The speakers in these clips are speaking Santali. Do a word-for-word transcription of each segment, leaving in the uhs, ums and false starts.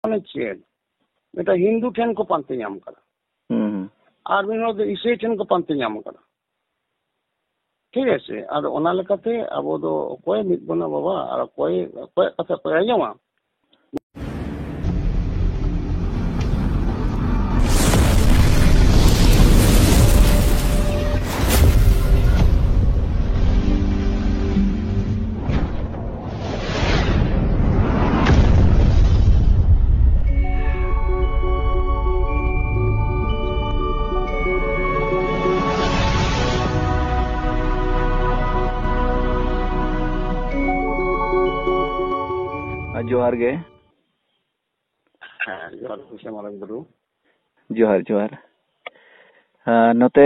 ᱢᱟᱱᱮ ᱪᱮᱫ? ᱢᱤᱫᱴᱟᱝ ᱦᱤᱱᱫᱩ ᱴᱷᱮᱱ ᱠᱚ ᱯᱟᱱᱛᱮ ᱧᱟᱢ ᱠᱟᱫᱟ᱾ ᱦᱩᱸ, ᱦᱩᱸ᱾ ᱟᱨ ᱢᱤᱫ ᱦᱚᱲ ᱫᱚ ᱤᱥᱟᱹᱭ ᱴᱷᱮᱱ ᱠᱚ ᱯᱟᱱᱛᱮ ᱧᱟᱢ ᱠᱟᱫᱟ᱾ ᱴᱷᱤᱠ ᱟᱪᱷᱮ? ᱟᱫᱚ ᱚᱱᱟ ᱞᱮᱠᱟᱛᱮ ᱟᱵᱚ ᱫᱚ ᱚᱠᱚᱭ ᱢᱤᱫ ᱵᱚᱱᱟ ᱵᱟᱵᱟ? ᱟᱨ ᱚᱠᱚᱭ, ᱚᱠᱚᱭᱟᱜ ᱠᱟᱛᱷᱟ ᱚᱠᱚᱭ ᱟᱸᱡᱚᱢᱟ? ᱟᱨ ᱡᱚᱦᱟᱨ ᱜᱮ᱾ ᱦᱮᱸ, ᱡᱚᱦᱟᱨ ᱜᱮ, ᱢᱟᱨᱟᱝ ᱵᱩᱨᱩ᱾ ᱡᱚᱦᱟᱨ, ᱡᱚᱦᱟᱨ᱾ ᱟᱨ ᱱᱚᱛᱮ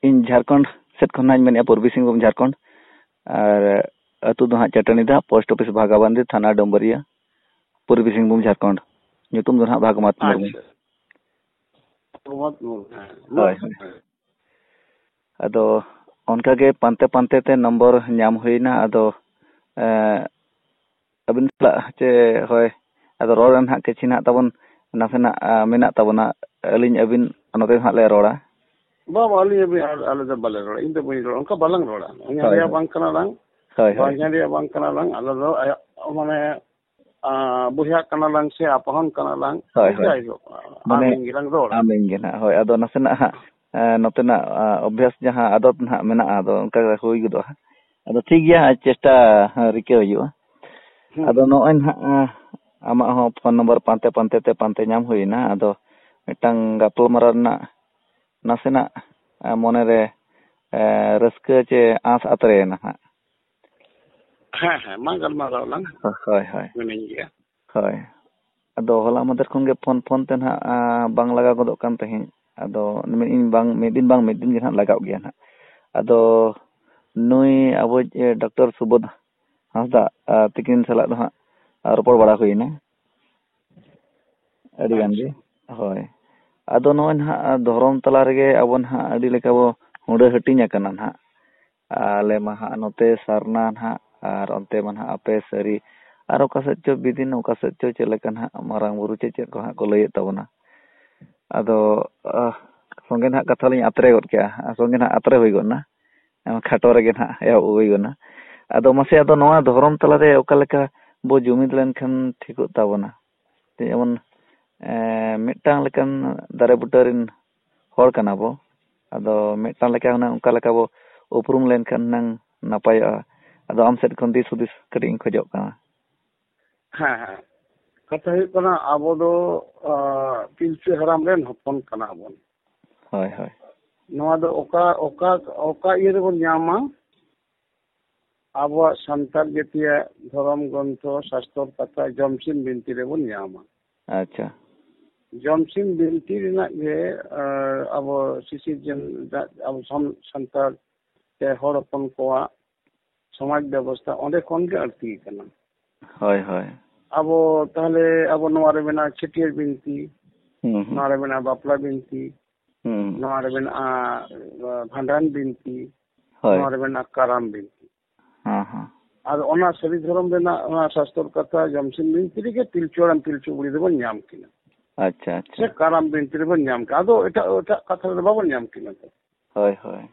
ᱤᱧ ᱡᱷᱟᱲᱠᱷᱚᱸᱰ ᱥᱮᱫ ᱠᱷᱚᱱ ᱦᱟᱸᱜ ᱤᱧ ᱢᱮᱱᱮᱫᱼᱟ, ᱯᱩᱨᱵᱤ ᱥᱤᱝᱵᱷᱩᱢ, ᱡᱷᱟᱨᱠᱷᱚᱸᱰ᱾ ᱟᱨ ᱟᱹᱛᱩ ᱫᱚ ᱦᱟᱸᱜ ᱪᱟᱹᱴᱟᱹᱱᱤ ᱫᱟ, ᱯᱳᱥᱴ ᱚᱯᱷᱤᱥ ᱵᱷᱟᱜᱟᱵᱟᱱᱫᱤ, ᱛᱷᱟᱱᱟ ᱰᱩᱢᱵᱩᱨᱤᱭᱟᱹ, ᱯᱩᱨᱵᱤ ᱥᱤᱝᱵᱷᱩᱢ, ᱡᱷᱟᱲᱠᱷᱚᱸᱰ᱾ ᱧᱩᱛᱩᱢ ᱫᱚ ᱦᱟᱸᱜ ᱵᱷᱟᱜᱽᱢᱟᱛ ᱢᱩᱨᱢᱩ᱾ ᱟᱪᱪᱷᱟ᱾ ᱵᱷᱟᱜᱽᱢᱟᱛ ᱢᱩᱨᱢᱩ, ᱦᱮᱸ᱾ ᱦᱳᱭ, ᱦᱳᱭ᱾ ᱟᱫᱚ ᱚᱱᱠᱟᱜᱮ ᱯᱟᱱᱛᱮ ᱯᱟᱱᱛᱮ ᱛᱮ ᱱᱚᱢᱵᱚᱨ ᱧᱟᱢ ᱦᱩᱭᱱᱟ᱾ ᱟᱫᱚ, ᱮᱸ, ᱟᱹᱵᱤᱱ ᱥᱟᱞᱟᱜ ᱪᱮ, ᱦᱳᱭ, ᱟᱫᱚ ᱨᱚᱲ ᱨᱮ ᱱᱟᱦᱟᱜ ᱠᱤᱪᱷᱤ ᱱᱟᱦᱟᱜ ᱛᱟᱵᱚᱱ ᱱᱟᱥᱮᱱᱟᱜ, ᱟ, ᱢᱮᱱᱟᱜ ᱛᱟᱵᱚᱱᱟ᱾ ᱟᱹᱞᱤᱧ ᱟᱹᱵᱤᱱ ᱱᱚᱛᱮ ᱫᱚ ᱱᱟᱦᱟᱜ ᱞᱮ ᱨᱚᱲᱟ᱾ ᱵᱟᱝ, ᱵᱟᱝ, ᱟᱹᱞᱤᱧ ᱟᱹᱵᱤᱱ ᱟᱨ ᱟᱞᱮ ᱫᱚ ᱵᱟᱞᱮ ᱨᱚᱲᱟ, ᱤᱧ ᱫᱚ ᱵᱟᱹᱧ ᱨᱚᱲᱟ, ᱚᱱᱠᱟ ᱵᱟᱞᱟᱝ ᱨᱚᱲᱟ᱾ ᱦᱳᱭ, ᱦᱚᱧᱦᱟᱨᱤᱭᱟ ᱦᱳᱭ᱾ ᱵᱟᱝ ᱠᱟᱱᱟ ᱞᱟᱝ, ᱦᱳᱭ, ᱦᱳᱭ᱾ ᱦᱚᱧᱦᱟᱨᱤᱭᱟ ᱵᱟᱝ ᱠᱟᱱᱟ ᱞᱟᱝ, ᱟᱞᱮ ᱫᱚ ᱟᱭᱟᱜ, ᱢᱟᱱᱮ, ᱟ, ᱵᱚᱭᱦᱟ ᱠᱟᱱᱟ ᱞᱟᱝ ᱥᱮ ᱟᱯᱟᱦᱚᱱ ᱠᱟᱱᱟ ᱞᱟᱝ, ᱦᱳᱭ, ᱦᱳᱭ᱾ ᱡᱟᱭᱦᱳᱠ, ᱢᱟᱱᱮ, ᱟᱢ ᱤᱧ ᱜᱮᱞᱟᱝ ᱨᱚᱲᱟ᱾ ᱟᱢ ᱤᱧ ᱜᱮ ᱱᱟᱦᱟᱜ, ᱦᱳᱭ᱾ ᱟᱫᱚ ᱱᱟᱥᱮᱱᱟᱜ ᱦᱟᱸᱜ, ᱮ, ᱱᱚᱛᱮᱱᱟᱜ, ᱟ, ᱚᱵᱷᱭᱟᱥ ᱡᱟᱦᱟᱸ ᱟᱫᱚᱛ ᱱᱟᱦᱟᱜ ᱢᱮᱱᱟᱜᱼᱟ, ᱟᱫᱚ ᱚᱱᱠᱟ ᱜᱮ ᱦᱩᱭ ᱜᱚᱫᱚᱜᱼᱟ ᱦᱟᱸᱜ᱾ ᱟᱫᱚ ᱴᱷᱤᱠ ᱜᱮᱭᱟ, ᱪᱮᱥᱴᱟ, ᱦᱮᱸ, ᱨᱤᱠᱟᱹ ᱦᱩᱭᱩᱜᱼᱟ᱾ ᱦᱩᱸ᱾ ᱟᱫᱚ ᱱᱚᱜᱼᱚᱭ ᱱᱟᱦᱟᱜ, ᱮᱸ, ᱟᱢᱟᱜ ᱦᱚᱸ ᱯᱷᱳᱱ ᱱᱚᱢᱵᱚᱨ ᱯᱟᱱᱛᱮ ᱯᱟᱱᱛᱮ ᱛᱮ ᱯᱟᱱᱛᱮ ᱧᱟᱢ ᱦᱩᱭᱱᱟ᱾ ᱟᱫᱚ ᱢᱤᱫᱴᱟᱝ ᱜᱟᱯᱟᱞᱢᱟᱨᱟᱣ ᱨᱮᱱᱟᱜ ᱱᱟᱥᱮᱱᱟᱜ, ᱮᱸ, ᱢᱚᱱᱮᱨᱮ, ᱮᱸ, ᱨᱟᱹᱥᱠᱟᱹ ᱪᱮ ᱟᱸᱥ ᱟᱛᱨᱮᱭᱮᱱᱟ ᱦᱟᱸᱜ᱾ ᱦᱮᱸ, ᱦᱮᱸ, ᱢᱟ ᱜᱟᱞᱢᱟᱨᱟᱣ ᱞᱟᱝ᱾ ᱦᱳᱭ, ᱦᱳᱭ᱾ ᱢᱤᱱᱟᱹᱧ ᱜᱮᱭᱟ᱾ ᱦᱳᱭ᱾ ᱟᱫᱚ ᱦᱚᱞᱟ ᱢᱟᱫᱷᱮᱨ ᱠᱷᱚᱱ ᱜᱮ ᱯᱷᱳᱱ, ᱯᱷᱳᱱ ᱛᱮ ᱱᱟᱦᱟᱜ, ᱟᱸ, ᱵᱟᱝ ᱞᱟᱜᱟᱣ ᱜᱚᱫᱚᱜ ᱠᱟᱱ ᱛᱟᱦᱮᱸᱫ᱾ ᱟᱫᱚ ᱢᱮᱱᱮᱫ ᱟᱹᱧ ᱵᱟᱝ, ᱢᱤᱫ ᱫᱤᱱ ᱵᱟᱝ ᱢᱤᱫ ᱫᱤᱱ ᱜᱮ ᱱᱟᱦᱟᱜ ᱞᱟᱜᱟᱣ ᱜᱮᱭᱟ ᱱᱟᱦᱟᱜ᱾ ᱟᱫᱚ ᱱᱩᱭ ᱟᱵᱚᱭᱤᱡ, ᱮ, ᱰᱚᱠᱴᱚᱨ ᱥᱩᱵᱳᱫᱷ ᱦᱟᱸᱥᱫᱟ, ᱟ, ᱛᱤᱠᱤᱱ ᱥᱟᱞᱟᱜ ᱫᱚ ᱦᱟᱸᱜ, ᱟ, ᱨᱚᱯᱚᱲ ᱵᱟᱲᱟ ᱦᱩᱭᱮᱱᱟ ᱟᱹᱰᱤ ᱜᱟᱱ ᱜᱮ᱾ ᱟᱪᱪᱷᱟ᱾ ᱦᱳᱭ᱾ ᱟᱫᱚ ᱱᱚᱜᱼᱚᱭ ᱱᱟᱦᱟᱜ, ᱟ, ᱫᱷᱚᱨᱚᱢ ᱛᱟᱞᱟ ᱨᱮᱜᱮ ᱟᱵᱚ ᱱᱟᱦᱟᱜ ᱟᱹᱰᱤ ᱞᱮᱠᱟ ᱵᱚ ᱦᱩᱸᱰᱟᱹ ᱦᱟᱹᱴᱤᱧ ᱟᱠᱟᱱᱟ ᱱᱟᱦᱟᱜ᱾ ᱟᱞᱮ ᱢᱟ ᱦᱟᱸᱜ ᱱᱚᱛᱮ ᱥᱟᱨᱱᱟ ᱱᱟᱦᱟᱜ, ᱟᱨ ᱚᱱᱛᱮ ᱢᱟ ᱱᱟᱦᱟᱜ ᱟᱯᱮ ᱥᱟᱹᱨᱤ, ᱟᱨ ᱚᱠᱟ ᱥᱮᱫ ᱪᱚ ᱵᱤᱫᱤᱱ, ᱚᱠᱟ ᱥᱮᱫ ᱪᱚ ᱪᱮᱫ ᱞᱮᱠᱟ ᱱᱟᱦᱟᱜ ᱢᱟᱨᱟᱝ ᱵᱩᱨᱩ ᱪᱮ ᱪᱮᱫ ᱠᱚ ᱦᱟᱸᱜ ᱠᱚ ᱞᱟᱹᱭᱮᱫ ᱛᱟᱵᱚᱱᱟ᱾ ᱟᱫᱚ, ᱟᱦ, ᱥᱚᱸᱜᱮ ᱱᱟᱦᱟᱜ ᱠᱟᱛᱷᱟ ᱞᱤᱧ ᱟᱛᱨᱮ ᱜᱚᱫ ᱠᱮᱜᱼᱟ, ᱟᱨ ᱥᱚᱸᱜᱮ ᱱᱟᱦᱟᱜ ᱟᱛᱨᱮ ᱦᱩᱭ ᱜᱚᱫ ᱮᱱᱟ, ᱠᱷᱟᱴᱚ ᱨᱮᱜᱮ ᱱᱟᱦᱟᱜ ᱮᱦᱚᱵ ᱦᱩᱭ ᱜᱚᱫ ᱮᱱᱟ᱾ ᱟᱫᱚ ᱢᱟᱥᱮ, ᱟᱫᱚ ᱱᱚᱣᱟ ᱫᱷᱚᱨᱚᱢ ᱛᱟᱞᱟᱨᱮ ᱚᱠᱟ ᱞᱮᱠᱟ ᱵᱚ ᱡᱩᱢᱤᱫ ᱞᱮᱱᱠᱷᱟᱱ ᱴᱷᱤᱠᱚᱜ ᱛᱟᱵᱚᱱᱟ? ᱡᱮᱢᱚᱱ, ᱮ, ᱢᱤᱫᱴᱟᱝ ᱞᱮᱠᱟᱱ ᱫᱟᱨᱮ ᱵᱩᱴᱟᱹ ᱨᱮᱱ ᱦᱚᱲ ᱠᱟᱱᱟ ᱵᱚ, ᱟᱫᱚ ᱢᱤᱫᱴᱟᱝ ᱞᱮᱠᱟ ᱦᱩᱱᱟᱹᱝ ᱚᱱᱠᱟ ᱞᱮᱠᱟ ᱵᱚ ᱩᱯᱨᱩᱢ ᱞᱮᱱᱠᱷᱟᱱ ᱦᱩᱱᱟᱹᱝ ᱱᱟᱯᱟᱭᱚᱜᱼᱟ᱾ ᱟᱫᱚ ᱟᱢ ᱥᱮᱫ ᱠᱷᱚᱱ ᱫᱤᱥ ᱦᱩᱫᱤᱥ ᱠᱟᱹᱴᱤᱡ ᱤᱧ ᱠᱷᱚᱡᱚᱜ ᱠᱟᱱᱟ᱾ ᱦᱮᱸ, ᱦᱮᱸ᱾ ᱠᱟᱛᱷᱟ ᱦᱩᱭᱩᱜ ᱠᱟᱱᱟ, ᱟᱵᱚ ᱫᱚ, ᱟ, ᱯᱤᱞᱪᱩ ᱦᱟᱲᱟᱢ ᱨᱮᱱ ᱦᱚᱯᱚᱱ ᱠᱟᱱᱟ ᱵᱚᱱ᱾ ᱦᱳᱭ, ᱦᱳᱭ᱾ ᱱᱚᱣᱟ ᱫᱚ ᱚᱠᱟ, ᱚᱠᱟ, ᱚᱠᱟ ᱤᱭᱟᱹ ᱨᱮᱵᱚᱱ ᱧᱟᱢᱟ? ᱟᱵᱚᱣᱟᱜ ᱥᱟᱱᱛᱟᱲ ᱡᱟᱹᱛᱤᱭᱟᱜ ᱫᱷᱚᱨᱚᱢ ᱜᱨᱚᱱᱛᱷᱚ, ᱥᱟᱥᱛᱚᱨ ᱠᱟᱛᱷᱟ, ᱡᱚᱢᱥᱤᱢ ᱵᱤᱱᱛᱤ ᱨᱮᱵᱚᱱ ᱧᱟᱢᱟ᱾ ᱟᱪᱪᱷᱟ᱾ ᱡᱚᱢᱥᱤᱢ ᱵᱤᱱᱛᱤ ᱨᱮᱱᱟᱜ ᱜᱮ, ᱟ, ᱟᱵᱚ ᱥᱤᱥᱤᱨᱡᱚᱱ, ᱟᱵᱚ ᱥᱟᱱ-, ᱥᱟᱱᱛᱟᱲ ᱥᱮ ᱦᱚᱲ ᱦᱚᱯᱚᱱ ᱠᱚᱣᱟᱜ ᱥᱚᱢᱟᱡᱽ ᱵᱮᱵᱚᱥᱛᱷᱟ ᱚᱸᱰᱮ ᱠᱷᱚᱱ ᱜᱮ ᱟᱹᱲᱛᱤ ᱟᱠᱟᱱᱟ᱾ ᱦᱳᱭ, ᱦᱳᱭ᱾ ᱟᱵᱚ ᱛᱟᱦᱞᱮ, ᱟᱵᱚ ᱱᱚᱣᱟ ᱨᱮ ᱢᱮᱱᱟᱜᱼᱟ ᱪᱷᱟᱹᱴᱭᱟᱹᱨ ᱵᱤᱱᱛᱤ, ᱦᱩᱸ, ᱦᱩᱸ᱾ ᱱᱚᱣᱟ ᱨᱮ ᱢᱮᱱᱟᱜᱼᱟ ᱵᱟᱯᱞᱟ ᱵᱤᱱᱛᱤ, ᱦᱩᱸ, ᱦᱩᱸ᱾ ᱱᱚᱣᱟ ᱨᱮ ᱢᱮᱱᱟᱜᱼᱟ, ᱟ, ᱵᱷᱟᱸᱰᱟᱱ ᱵᱤᱱᱛᱤ, ᱦᱳᱭ᱾ ᱱᱚᱣᱟ ᱨᱮ ᱢᱮᱱᱟᱜᱼᱟ ᱠᱟᱨᱟᱢ ᱵᱤᱱᱛᱤ᱾ ᱦᱮᱸ, ᱦᱮᱸ᱾ ᱟᱫᱚ ᱚᱱᱟ ᱥᱟᱹᱨᱤ ᱫᱷᱚᱨᱚᱢ ᱨᱮᱱᱟᱜ ᱚᱱᱟ ᱥᱟᱥᱛᱚᱨ ᱠᱟᱛᱷᱟ ᱡᱚᱢᱥᱤᱢ ᱵᱤᱱᱛᱤ ᱨᱮᱜᱮ ᱯᱤᱞᱪᱩ ᱦᱟᱲᱟᱢ ᱯᱤᱞᱪᱩ ᱵᱩᱲᱦᱤ ᱫᱚᱵᱚᱱ ᱧᱟᱢ ᱠᱤᱱᱟ᱾ ᱟᱪᱪᱷᱟ, ᱟᱪᱪᱷᱟ᱾ ᱥᱮ ᱠᱟᱨᱟᱢ ᱵᱤᱱᱛᱤ ᱨᱮᱵᱚᱱ ᱧᱟᱢ ᱠᱤᱱᱟ᱾ ᱟᱫᱚ ᱮᱴᱟᱜ, ᱮᱴᱟᱜ ᱠᱟᱛᱷᱟ ᱨᱮᱫᱚ ᱵᱟᱵᱚᱱ ᱧᱟᱢ ᱠᱤᱱᱟ ᱛᱚ᱾ ᱦᱳᱭ, ᱦᱳᱭ᱾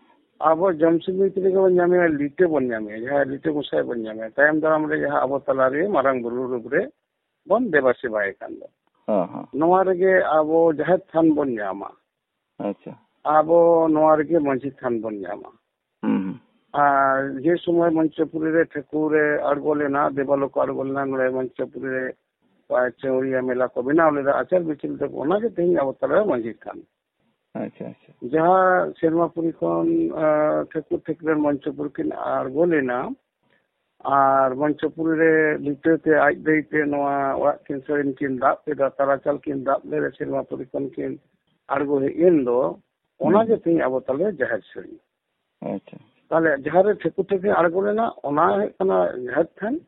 ᱟᱵᱚ ᱡᱚᱢᱥᱤᱢ ᱵᱤᱱᱛᱤ ᱨᱮᱜᱮ ᱵᱚᱱ ᱧᱟᱢᱮᱭᱟ, ᱞᱤᱴᱟᱹ ᱵᱚᱱ ᱧᱟᱢᱮᱭᱟ, ᱡᱟᱦᱟᱸᱭ ᱞᱤᱴᱟᱹ ᱜᱚᱸᱥᱟᱭ ᱵᱚᱱ ᱧᱟᱢᱮᱭᱟ᱾ ᱛᱟᱭᱚᱢ ᱫᱟᱨᱟᱢ ᱨᱮ ᱡᱟᱦᱟᱸ ᱟᱵᱚ ᱛᱟᱞᱟᱨᱮ ᱢᱟᱨᱟᱝ ᱵᱩᱨᱩ ᱨᱩᱯ ᱨᱮ ᱵᱚᱱ ᱫᱮᱵᱟ ᱥᱮᱵᱟᱭᱮ ᱠᱟᱱ ᱫᱚ᱾ ᱦᱮᱸ, ᱦᱮᱸ᱾ ᱱᱚᱣᱟ ᱨᱮᱜᱮ ᱟᱵᱚ ᱡᱟᱦᱮᱨ ᱛᱷᱟᱱ ᱵᱚᱱ ᱧᱟᱢᱟ᱾ ᱟᱪᱪᱷᱟ᱾ ᱟᱵᱚ ᱱᱚᱣᱟ ᱨᱮᱜᱮ ᱢᱟᱹᱡᱷᱤ ᱛᱷᱟᱱ ᱵᱚᱱ ᱧᱟᱢᱟ᱾ ᱦᱩᱸ, ᱦᱩᱸ᱾ ᱟᱨ ᱡᱮ ᱥᱚᱢᱚᱭ ᱢᱚᱧᱪᱚᱯᱩᱨᱤ ᱨᱮ ᱴᱷᱟᱹᱠᱩᱨ ᱮ ᱟᱬᱜᱚ ᱞᱮᱱᱟ, ᱫᱮᱵᱟᱞᱳᱠ ᱟᱬᱜᱚ ᱞᱮᱱᱟ, ᱱᱚᱰᱮ ᱢᱚᱧᱪᱚᱯᱩᱨᱤ ᱨᱮ ᱪᱟᱹᱣᱨᱤᱭᱟ ᱢᱮᱞᱟ ᱠᱚ ᱵᱮᱱᱟᱣ ᱞᱮᱫᱟ, ᱟᱪᱟᱨ ᱵᱤᱪᱟᱹᱨ ᱛᱟᱠᱚ, ᱚᱱᱟᱜᱮ ᱛᱮᱦᱮᱧ ᱟᱵᱚ ᱛᱟᱞᱟᱨᱮ ᱢᱟᱹᱡᱷᱤ ᱛᱷᱟᱱ᱾ ᱟᱪᱪᱷᱟ, ᱟᱪᱪᱷᱟ᱾ ᱡᱟᱦᱟᱸ ᱥᱮᱨᱢᱟᱯᱩᱨᱤ ᱠᱷᱚᱱ, ᱟᱸ, ᱴᱷᱟᱹᱠᱩᱨ ᱴᱷᱟᱹᱠᱨᱟᱹᱱ ᱢᱚᱧᱪᱚᱯᱩᱨᱤ ᱠᱤᱱ ᱟᱬᱜᱚ ᱞᱮᱱᱟ, ᱟᱨ ᱢᱚᱧᱪᱚᱯᱩᱨᱤ ᱨᱮ ᱞᱤᱴᱟᱹ ᱛᱮ ᱟᱡ ᱫᱟᱹᱭ ᱛᱮ ᱱᱚᱣᱟ ᱚᱲᱟᱜ ᱠᱤᱱ ᱥᱟᱹᱲᱤᱢ ᱠᱤᱱ ᱫᱟᱵ ᱠᱮᱫᱟ, ᱛᱟᱨᱟᱪᱟᱞ ᱠᱤᱱ ᱫᱟᱵ ᱞᱮᱫᱟ, ᱥᱮᱨᱢᱟᱯᱩᱨᱤ ᱠᱷᱚᱱ ᱠᱤᱱ ᱟᱬᱜᱚ ᱦᱮᱡ ᱮᱱ ᱫᱚ, ᱚᱱᱟ ᱦᱩᱸ᱾ ᱜᱮ ᱛᱮᱦᱮᱧ ᱟᱵᱚ ᱛᱟᱞᱮ ᱡᱟᱦᱮᱨ ᱥᱟᱹᱲᱤᱢ᱾ ᱟᱪᱪᱷᱟ᱾ ᱛᱟᱦᱞᱮ ᱡᱟᱦᱟᱸ ᱨᱮ ᱴᱷᱟᱹᱠᱩᱨ ᱴᱷᱟᱹᱠᱨᱤ ᱟᱬᱜᱚ ᱞᱮᱱᱟ, ᱚᱱᱟ ᱦᱩᱭᱩᱜ ᱠᱟᱱᱟ ᱡᱟᱦᱮᱨ ᱛᱷᱟᱱ᱾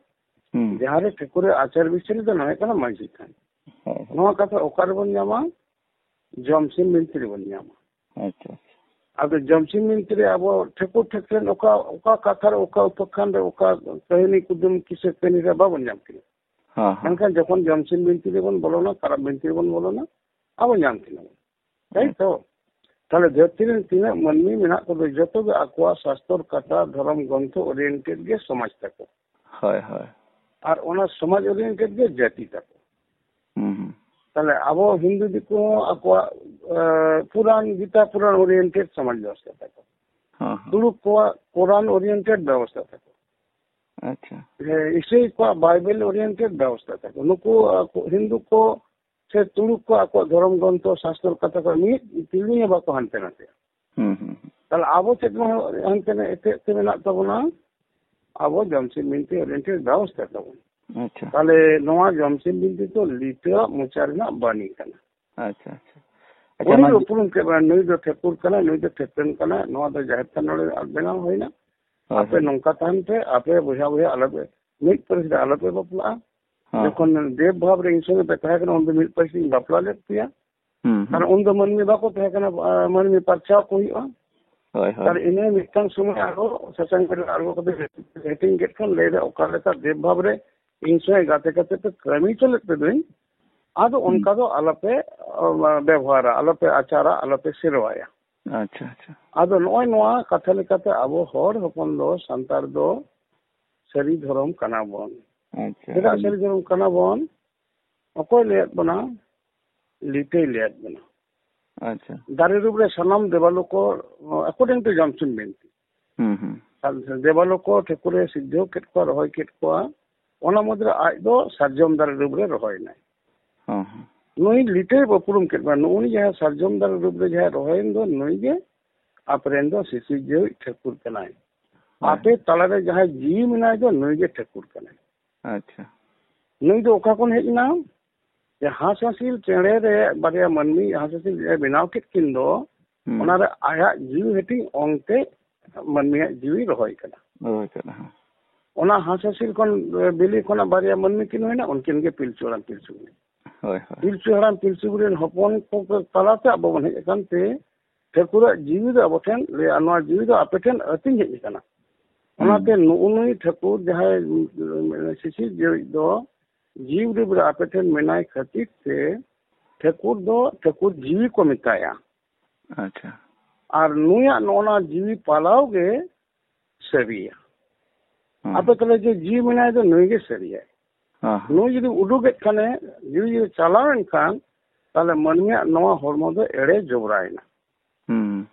ᱦᱩᱸ᱾ ᱡᱟᱦᱟᱸ ᱨᱮ ᱴᱷᱟᱹᱠᱩᱨ ᱨᱮ ᱟᱪᱟᱨ ᱵᱤᱪᱟᱹᱨ ᱫᱚ, ᱚᱱᱟ ᱦᱩᱭᱩᱜ ᱠᱟᱱᱟ ᱢᱟᱹᱡᱷᱤ ᱛᱷᱟᱱ᱾ ᱦᱳᱭ, ᱦᱳᱭ᱾ ᱱᱚᱣᱟ ᱠᱟᱛᱷᱟ ᱚᱠᱟ ᱨᱮᱵᱚᱱ ᱧᱟᱢᱟ? ᱡᱚᱢᱥᱤᱢ ᱵᱤᱱᱛᱤ ᱨᱮᱵᱚᱱ ᱧᱟᱢᱟ᱾ ᱟᱪᱪᱷᱟ, ᱟᱪᱪᱷᱟ᱾ ᱟᱫᱚ ᱡᱚᱢᱥᱤᱢ ᱵᱤᱱᱛᱤ ᱨᱮ ᱟᱵᱚ ᱴᱷᱟᱹᱠᱩᱨ ᱴᱷᱟᱹᱠᱨᱮᱱ ᱚᱠᱟ, ᱚᱠᱟ ᱠᱟᱛᱷᱟ ᱨᱮ, ᱚᱠᱟ ᱩᱯᱟᱠᱷᱟᱱ ᱨᱮ, ᱚᱠᱟ ᱠᱟᱹᱦᱱᱤ ᱠᱩᱫᱩᱢ ᱠᱤᱥᱟᱹ ᱠᱟᱹᱦᱱᱤ ᱨᱮ ᱵᱟᱵᱚᱱ ᱧᱟᱢ ᱠᱤᱱᱟ᱾ ᱦᱮᱸ, ᱦᱮᱸ᱾ ᱢᱮᱱᱠᱷᱟᱱ ᱡᱚᱠᱷᱚᱱ ᱡᱚᱢᱥᱤᱢ ᱵᱤᱱᱛᱤ ᱨᱮᱵᱚᱱ ᱵᱚᱞᱚᱱᱟ, ᱠᱟᱨᱟᱢ ᱵᱤᱱᱛᱤ ᱨᱮᱵᱚᱱ ᱵᱚᱞᱚᱱᱟ, ᱟᱵᱚ ᱧᱟᱢ ᱠᱤᱱᱟ ᱵᱚᱱ᱾ ᱛᱟᱭ ᱛᱚ? ᱛᱟᱦᱞᱮ ᱫᱷᱟᱹᱨᱛᱤ ᱨᱮᱱ ᱛᱤᱱᱟᱹᱜ ᱢᱟᱹᱱᱢᱤ ᱢᱮᱱᱟᱜ ᱠᱚᱫᱚ ᱡᱚᱛᱚ ᱜᱮ ᱟᱠᱚᱣᱟᱜ ᱥᱟᱥᱛᱚᱨ ᱠᱟᱛᱷᱟ, ᱫᱷᱚᱨᱚᱢ ᱜᱨᱚᱱᱛᱷᱚ oriented ᱜᱮ ᱥᱚᱢᱟᱡᱽ ᱛᱟᱠᱚ᱾ ᱦᱳᱭ, ᱦᱳᱭ᱾ ᱟᱨ ᱚᱱᱟ ᱥᱚᱢᱟᱡᱽ oriented ᱜᱮ ᱡᱟᱹᱛᱤ ᱛᱟᱠᱚ᱾ ᱦᱩᱸ, ᱦᱩᱸ᱾ ᱛᱟᱦᱞᱮ ᱟᱵᱚ ᱦᱤᱱᱫᱩ ᱫᱤᱠᱩ ᱦᱚᱸ ᱟᱠᱚᱣᱟᱜ, ᱮ, ᱯᱩᱨᱟᱱ, ᱜᱤᱛᱟ ᱯᱩᱨᱟᱱ oriented ᱥᱚᱢᱟᱡᱽ ᱵᱮᱵᱚᱥᱛᱷᱟ ᱛᱟᱠᱚ᱾ ᱦᱮᱸ, ᱦᱮᱸ᱾ ᱛᱩᱲᱩᱠ ᱠᱚᱣᱟᱜ ᱠᱳᱨᱟᱱ oriented ᱵᱮᱵᱚᱥᱛᱷᱟ ᱛᱟᱠᱚ᱾ ᱟᱪᱪᱷᱟ᱾ ᱡᱮ ᱤᱥᱟᱹᱭ ᱠᱚᱣᱟᱜ ᱵᱟᱭᱵᱮᱞ oriented ᱵᱮᱵᱚᱥᱛᱷᱟ ᱛᱟᱠᱚ᱾ ᱱᱩᱠᱩ, ᱟᱠᱚ, ᱦᱤᱱᱫᱩ ᱠᱚ ᱥᱮ ᱛᱩᱲᱩᱠ ᱠᱚ ᱟᱠᱚᱣᱟᱜ ᱫᱷᱚᱨᱚᱢ ᱜᱨᱚᱱᱛᱷᱚ, ᱥᱟᱥᱛᱚᱨ ᱠᱟᱛᱷᱟ ᱠᱚ ᱢᱤᱫ ᱛᱤᱞᱢᱤᱧ ᱦᱚᱸ ᱵᱟᱠᱚ ᱦᱟᱱᱛᱮ ᱱᱟᱛᱮᱭᱟ᱾ ᱦᱩᱸ, ᱦᱩᱸ, ᱦᱩᱸ᱾ ᱛᱟᱦᱞᱮ ᱟᱵᱚ ᱪᱮᱫ ᱵᱚᱱ ᱦᱟᱱᱛᱮ ᱱᱟ-, ᱮᱴᱮᱫ ᱛᱮ ᱢᱮᱱᱟᱜ ᱛᱟᱵᱚᱱᱟ? ᱟᱵᱚ ᱡᱚᱢᱥᱤᱢ ᱵᱤᱱᱛᱤ oriented ᱵᱮᱵᱚᱥᱛᱷᱟ ᱛᱟᱵᱚᱱ᱾ ᱟᱪᱪᱷᱟ᱾ ᱛᱟᱦᱞᱮ ᱱᱚᱣᱟ ᱡᱚᱢᱥᱤᱢ ᱵᱤᱱᱛᱤ ᱫᱚ ᱞᱤᱴᱟᱹᱣᱟᱜ ᱢᱚᱪᱟ ᱨᱮᱱᱟᱜ ᱵᱟᱹᱱᱤ ᱠᱟᱱᱟ᱾ ᱟᱪᱪᱷᱟ, ᱟᱪᱪᱷᱟ᱾ ᱟᱪᱪᱷᱟ, ᱩᱱᱤ ᱚᱱᱟ ᱫᱚ ᱩᱯᱨᱩᱢ ᱠᱮᱫ ᱵᱚᱱᱟ, ᱱᱩᱭ ᱫᱚ ᱴᱷᱟᱹᱠᱩᱨ ᱠᱟᱱᱟᱭ, ᱱᱩᱭ ᱫᱚ ᱴᱷᱟᱹᱠᱨᱟᱹᱱ ᱠᱟᱱᱟᱭ, ᱱᱚᱣᱟ ᱫᱚ ᱡᱟᱦᱮᱨ ᱛᱷᱟᱱ ᱱᱚᱰᱮ ᱵᱮᱱᱟᱣ ᱦᱩᱭᱱᱟ᱾ ᱦᱳᱭ, ᱟᱯᱮ ᱦᱳᱭ᱾ ᱱᱚᱝᱠᱟ ᱛᱟᱦᱮᱱ ᱯᱮ, ᱟᱯᱮ ᱵᱚᱭᱦᱟ ᱵᱚᱭᱦᱟ ᱟᱞᱚᱯᱮ, ᱢᱤᱫ ᱯᱟᱹᱨᱤᱥ ᱨᱮ ᱟᱞᱚᱯᱮ ᱵᱟᱯᱞᱟᱜᱼᱟ᱾ ᱦᱮᱸ᱾ ᱡᱚᱠᱷᱚᱱ ᱫᱮᱵ ᱵᱷᱟᱵᱽ ᱨᱮ ᱤᱧ ᱥᱚᱸᱜᱮ ᱯᱮ ᱛᱟᱦᱮᱸ ᱠᱟᱱᱟ, ᱩᱱ ᱫᱚ ᱢᱤᱫ ᱯᱟᱹᱨᱤᱥ ᱤᱧ ᱵᱟᱯᱞᱟ ᱞᱮᱫ ᱯᱮᱭᱟ᱾ ᱦᱩᱸ, ᱦᱩᱸ᱾ ᱠᱟᱨᱚᱱ ᱩᱱ ᱫᱚ ᱢᱟᱹᱱᱢᱤ ᱵᱟᱠᱚ ᱛᱟᱦᱮᱸ ᱠᱟᱱᱟ, ᱟ, ᱢᱟᱹᱱᱢᱤ ᱯᱟᱨᱪᱟᱣ ᱠᱚ ᱦᱩᱭᱩᱜᱼᱟ᱾ ᱦᱳᱭ, ᱦᱳᱭ᱾ ᱟᱨ ᱤᱱᱟᱹ ᱢᱤᱫᱴᱟᱝ ᱥᱚᱢᱚᱭ ᱟᱨᱦᱚᱸ ᱥᱟᱥᱟᱝ ᱜᱟᱹᱰᱤ ᱟᱬᱜᱚ ᱠᱟᱛᱮ ᱦᱟᱹᱴᱤᱧ ᱠᱮᱫ ᱠᱷᱟᱱ ᱞᱟᱹᱭ ᱫᱟ, ᱚᱠᱟ ᱞᱮᱠᱟ ᱫᱮᱵ ᱵᱷᱟᱵᱽ ᱨᱮ ᱤᱧ ᱥᱚᱸᱜᱮ ᱜᱟᱛᱮ ᱠᱟᱛᱮ ᱯᱮ ᱠᱟᱹᱢᱤ ᱦᱚᱪᱚ ᱞᱮᱫ ᱯᱮ ᱫᱚᱧ, ᱟᱫᱚ ᱦᱩᱸ᱾ ᱚᱱᱠᱟ ᱫᱚ ᱟᱞᱚᱯᱮ, ᱟ, ᱵᱮᱵᱚᱦᱟᱨᱟ, ᱟᱞᱚᱯᱮ ᱟᱪᱟᱨᱟ, ᱟᱞᱚᱯᱮ ᱥᱮᱨᱣᱟᱭᱟ᱾ ᱟᱪᱪᱷᱟ, ᱟᱪᱪᱷᱟ᱾ ᱟᱫᱚ ᱱᱚᱜᱼᱚᱭ ᱱᱚᱣᱟ ᱠᱟᱛᱷᱟ ᱞᱮᱠᱟᱛᱮ ᱟᱵᱚ ᱦᱚᱲ ᱦᱚᱯᱚᱱ ᱫᱚ, ᱥᱟᱱᱛᱟᱲ ᱫᱚ ᱥᱟᱹᱨᱤ ᱫᱷᱚᱨᱚᱢ ᱠᱟᱱᱟ ᱵᱚᱱ᱾ ᱟᱪᱪᱷᱟ, ᱪᱮᱫᱟᱜ ᱟᱹᱰᱤ ᱥᱟᱹᱨᱤ ᱫᱷᱚᱨᱚᱢ ᱠᱟᱱᱟ ᱵᱚᱱ? ᱚᱠᱚᱭ ᱞᱟᱹᱭᱟᱫ ᱵᱚᱱᱟ? ᱞᱤᱴᱟᱹᱭ ᱞᱟᱹᱭᱟᱫ ᱵᱚᱱᱟ᱾ ᱟᱪᱪᱷᱟ᱾ ᱫᱟᱨᱮ ᱨᱩᱯ ᱨᱮ ᱥᱟᱱᱟᱢ ᱫᱮᱵᱟᱞᱳᱠ, according to ᱡᱚᱢᱥᱤᱢ ᱵᱤᱱᱛᱤ᱾ ᱦᱩᱸ, ᱦᱩᱸ᱾ ᱟᱨ ᱫᱮᱵᱟᱞᱳᱠ ᱴᱷᱟᱹᱠᱩᱨᱮ ᱥᱤᱨᱡᱟᱹᱣ ᱠᱮᱫ ᱠᱚᱣᱟ, ᱨᱚᱦᱚᱭ ᱠᱮᱫ ᱠᱚᱣᱟ, ᱚᱱᱟ ᱢᱩᱫᱽᱨᱮ ᱟᱡ ᱫᱚ ᱥᱟᱨᱡᱚᱢ ᱫᱟᱨᱮ ᱨᱩᱯ ᱨᱮ ᱨᱚᱦᱚᱭᱮᱱᱟᱭ᱾ ᱦᱚᱸ, ᱦᱚᱸ᱾ ᱱᱩᱭ ᱞᱤᱴᱟᱹᱭ ᱩᱯᱨᱩᱢ ᱠᱮᱫ ᱠᱚᱣᱟ, ᱱᱩᱜᱼᱩ ᱱᱩᱭ ᱡᱟᱦᱟᱸ ᱥᱟᱨᱡᱚᱢ ᱫᱟᱨᱮ ᱨᱩᱯ ᱨᱮ ᱡᱟᱦᱟᱸᱭ ᱨᱚᱦᱚᱭᱮᱱ ᱫᱚ, ᱱᱩᱭ ᱜᱮ ᱟᱯᱮᱨᱮᱱ ᱫᱚ ᱥᱤᱥᱤᱨᱡᱟᱹᱣᱤᱡ ᱴᱷᱟᱹᱠᱩᱨ ᱠᱟᱱᱟᱭ᱾ ᱦᱳᱭ᱾ ᱟᱯᱮ ᱛᱟᱞᱟᱨᱮ ᱡᱟᱦᱟᱸᱭ ᱡᱤᱣᱤ ᱢᱮᱱᱟᱭ ᱫᱚ, ᱱᱩᱭ ᱜᱮ ᱴᱷᱟᱹᱠᱩᱨ ᱠᱟᱱᱟᱭ᱾ ᱟᱪᱪᱷᱟ᱾ ᱱᱩᱭ ᱫᱚ ᱚᱠᱟ ᱠᱷᱚᱱ ᱦᱮᱡ ᱮᱱᱟ? ᱡᱮ ᱦᱟᱸᱥ ᱦᱟᱸᱥᱤᱞ ᱪᱮᱬᱮ ᱨᱮ ᱵᱟᱨᱭᱟ ᱢᱟᱹᱱᱢᱤ ᱦᱟᱸᱥ ᱦᱟᱸᱥᱤᱞ ᱪᱮᱬᱮ ᱵᱮᱱᱟᱣ ᱠᱮᱫ ᱠᱤᱱ ᱫᱚ, ᱦᱩᱸ᱾ ᱚᱱᱟᱨᱮ ᱟᱭᱟᱜ ᱡᱤᱣᱤ ᱦᱟᱹᱴᱤᱧ ᱚᱝᱛᱮ ᱢᱟᱹᱱᱢᱤᱭᱟᱜ ᱡᱤᱣᱤ ᱨᱚᱦᱚᱭ ᱠᱟᱱᱟ᱾ ᱨᱚᱦᱚᱭ ᱠᱟᱱᱟ, ᱦᱮᱸ᱾ ᱚᱱᱟ ᱦᱟᱸᱥ ᱦᱟᱸᱥᱤᱞ ᱠᱷᱚᱱ, ᱵᱤᱞᱤ ᱠᱷᱚᱱᱟᱜ ᱵᱟᱨᱭᱟ ᱢᱟᱹᱱᱢᱤ ᱠᱤᱱ ᱦᱩᱭᱱᱟ, ᱩᱱᱠᱤᱱ ᱜᱮ ᱯᱤᱞᱪᱩ ᱦᱟᱲᱟᱢ ᱯᱤᱞᱪᱩ ᱵᱩᱲᱦᱤ᱾ ᱦᱳᱭ, ᱦᱳᱭ᱾ ᱯᱤᱞᱪᱩ ᱦᱟᱲᱟᱢ ᱯᱤᱞᱪᱩ ᱵᱩᱲᱦᱤ ᱨᱮᱱ ᱦᱚᱯᱚᱱ ᱠᱚ ᱛᱟᱞᱟᱛᱮ ᱟᱵᱚ ᱵᱚᱱ ᱦᱮᱡ ᱟᱠᱟᱱ ᱛᱮ, ᱴᱷᱟᱹᱠᱩᱨᱟᱜ ᱡᱤᱣᱤ ᱫᱚ ᱟᱵᱚ ᱴᱷᱮᱱ, ᱞᱟᱹᱭᱟ, ᱱᱚᱣᱟ ᱡᱤᱣᱤ ᱫᱚ ᱟᱯᱮ ᱴᱷᱮᱱ ᱟᱹᱛᱤᱧ ᱦᱮᱡ ᱟᱠᱟᱱᱟ᱾ ᱚᱱᱟᱛᱮ ᱦᱩᱸ᱾ ᱱᱩᱜᱼᱩ ᱱᱩᱭ ᱴᱷᱟᱹᱠᱩᱨ ᱡᱟᱦᱟᱸᱭ, ᱩᱢ, ᱥᱤᱥᱤᱨ ᱡᱤᱣᱤ ᱫᱚ ᱡᱤᱣᱤ ᱨᱮ ᱟᱯᱮ ᱴᱷᱮᱱ ᱢᱮᱱᱟᱭ ᱠᱷᱟᱹᱛᱤᱨ ᱛᱮ ᱴᱷᱟᱹᱠᱩᱨ ᱫᱚ ᱴᱷᱟᱹᱠᱩᱨ ᱡᱤᱣᱤ ᱠᱚ ᱢᱮᱛᱟᱭᱟ᱾ ᱟᱪᱪᱷᱟ᱾ ᱟᱨ ᱱᱩᱭᱟᱜ ᱱᱚᱜᱼᱚ ᱱᱟ ᱡᱤᱣᱤ ᱯᱟᱞᱟᱣ ᱜᱮ ᱥᱟᱹᱨᱤᱭᱟ᱾ ᱦᱩᱸ᱾ ᱟᱯᱮ ᱛᱟᱦᱞᱮ ᱡᱮ ᱡᱤᱣᱤ ᱢᱮᱱᱟᱭ ᱫᱚ ᱱᱩᱭ ᱜᱮ ᱥᱟᱹᱨᱤᱭᱟᱭ᱾ ᱦᱮᱸ, ᱦᱮᱸ᱾ ᱱᱩᱭ ᱡᱩᱫᱤ ᱩᱰᱩᱠᱮᱫ ᱠᱷᱟᱱᱮ, ᱡᱤᱣᱤ ᱡᱩᱫᱤ ᱪᱟᱞᱟᱣᱮᱱ ᱠᱷᱟᱱ, ᱛᱟᱦᱞᱮ ᱢᱟᱹᱱᱢᱤᱭᱟᱜ ᱱᱚᱣᱟ ᱦᱚᱲᱢᱚ ᱫᱚ ᱮᱲᱮ ᱡᱚᱵᱽᱨᱟᱭᱮᱱᱟ᱾ ᱦᱩᱸ᱾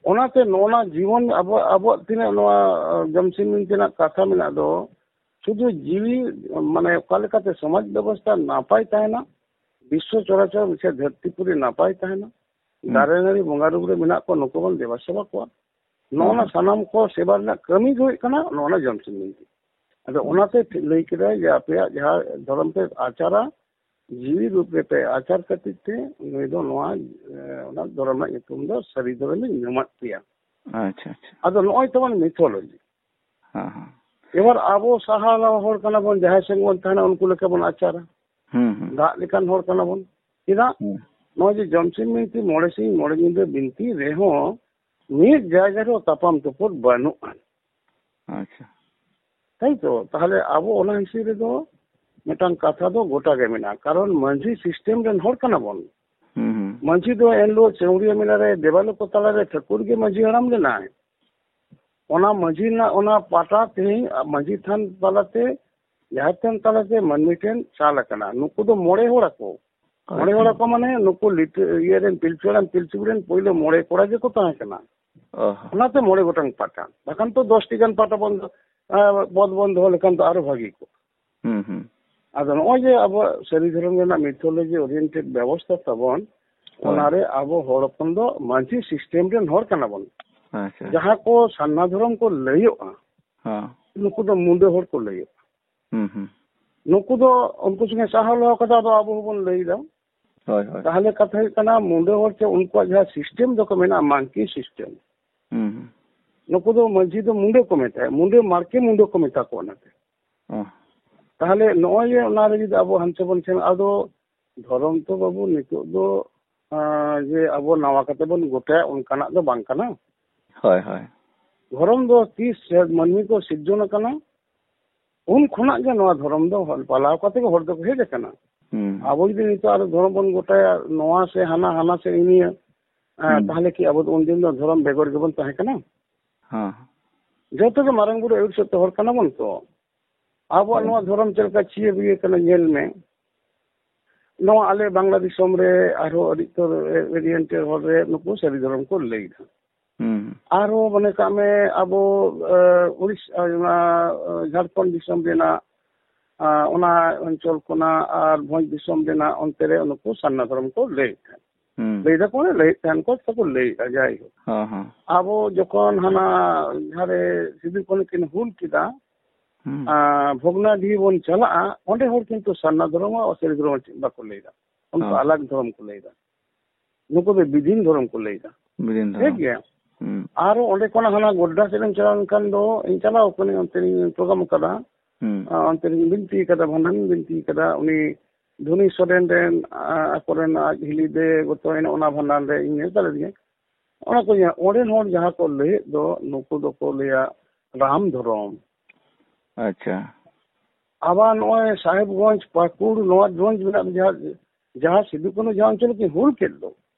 ᱚᱱᱟᱛᱮ ᱱᱚᱜᱼᱚ ᱱᱟ ᱡᱤᱵᱚᱱ ᱟᱵᱚ, ᱟᱵᱚᱣᱟᱜ ᱛᱤᱱᱟᱹᱜ ᱱᱚᱣᱟ, ᱟᱸ, ᱡᱚᱢᱥᱤᱢ ᱵᱤᱱᱛᱤ ᱨᱮᱱᱟᱜ ᱠᱟᱛᱷᱟ ᱢᱮᱱᱟᱜ ᱫᱚ, ᱥᱩᱫᱷᱩ ᱡᱤᱣᱤ, ᱢᱟᱱᱮ, ᱚᱠᱟ ᱞᱮᱠᱟᱛᱮ ᱥᱚᱢᱟᱡᱽ ᱵᱮᱵᱚᱥᱛᱷᱟ ᱱᱟᱯᱟᱭ ᱛᱟᱦᱮᱱᱟ, ᱵᱤᱥᱥᱚ ᱪᱚᱨᱟᱪᱚᱨ ᱥᱮ ᱫᱷᱟᱹᱨᱛᱤ ᱯᱩᱨᱤ ᱱᱟᱯᱟᱭ ᱛᱟᱦᱮᱱᱟ, ᱦᱩᱸ᱾ ᱫᱟᱨᱮ ᱱᱟᱹᱲᱤ ᱵᱚᱸᱜᱟ ᱨᱩᱯ ᱨᱮ ᱢᱮᱱᱟᱜ ᱠᱚᱣᱟ, ᱱᱩᱠᱩ ᱵᱚᱱ ᱫᱮᱵᱟ ᱥᱮᱵᱟ ᱠᱚᱣᱟ᱾ ᱱᱚᱜᱼᱚ ᱱᱟ ᱦᱩᱸ᱾ ᱥᱟᱱᱟᱢ ᱠᱚ ᱥᱮᱵᱟ ᱨᱮᱱᱟᱜ ᱠᱟᱹᱢᱤ ᱜᱮ ᱦᱩᱭᱩᱜ ᱠᱟᱱᱟ ᱱᱚᱜᱼᱚ ᱱᱟ ᱡᱚᱢᱥᱤᱢ ᱵᱤᱱᱛᱤ᱾ ᱟᱫᱚ ᱦᱩᱸ᱾ ᱚᱱᱟᱛᱮ ᱞᱟᱹᱭ ᱠᱮᱫᱟᱭ ᱡᱮ ᱟᱯᱮᱭᱟᱜ ᱡᱟᱦᱟᱸ ᱫᱷᱚᱨᱚᱢ ᱯᱮ ᱟᱪᱟᱨᱟ, ᱡᱤᱣᱤ ᱨᱩᱯ ᱨᱮᱯᱮ ᱟᱪᱟᱨ ᱠᱷᱟᱹᱛᱤᱨ ᱛᱮ ᱱᱩᱭ ᱫᱚ ᱱᱚᱣᱟ, ᱮ, ᱚᱱᱟ ᱫᱷᱚᱨᱚᱢ ᱨᱮᱱᱟᱜ ᱧᱩᱛᱩᱢ ᱫᱚ ᱥᱟᱹᱨᱤ ᱫᱷᱚᱨᱚᱢ ᱤᱧ ᱧᱩᱢᱟᱫ ᱯᱮᱭᱟ᱾ ᱟᱪᱪᱷᱟ, ᱟᱪᱪᱷᱟ᱾ ᱟᱫᱚ ᱱᱚᱜᱼᱚᱭ ᱛᱟᱵᱚᱱ mythology᱾ ᱦᱮᱸ, ᱦᱮᱸ᱾ ᱮᱵᱟᱨ ᱟᱵᱚ ᱥᱟᱦᱟᱞᱟ ᱦᱚᱲ ᱠᱟᱱᱟ ᱵᱚᱱ, ᱡᱟᱦᱟᱸᱭ ᱥᱮᱫ ᱵᱚᱱ ᱛᱟᱦᱮᱱᱟ, ᱩᱱᱠᱩ ᱞᱮᱠᱟ ᱵᱚᱱ ᱟᱪᱟᱨᱟ᱾ ᱦᱩᱸ, ᱦᱩᱸ᱾ ᱫᱟᱜ ᱞᱮᱠᱟᱱ ᱦᱚᱲ ᱠᱟᱱᱟ ᱵᱚᱱ᱾ ᱪᱮᱫᱟᱜ? ᱦᱩᱸ᱾ ᱱᱚᱜᱼᱚᱭ ᱡᱮ ᱡᱚᱢᱥᱤᱢ ᱵᱤᱱᱛᱤ ᱢᱚᱬᱮ ᱥᱤᱧ ᱢᱚᱬᱮ ᱧᱤᱫᱟᱹ ᱵᱤᱱᱛᱤ ᱨᱮᱦᱚᱸ ᱢᱤᱫ ᱡᱟᱭᱜᱟ ᱨᱮᱦᱚᱸ ᱛᱟᱯᱟᱢ ᱛᱩᱯᱩᱫ ᱵᱟᱹᱱᱩᱜᱼᱟ᱾ ᱟᱪᱪᱷᱟ᱾ ᱛᱟᱭ ᱛᱚ? ᱛᱟᱦᱞᱮ ᱟᱵᱚ ᱚᱱᱟ ᱦᱤᱥᱟᱹᱵ ᱨᱮᱫᱚ ᱢᱤᱫᱴᱟᱝ ᱠᱟᱛᱷᱟ ᱫᱚ ᱜᱚᱴᱟ ᱜᱮ ᱢᱮᱱᱟᱜᱼᱟ, ᱠᱟᱨᱚᱱ ᱢᱟᱹᱡᱷᱤ system ᱨᱮᱱ ᱦᱚᱲ ᱠᱟᱱᱟ ᱵᱚᱱ᱾ ᱦᱩᱸ, ᱦᱩᱸ᱾ ᱢᱟᱹᱡᱷᱤ ᱫᱚ ᱮᱱᱦᱤᱞᱳᱜ ᱪᱟᱹᱣᱲᱤᱭᱟᱹ ᱢᱮᱞᱟ ᱨᱮ ᱫᱮᱵᱟ ᱞᱳᱠ ᱛᱟᱞᱟᱨᱮ ᱴᱷᱟᱹᱠᱩᱨ ᱜᱮ ᱢᱟᱹᱡᱷᱤ ᱦᱟᱲᱟᱢ ᱞᱮᱱᱟᱭ᱾ ᱚᱱᱟ ᱢᱟᱹᱡᱷᱤ ᱨᱮᱱᱟᱜ ᱚᱱᱟ ᱯᱟᱴᱟ ᱛᱮᱦᱮᱧ ᱢᱟᱹᱡᱷᱤ ᱛᱷᱟᱱ ᱛᱟᱞᱟᱛᱮ, ᱡᱟᱦᱮᱨ ᱛᱷᱟᱱ ᱛᱟᱞᱟᱛᱮ ᱢᱟᱹᱱᱢᱤ ᱴᱷᱮᱱ ᱪᱟᱞ ᱟᱠᱟᱱᱟ᱾ ᱱᱩᱠᱩ ᱫᱚ ᱢᱚᱬᱮ ᱦᱚᱲ ᱟᱠᱚ᱾ ᱢᱚᱬᱮ ᱦᱚᱲ ᱟᱪᱪᱷᱟ᱾ ᱟᱠᱚ ᱢᱟᱱᱮ ᱱᱩᱠᱩ ᱞᱤᱴᱟᱹ-, ᱤᱭᱟᱹ ᱨᱮᱱ ᱯᱤᱞᱪᱩ ᱦᱟᱲᱟᱢ ᱯᱤᱞᱪᱩ ᱵᱩᱲᱦᱤ ᱨᱮᱱ ᱯᱳᱭᱞᱳ ᱢᱚᱬᱮ ᱠᱚᱲᱟ ᱜᱮᱠᱚ ᱛᱟᱦᱮᱸ ᱠᱟᱱᱟ᱾ ᱚ ᱦᱚᱸ᱾ ᱚᱱᱟᱛᱮ ᱢᱚᱬᱮ ᱜᱚᱴᱟᱝ ᱯᱟᱴᱟ᱾ ᱵᱟᱠᱷᱟᱱ ᱛᱚ ᱫᱚᱥ ᱴᱤ ᱜᱟᱱ ᱯᱟᱴᱟ ᱵᱚᱱ ᱫᱚ, ᱮᱸ, ᱯᱚᱫ ᱵᱚᱱ ᱫᱚᱦᱚ ᱞᱮᱠᱷᱟᱱ ᱫᱚ ᱟᱨᱚ ᱵᱷᱟᱹᱜᱤ ᱠᱚᱜᱼᱟ᱾ ᱦᱩᱸ, ᱦᱩᱸ᱾ ᱟᱫᱚ ᱱᱚᱜᱼᱚᱭ ᱡᱮ ᱟᱵᱚᱣᱟᱜ ᱥᱟᱹᱨᱤ ᱫᱷᱚᱨᱚᱢ ᱨᱮᱱᱟᱜ mythology oriented ᱵᱮᱵᱚᱥᱛᱷᱟ ᱛᱟᱵᱚᱱ, ᱦᱳᱭ᱾ ᱚᱱᱟᱨᱮ ᱟᱵᱚ ᱦᱚᱲ ᱦᱚᱯᱚᱱ ᱫᱚ ᱢᱟᱹᱡᱷᱤ system ᱨᱮᱱ ᱦᱚᱲ ᱠᱟᱱᱟ ᱵᱚᱱ᱾ ᱟᱪᱪᱷᱟ᱾ ᱡᱟᱦᱟᱸ ᱠᱚ ᱥᱟᱨᱱᱟ ᱫᱷᱚᱨᱚᱢ ᱠᱚ ᱞᱟᱹᱭᱚᱜᱼᱟ, ᱦᱚᱸ᱾ ᱱᱩᱠᱩ ᱫᱚ ᱢᱩᱸᱰᱟᱹ ᱦᱚᱲ ᱠᱚ ᱞᱟᱹᱭᱚᱜᱼᱟ᱾ ᱦᱩᱸ, ᱦᱩᱸ᱾ ᱱᱩᱠᱩ ᱫᱚ ᱩᱱᱠᱩ ᱥᱚᱸᱜᱮ ᱥᱟᱦᱟᱣ ᱞᱚᱦᱚ ᱠᱟᱛᱮ ᱟᱫᱚ ᱟᱵᱚ ᱦᱚᱸᱵᱚᱱ ᱞᱟᱹᱭ ᱮᱫᱟ᱾ ᱦᱳᱭ, ᱦᱳᱭ᱾ ᱛᱟᱦᱞᱮ ᱠᱟᱛᱷᱟ ᱦᱩᱭᱩᱜ ᱠᱟᱱᱟ, ᱢᱩᱸᱰᱟᱹ ᱦᱚᱲ ᱪᱮ ᱩᱱᱠᱩᱣᱟᱜ ᱡᱟᱦᱟᱸ system ᱫᱚᱠᱚ ᱢᱮᱱᱟᱜᱼᱟ, monkey system᱾ ᱦᱩᱸ, ᱦᱩᱸ᱾ ᱱᱩᱠᱩ ᱫᱚ ᱢᱟᱹᱡᱷᱤ ᱫᱚ ᱢᱩᱸᱰᱟᱹ ᱠᱚ ᱢᱮᱛᱟᱭᱟ, ᱢᱩᱸᱰᱟᱹ ᱢᱟᱨᱠᱮ ᱢᱩᱸᱰᱟᱹ ᱠᱚ ᱢᱮᱛᱟ ᱠᱚᱣᱟ ᱚᱱᱟᱛᱮ᱾ ᱚ᱾ ᱛᱟᱦᱞᱮ ᱱᱚᱜᱼᱚᱭ ᱡᱮ ᱚᱱᱟᱨᱮ ᱡᱩᱫᱤ ᱟᱵᱚ ᱦᱟᱱᱛᱮ ᱵᱚᱱ ᱥᱮᱱᱚᱜᱼᱟ, ᱟᱫᱚ ᱫᱷᱚᱨᱚᱢ ᱛᱚ ᱵᱟᱹᱵᱩ ᱱᱤᱛᱚᱜ ᱫᱚ ᱟᱸ, ᱡᱮ ᱟᱵᱚ ᱱᱟᱣᱟ ᱠᱟᱛᱮ ᱵᱚᱱ ᱜᱚᱴᱟᱭᱟ, ᱚᱱᱠᱟᱱᱟᱜ ᱫᱚ ᱵᱟᱝ ᱠᱟᱱᱟ᱾ ᱦᱳᱭ, ᱦᱳᱭ᱾ ᱫᱷᱚᱨᱚᱢ ᱫᱚ ᱛᱤᱥ ᱢᱟᱹᱱᱢᱤ ᱠᱚ ᱥᱤᱨᱡᱚᱱ ᱟᱠᱟᱱᱟ, ᱩᱱ ᱠᱷᱚᱱᱟᱜ ᱜᱮ ᱱᱚᱣᱟ ᱫᱷᱚᱨᱚᱢ ᱫᱚ ᱯᱟᱞᱟᱣ ᱠᱟᱛᱮ ᱜᱮ ᱦᱚᱲ ᱫᱚᱠᱚ ᱦᱮᱡ ᱟᱠᱟᱱᱟ᱾ ᱦᱩᱸ᱾ ᱟᱵᱚ ᱡᱩᱫᱤ ᱱᱤᱛᱚᱜ ᱟᱨᱚ ᱫᱷᱚᱨᱚᱢ ᱵᱚᱱ ᱜᱚᱴᱟᱭᱟ, ᱱᱚᱣᱟ ᱥᱮ ᱦᱟᱱᱟ, ᱦᱟᱱᱟ ᱥᱮ ᱱᱤᱭᱟᱹ, ᱮᱸ, ᱦᱩᱸ᱾ ᱛᱟᱦᱞᱮ ᱠᱤ ᱟᱵᱚ ᱫᱚ ᱩᱱᱫᱤᱱ ᱫᱚ ᱫᱷᱚᱨᱚᱢ ᱵᱮᱜᱚᱨ ᱜᱮᱵᱚᱱ ᱛᱟᱦᱮᱸ ᱠᱟᱱᱟ? ᱦᱮᱸ᱾ ᱡᱚᱛᱚ ᱜᱮ ᱢᱟᱨᱟᱝ ᱵᱩᱨᱩ ᱟᱹᱭᱩᱨ ᱥᱮᱫ ᱛᱮ ᱦᱚᱲ ᱠᱟᱱᱟ ᱵᱚᱱ ᱛᱚ᱾ ᱟᱵᱚᱣᱟᱜ ᱦᱳᱭ᱾ ᱱᱚᱣᱟ ᱫᱷᱚᱨᱚᱢ ᱪᱮᱫ ᱞᱮᱠᱟ ᱪᱷᱤᱭᱟᱹ ᱵᱤᱭᱟᱹ ᱠᱟᱱᱟ, ᱧᱮᱞ ᱢᱮ᱾ ᱱᱚᱣᱟ ᱟᱞᱮ ᱵᱟᱝᱞᱟ ᱫᱤᱥᱚᱢ ᱨᱮ ᱟᱨᱦᱚᱸ ᱟᱹᱰᱤ ᱩᱛᱟᱹᱨ ᱮ-, ᱮᱨᱤᱭᱟᱱ ᱴᱮ ᱦᱚᱲ ᱨᱮ ᱱᱩᱠᱩ ᱥᱟᱹᱨᱤ ᱫᱷᱚᱨᱚᱢ ᱠᱚ ᱞᱟᱹᱭ ᱮᱫᱟ᱾ ᱦᱩᱸ᱾ ᱟᱨᱦᱚᱸ ᱢᱚᱱᱮ ᱠᱟᱜ ᱢᱮ ᱟᱵᱚ, ᱮ, ᱩᱲᱤᱥᱥᱟ, ᱚᱱᱟ, ᱮ, ᱡᱷᱟᱲᱠᱷᱚᱸᱰ ᱫᱤᱥᱚᱢ ᱨᱮᱱᱟᱜ, ᱟ, ᱚᱱᱟ ᱚᱧᱪᱚᱞ ᱠᱷᱚᱱᱟᱜ ᱟᱨ ᱵᱷᱚᱸᱡᱽ ᱫᱤᱥᱚᱢ ᱨᱮᱱᱟᱜ ᱚᱱᱛᱮ ᱨᱮ ᱱᱩᱠᱩ ᱥᱟᱨᱱᱟ ᱫᱷᱚᱨᱚᱢ ᱠᱚ ᱞᱟᱹᱭᱮᱫ ᱛᱟᱦᱮᱸᱫ᱾ ᱦᱩᱸ᱾ ᱞᱟᱹᱭ ᱫᱟᱠᱚ, ᱢᱟᱱᱮ ᱞᱟᱹᱭᱮᱫ ᱛᱟᱦᱮᱸᱱ ᱠᱚ ᱥᱮᱠᱚ ᱞᱟᱹᱭᱮᱫᱼᱟ, ᱡᱟᱭᱦᱳᱠ᱾ ᱦᱚᱸ, ᱦᱚᱸ᱾ ᱟᱵᱚ ᱡᱚᱠᱷᱚᱱ ᱦᱟᱱᱟ ᱡᱟᱦᱟᱸ ᱨᱮ ᱥᱤᱫᱩ ᱠᱟᱹᱱᱦᱩ ᱠᱤᱱ ᱦᱩᱞ ᱠᱮᱫᱟ, ᱦᱩᱸ᱾ ᱟ, ᱵᱷᱚᱜᱽᱱᱟᱰᱤᱦᱤ ᱵᱚᱱ ᱪᱟᱞᱟᱜᱼᱟ, ᱚᱸᱰᱮ ᱦᱚᱲ ᱠᱤᱱᱛᱩ ᱥᱟᱨᱱᱟ ᱫᱷᱚᱨᱚᱢ ᱟᱨ ᱚᱥᱮᱨ ᱫᱷᱚᱨᱚᱢ ᱪᱮᱫ ᱵᱟᱠᱚ ᱞᱟᱹᱭᱫᱟ᱾ ᱩᱱᱠᱩ ᱦᱚᱸ᱾ ᱟᱞᱟᱜᱽ ᱫᱷᱚᱨᱚᱢ ᱠᱚ ᱞᱟᱹᱭᱫᱟ᱾ ᱱᱩᱠᱩ ᱫᱚ ᱵᱤᱫᱷᱤᱱ ᱫᱷᱚᱨᱚᱢ ᱠᱚ ᱞᱟᱹᱭᱫᱟ᱾ ᱵᱤᱫᱷᱤᱱ ᱴᱷᱤᱠ ᱫᱷᱚᱨᱚᱢ᱾ ᱜᱮᱭᱟ? ᱦᱩᱸ᱾ ᱟᱨᱚ ᱚᱸᱰᱮ ᱠᱷᱚᱱᱟᱜ ᱦᱟᱱᱟ ᱜᱚᱰᱰᱟ ᱥᱮᱫ ᱮᱢ ᱪᱟᱞᱟᱣ ᱞᱮᱱᱠᱷᱟᱱ ᱫᱚ, ᱤᱧ ᱪᱟᱞᱟᱣ ᱠᱟᱹᱱᱟᱹᱧ, ᱚᱱᱛᱮ ᱨᱤᱧ program ᱠᱟᱫᱟ᱾ ᱦᱩᱸ᱾ ᱟ, ᱚᱱᱛᱮ ᱨᱤᱧ ᱵᱤᱱᱛᱤ ᱠᱟᱫᱟ, ᱵᱷᱟᱸᱰᱟᱱ ᱤᱧ ᱵᱤᱱᱛᱤ ᱠᱟᱫᱟ᱾ ᱩᱱᱤ ᱫᱷᱚᱱᱤ ᱥᱚᱨᱮᱱ ᱨᱮᱱ, ᱟ, ᱟᱠᱚᱨᱮᱱ ᱟᱡ ᱦᱤᱞᱤ ᱫᱮ ᱜᱚᱛᱚᱭᱮᱱᱟ, ᱚᱱᱟ ᱵᱷᱟᱸᱰᱟᱱ ᱨᱮ ᱤᱧ ᱱᱮᱣᱛᱟ ᱞᱮᱫᱤᱧᱟ᱾ ᱚᱱᱟ ᱠᱚ ᱧᱮᱞ, ᱚᱸᱰᱮᱱ ᱦᱚᱲ ᱡᱟᱦᱟᱸ ᱠᱚ ᱞᱟᱹᱭᱮᱫ ᱫᱚ, ᱱᱩᱠᱩ ᱫᱚᱠᱚ ᱞᱟᱹᱭᱟ ᱨᱟᱢ ᱫᱷᱚᱨᱚᱢ᱾ ᱟᱪᱪᱷᱟ᱾ ᱟᱵᱟᱨ ᱱᱚᱜᱼᱚᱭ ᱥᱟᱦᱮᱵᱽᱜᱚᱸᱡᱽ, ᱯᱟᱹᱠᱩᱲ, ᱱᱚᱣᱟ ᱜᱚᱸᱡᱽ ᱢᱮᱱᱟᱜ ᱫᱚ, ᱡᱟᱦᱟᱸ, ᱡᱟᱦᱟᱸ ᱥᱤᱫᱩ ᱠᱟᱹᱱᱦᱩ ᱡᱟᱦᱟᱸ ᱚᱧᱪᱚᱞ ᱠᱤᱱ ᱦᱩᱞ ᱠᱮᱫ ᱫᱚ,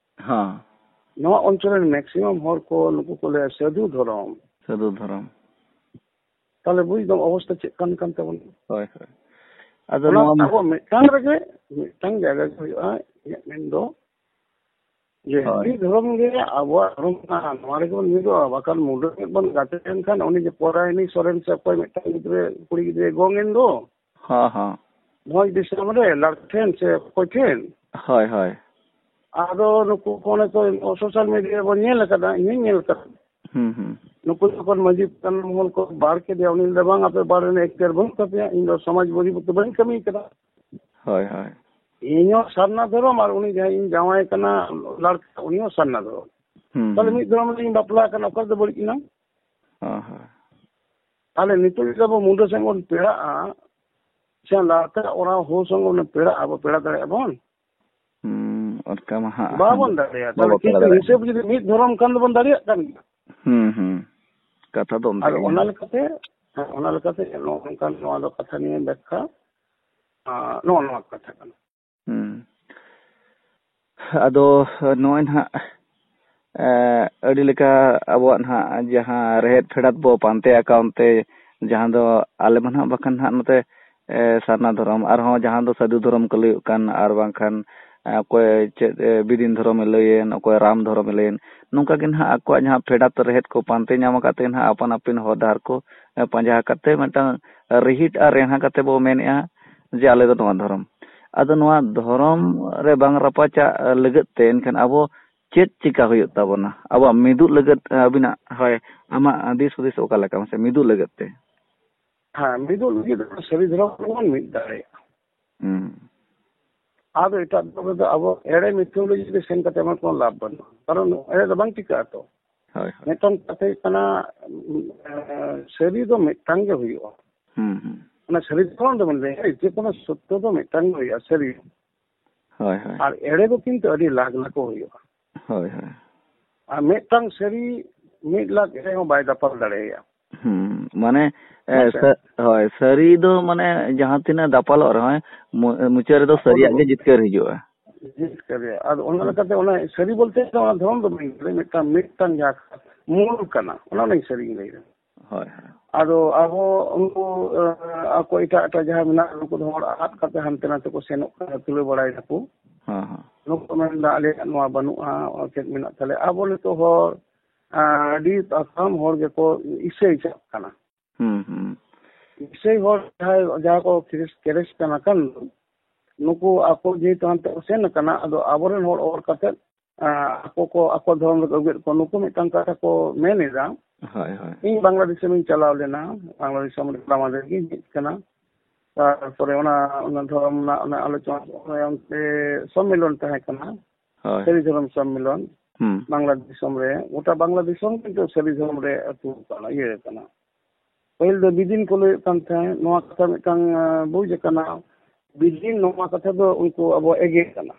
ᱦᱮᱸ᱾ ᱱᱚᱣᱟ ᱚᱧᱪᱚᱞ ᱨᱮᱱ maximum ᱦᱚᱲ ᱠᱚ, ᱱᱩᱠᱩ ᱠᱚ ᱞᱟᱹᱭᱟ ᱥᱟᱹᱫᱷᱩ ᱫᱷᱚᱨᱚᱢ᱾ ᱥᱟᱹᱫᱷᱩ ᱫᱷᱚᱨᱚᱢ᱾ ᱛᱟᱦᱞᱮ ᱵᱩᱡᱽ ᱫᱟᱢ ᱚᱵᱚᱥᱛᱟ ᱪᱮᱫ ᱠᱟᱱ, ᱠᱟᱱ ᱛᱟᱵᱚᱱᱟ? ᱦᱳᱭ, ᱦᱳᱭ᱾ ᱟᱫᱚ ᱚᱱᱟ ᱱᱚᱣᱟ ᱢᱟ ᱟᱵᱚ ᱢᱤᱫᱴᱟᱝ ᱨᱮᱜᱮ, ᱢᱤᱫᱴᱟᱝ ᱡᱟᱭᱜᱟ ᱜᱮ ᱦᱩᱭᱩᱜᱼᱟ, ᱤᱧᱟᱹᱜ ᱢᱮᱱ ᱫᱚ, ᱡᱮ ᱦᱳᱭ᱾ ᱦᱟᱹᱛᱤ ᱫᱷᱚᱨᱚᱢ ᱜᱮ ᱟᱵᱚᱣᱟᱜ ᱫᱷᱚᱨᱚᱢ ᱠᱟᱱᱟ, ᱱᱚᱣᱟ ᱨᱮᱜᱮ ᱵᱚᱱ ᱢᱤᱫᱚᱜᱼᱟ, ᱵᱟᱠᱷᱟᱱ ᱢᱩᱰᱟᱹ ᱢᱤᱫ ᱵᱚᱱ ᱜᱟᱛᱮ ᱞᱮᱱᱠᱷᱟᱱ, ᱩᱱᱤ ᱡᱮ ᱯᱚᱨᱟᱭᱱᱤ ᱥᱚᱨᱮᱱ ᱥᱮ ᱚᱠᱚᱭ ᱢᱤᱫᱴᱟᱝ ᱜᱤᱫᱽᱨᱟᱹ, ᱠᱩᱲᱤ ᱜᱤᱫᱽᱨᱟᱹᱭ ᱜᱚᱝ ᱮᱱ ᱫᱚ, ᱦᱚᱸ, ᱦᱚᱸ᱾ ᱵᱷᱚᱸᱡᱽ ᱫᱤᱥᱚᱢ ᱨᱮ, ᱞᱟᱲ ᱴᱷᱮᱱ ᱥᱮ ᱚᱠᱚᱭ ᱴᱷᱮᱱ? ᱦᱳᱭ, ᱦᱳᱭ᱾ ᱟᱫᱚ ᱱᱩᱠᱩ ᱠᱚ ᱚᱱᱮ ᱛᱚ social media ᱵᱚᱱ ᱧᱮᱞ ᱟᱠᱟᱫᱟ, ᱤᱧ ᱦᱚᱸᱧ ᱧᱮᱞ ᱟᱠᱟᱫᱟ᱾ ᱦᱩᱸ, ᱦᱩᱸ᱾ ᱱᱩᱠᱩ ᱡᱚᱠᱷᱚᱱ ᱢᱟᱹᱡᱷᱤ ᱯᱟᱨᱜᱟᱱᱟ ᱢᱚᱦᱚᱞ ᱠᱚ ᱵᱟᱲ ᱠᱮᱫᱮᱭᱟ, ᱩᱱᱤ ᱞᱟᱹᱭᱫᱟ, "ᱵᱟᱝ, ᱟᱯᱮ ᱵᱟᱲ ᱨᱮᱱᱟᱜ ᱮᱠᱛᱤᱭᱟᱨ ᱵᱟᱹᱱᱩᱜ ᱛᱟᱯᱮᱭᱟ, ᱤᱧ ᱫᱚ ᱥᱚᱢᱟᱡᱽ ᱵᱚᱦᱤᱨᱵᱷᱩᱛ ᱵᱟᱹᱧ ᱠᱟᱹᱢᱤ ᱠᱟᱫᱟ᱾ ᱦᱳᱭ, ᱦᱳᱭ᱾ ᱤᱧ ᱦᱚᱸ ᱥᱟᱨᱱᱟ ᱫᱷᱚᱨᱚᱢ, ᱟᱨ ᱩᱱᱤ ᱡᱟᱦᱟᱸᱭ ᱤᱧ ᱡᱟᱶᱟᱭ ᱠᱟᱱᱟ ᱞᱟᱲᱠᱟ, ᱩᱱᱤ ᱦᱚᱸ ᱥᱟᱨᱱᱟ ᱫᱷᱚᱨᱚᱢ᱾ ᱦᱩᱸ, ᱛᱟᱦᱞᱮ ᱦᱩᱸ᱾ ᱢᱤᱫ ᱫᱷᱚᱨᱚᱢ ᱨᱮᱞᱤᱧ ᱵᱟᱯᱞᱟ ᱟᱠᱟᱱᱟ, ᱚᱠᱟ ᱨᱮᱫᱚ ᱵᱟᱹᱲᱤᱡ ᱮᱱᱟ?" ᱦᱳᱭ, ᱦᱳᱭ᱾ ᱛᱟᱦᱞᱮ ᱱᱤᱛᱚᱜ ᱡᱩᱫᱤ ᱟᱵᱚ ᱢᱩᱰᱟᱹ ᱥᱮᱫ ᱵᱚᱱ ᱯᱮᱲᱟᱜᱼᱟ, ᱥᱮ ᱞᱟᱲᱠᱟ ᱚᱲᱟᱜ ᱦᱚᱲ ᱥᱚᱸᱜᱮ ᱵᱚᱱ ᱯᱮᱲᱟᱜᱼᱟ, ᱟᱵᱚ ᱯᱮᱲᱟ ᱫᱟᱲᱮᱭᱟᱜᱼᱟ ᱵᱚᱱ? ᱦᱩᱸ, ᱚᱱᱠᱟ ᱢᱟ ᱦᱟᱸᱜ ᱵᱟᱵᱚᱱ ᱫᱟᱲᱮᱭᱟᱜᱼᱟ᱾ ᱵᱟᱵᱚ ᱛᱟᱦᱚᱞᱮ ᱠᱤᱱᱛᱩ ᱫᱟᱲᱮᱭᱟᱜᱼᱟ᱾ ᱦᱤᱥᱟᱹᱵ ᱡᱩᱫᱤ ᱢᱤᱫ ᱫᱷᱚᱨᱚᱢ ᱠᱷᱟᱱ ᱫᱚᱵᱚᱱ ᱫᱟᱲᱮᱭᱟᱜ ᱠᱟᱱ ᱜᱮᱭᱟ᱾ ᱦᱩᱸ, ᱦᱩᱸ᱾ ᱠᱟᱛᱷᱟ ᱫᱚ ᱚᱱᱠᱟ ᱟᱫᱚ ᱜᱮ ᱚᱱᱟ ᱦᱟᱸᱜ᱾ ᱞᱮᱠᱟᱛᱮ, ᱦᱮᱸ, ᱚᱱᱟ ᱞᱮᱠᱟᱛᱮ ᱱᱚᱜᱼᱚ ᱱᱚᱝᱠᱟᱱ ᱱᱚᱣᱟ ᱫᱚ ᱠᱟᱛᱷᱟ ᱱᱤᱭᱮ ᱵᱮᱠᱠᱷᱟ, ᱟᱸ, ᱱᱚᱜᱼᱚ ᱱᱚᱣᱟ ᱠᱟᱛᱷᱟ ᱠᱟᱱᱟ᱾ ᱦᱩᱸ᱾ ᱟᱫᱚ ᱱᱚᱜᱼᱚᱭ ᱱᱟᱦᱟᱜ, ᱮ, ᱟᱹᱰᱤ ᱞᱮᱠᱟ ᱟᱵᱚᱣᱟᱜ ᱱᱟᱦᱟᱜ ᱡᱟᱦᱟᱸ ᱨᱮᱦᱮᱫ ᱯᱷᱮᱰᱟᱛ ᱵᱚ ᱯᱟᱱᱛᱮ ᱟᱠᱟᱱ ᱛᱮ, ᱡᱟᱦᱟᱸ ᱫᱚ ᱟᱞᱮ ᱢᱟ ᱱᱟᱦᱟᱜ ᱵᱟᱠᱷᱟᱱ ᱱᱟᱦᱟᱜ ᱱᱚᱛᱮ, ᱮ, ᱥᱟᱨᱱᱟ ᱫᱷᱚᱨᱚᱢ, ᱟᱨᱦᱚᱸ ᱡᱟᱦᱟᱸ ᱫᱚ ᱥᱟᱹᱫᱷᱩ ᱫᱷᱚᱨᱚᱢ ᱠᱚ ᱞᱟᱹᱭᱚᱜ ᱠᱟᱱ, ᱟᱨ ᱵᱟᱝᱠᱷᱟᱱ, ᱮ, ᱚᱠᱚᱭ ᱪᱮᱫ, ᱮ, ᱵᱤᱫᱤᱱ ᱫᱷᱚᱨᱚᱢᱮ ᱞᱟᱹᱭᱮᱱ, ᱚᱠᱚᱭ ᱨᱟᱢ ᱫᱷᱚᱨᱚᱢᱮ ᱞᱟᱹᱭᱮᱱ, ᱱᱚᱝᱠᱟ ᱜᱮ ᱱᱟᱦᱟᱜ ᱟᱠᱚᱣᱟᱜ ᱡᱟᱦᱟᱸ ᱯᱷᱮᱰᱟᱛ ᱨᱮᱦᱮᱫ ᱠᱚ ᱯᱟᱱᱛᱮ ᱧᱟᱢ ᱟᱠᱟᱫ ᱛᱮ ᱱᱟᱦᱟᱜ ᱟᱯᱟᱱ ᱟᱹᱯᱤᱱ ᱦᱚᱨ ᱰᱟᱦᱟᱨ ᱠᱚ, ᱮ, ᱯᱟᱸᱡᱟ ᱟᱠᱟᱫ ᱛᱮ ᱢᱤᱫᱴᱟᱝ ᱨᱤᱦᱤᱴ ᱟᱨ ᱨᱮᱦᱟ ᱠᱟᱛᱮ ᱵᱚ ᱢᱮᱱᱮᱜᱼᱟ ᱡᱮ ᱟᱞᱮ ᱫᱚ ᱱᱚᱣᱟ ᱫᱷᱚᱨᱚᱢ᱾ ᱟᱫᱚ ᱱᱚᱣᱟ ᱫᱷᱚᱨᱚᱢ ᱨᱮ ᱵᱟᱝ ᱨᱟᱯᱟᱪᱟᱜ ᱞᱟᱹᱜᱤᱫ ᱛᱮ ᱮᱱᱠᱷᱟᱱ ᱟᱵᱚ ᱪᱮᱫ ᱪᱤᱠᱟ ᱦᱩᱭᱩᱜ ᱛᱟᱵᱚᱱᱟ? ᱟᱵᱚᱣᱟᱜ ᱢᱤᱫᱚᱜ ᱞᱟᱹᱜᱤᱫ, ᱮ, ᱟᱹᱵᱤᱱᱟᱜ, ᱦᱳᱭ, ᱟᱢᱟᱜ ᱫᱤᱥ ᱦᱩᱫᱤᱥ ᱚᱠᱟ ᱞᱮᱠᱟ ᱢᱟᱥᱮ ᱢᱤᱫᱚᱜ ᱞᱟᱹᱜᱤᱫ ᱛᱮ? ᱦᱮᱸ, ᱢᱤᱫᱚᱜ ᱞᱟᱹᱜᱤᱫ ᱫᱚ ᱥᱟᱹᱨᱤ ᱫᱷᱚᱨᱚᱢ ᱨᱮᱵᱚᱱ ᱢᱤᱫ ᱫᱟᱲᱮᱭᱟᱜᱼᱟ᱾ ᱦᱩᱸ᱾ ᱟᱫᱚ ᱮᱴᱟᱜ ᱫᱷᱚᱨᱚᱢ ᱨᱮᱫᱚ ᱟᱵᱚ ᱮᱲᱮ ᱢᱤᱛᱟᱹᱢ ᱨᱮ ᱡᱩᱫᱤ ᱥᱮᱱ ᱠᱟᱛᱮ ᱮᱢᱟ ᱠᱚᱣᱟ ᱞᱟᱵᱷ ᱵᱟᱹᱱᱩᱜᱼᱟ, ᱠᱟᱨᱚᱱ ᱮᱲᱮ ᱫᱚ ᱵᱟᱝ ᱴᱤᱠᱟᱹᱜᱼᱟ ᱛᱚ᱾ ᱦᱳᱭ, ᱦᱳᱭ᱾ ᱢᱤᱫᱴᱟᱝ ᱠᱟᱛᱷᱟ ᱦᱩᱭᱩᱜ ᱠᱟᱱᱟ, ᱮᱸ, ᱥᱟᱹᱨᱤ ᱫᱚ ᱢᱤᱫᱴᱟᱝ ᱜᱮ ᱦᱩᱭᱩᱜᱼᱟ᱾ ᱦᱩᱸ, ᱦᱩᱸ᱾ ᱚᱱᱟ ᱥᱟᱹᱨᱤ ᱫᱷᱚᱨᱚᱢ ᱫᱚ ᱢᱮᱱ ᱫᱟᱲᱮᱭᱟᱜᱼᱟ, ᱡᱮ ᱠᱳᱱᱳ ᱥᱚᱛᱭᱚ ᱫᱚ ᱢᱤᱫᱴᱟᱝ ᱜᱮ ᱦᱩᱭᱩᱜᱼᱟ, ᱥᱟᱹᱨᱤ᱾ ᱦᱳᱭ, ᱦᱳᱭ᱾ ᱟᱨ ᱮᱲᱮ ᱫᱚ ᱠᱤᱱᱛᱩ ᱟᱹᱰᱤ ᱞᱟᱠᱷ ᱞᱟᱠᱷ ᱠᱚ ᱦᱩᱭᱩᱜᱼᱟ᱾ ᱦᱳᱭ, ᱦᱳᱭ᱾ ᱟᱨ ᱢᱤᱫᱴᱟᱝ ᱥᱟᱹᱨᱤ ᱢᱤᱫ ᱞᱟᱠᱷ ᱮᱲᱮ ᱦᱚᱸ ᱵᱟᱭ ᱫᱟᱯᱟᱞ ᱫᱟᱲᱮᱭᱟᱜᱼᱟ᱾ ᱦᱩᱸ, ᱢᱟᱱᱮ, ᱮ, ᱦᱮᱸ ᱥᱮ? ᱥᱟ-, ᱦᱳᱭ, ᱥᱟᱹᱨᱤ ᱫᱚ ᱢᱟᱱᱮ ᱡᱟᱦᱟᱸ ᱛᱤᱱᱟᱹᱜ ᱫᱟᱯᱟᱞᱚᱜ ᱨᱮᱦᱚᱸ, ᱢᱩ-, ᱢᱩᱪᱟᱹᱫ ᱨᱮᱫᱚ ᱥᱟᱹᱨᱤᱭᱟᱜ ᱜᱮ ᱡᱤᱛᱠᱟᱹᱨ ᱦᱤᱡᱩᱜᱼᱟ᱾ ᱡᱤᱛᱠᱟᱹᱨ ᱨᱮᱭᱟᱜ᱾ ᱟᱫᱚ ᱚᱱᱟ ᱞᱮᱠᱟᱛᱮ ᱚᱱᱟ ᱥᱟᱹᱨᱤ ᱵᱚᱞᱛᱮ ᱫᱚ ᱚᱱᱟ ᱫᱷᱚᱨᱚᱢ ᱫᱚ ᱵᱟᱹᱧ ᱞᱟᱹᱭ ᱫᱟ, ᱢᱤᱫᱴᱟᱝ, ᱢᱤᱫᱴᱟᱝ ᱡᱟᱦᱟᱸ ᱢᱩᱞ ᱠᱟᱱᱟ, ᱚᱱᱟ ᱞᱟᱹᱜᱤᱫ ᱥᱟᱹᱨᱤᱧ ᱞᱟᱹᱭ ᱫᱟ᱾ ᱦᱳᱭ, ᱦᱳᱭ᱾ ᱟᱫᱚ ᱟᱵᱚ ᱩᱱᱠᱩ, ᱮ, ᱟᱠᱚ ᱮᱴᱟᱜ ᱮᱴᱟᱜ ᱡᱟᱦᱟᱸ ᱢᱮᱱᱟᱜ, ᱩᱱᱠᱩ ᱫᱚ ᱦᱚᱲ ᱟᱫ ᱠᱟᱛᱮ ᱦᱟᱱᱛᱮ ᱱᱟᱛᱮ ᱠᱚ ᱥᱮᱱᱚᱜ ᱠᱟᱱᱟ, ᱛᱩᱞᱟᱹ ᱵᱟᱲᱟᱭ ᱫᱟᱠᱚ᱾ ᱦᱮᱸ, ᱦᱮᱸ᱾ ᱱᱩᱠᱩ ᱠᱚ ᱢᱮᱱ ᱫᱟ, "ᱟᱞᱮᱭᱟᱜ ᱱᱚᱣᱟ ᱵᱟᱹᱱᱩᱜᱼᱟ, ᱪᱮᱫ ᱢᱮᱱᱟᱜ ᱛᱟᱞᱮ?" ᱟᱵᱚ ᱱᱤᱛᱚᱜ ᱦᱚᱲ, ᱮ, ᱟᱹᱰᱤ ᱟᱥᱟᱢ ᱦᱚᱲ ᱜᱮᱠᱚ ᱤᱥᱟᱹᱭ ᱪᱟᱜ ᱠᱟᱱᱟ᱾ ᱦᱩᱸ, ᱦᱩᱸ᱾ ᱤᱥᱟᱹᱭ ᱦᱚᱲ ᱡᱟᱦᱟᱸᱭ, ᱡᱟᱦᱟᱸ ᱠᱚ ᱠᱷᱨᱤᱥ-, ᱠᱷᱨᱤᱥᱴᱟᱱ ᱟᱠᱟᱱ ᱫᱚ, ᱱᱩᱠᱩ ᱟᱠᱚ ᱡᱮᱦᱮᱛᱩ ᱦᱟᱱᱛᱮ ᱠᱚ ᱥᱮᱱ ᱟᱠᱟᱱᱟ, ᱟᱫᱚ ᱟᱵᱚᱨᱮᱱ ᱦᱚᱲ ᱚᱨ ᱠᱟᱛᱮ, ᱟ, ᱟᱠᱚ ᱠᱚ, ᱟᱠᱚ ᱫᱷᱚᱨᱚᱢ ᱨᱮᱠᱚ ᱟᱹᱜᱩᱭᱮᱫ ᱠᱚᱣᱟ᱾ ᱱᱩᱠᱩ ᱢᱤᱫᱴᱟᱝ ᱠᱟᱛᱷᱟ ᱠᱚ ᱢᱮᱱ ᱮᱫᱟ, ᱦᱳᱭ, ᱦᱳᱭ᱾ ᱤᱧ ᱵᱟᱝᱞᱟᱫᱮᱥ ᱤᱧ ᱪᱟᱞᱟᱣ ᱞᱮᱱᱟ, ᱵᱟᱝᱞᱟᱫᱮᱥ ᱨᱮ ᱦᱚᱞᱟ ᱢᱟᱫᱷᱮᱨ ᱜᱤᱧ ᱦᱮᱡ ᱟᱠᱟᱱᱟ᱾ ᱛᱟᱨᱯᱚᱨᱮ ᱚᱱᱟ, ᱚᱱᱟ ᱫᱷᱚᱨᱚᱢ ᱨᱮᱱᱟᱜ ᱚᱱᱟ ᱟᱞᱳᱪᱚᱱᱟ, ᱚᱱᱮ ᱚᱱᱛᱮ ᱥᱚᱢᱢᱮᱞᱚᱱ ᱛᱟᱦᱮᱸ ᱠᱟᱱᱟ, ᱦᱳᱭ᱾ ᱥᱟᱹᱨᱤ ᱫᱷᱚᱨᱚᱢ ᱥᱚᱢᱢᱮᱞᱚᱱ, ᱦᱩᱸ᱾ ᱵᱟᱝᱞᱟ ᱫᱤᱥᱚᱢ ᱨᱮ, ᱜᱚᱴᱟ ᱵᱟᱝᱞᱟ ᱫᱤᱥᱚᱢ ᱠᱤᱱᱛᱩ ᱥᱟᱹᱨᱤ ᱫᱷᱚᱨᱚᱢ ᱨᱮ ᱟᱹᱛᱩ ᱠᱟᱱᱟ, ᱤᱭᱟᱹ ᱠᱟᱱᱟ᱾ ᱯᱟᱹᱦᱤᱞ ᱫᱚ ᱵᱤᱫᱤᱱ ᱠᱚ ᱞᱟᱹᱭᱮᱫ ᱠᱟᱱ ᱛᱟᱦᱮᱸᱫ, ᱱᱚᱣᱟ ᱠᱟᱛᱷᱟ ᱢᱤᱫᱴᱟᱝ, ᱟᱸ, ᱵᱩᱡᱽ ᱟᱠᱟᱱᱟ, ᱵᱤᱫᱤᱱ ᱱᱚᱣᱟ ᱠᱟᱛᱷᱟ ᱫᱚ ᱩᱱᱠᱩ ᱟᱵᱚ ᱮᱜᱮᱨ ᱠᱟᱱᱟ᱾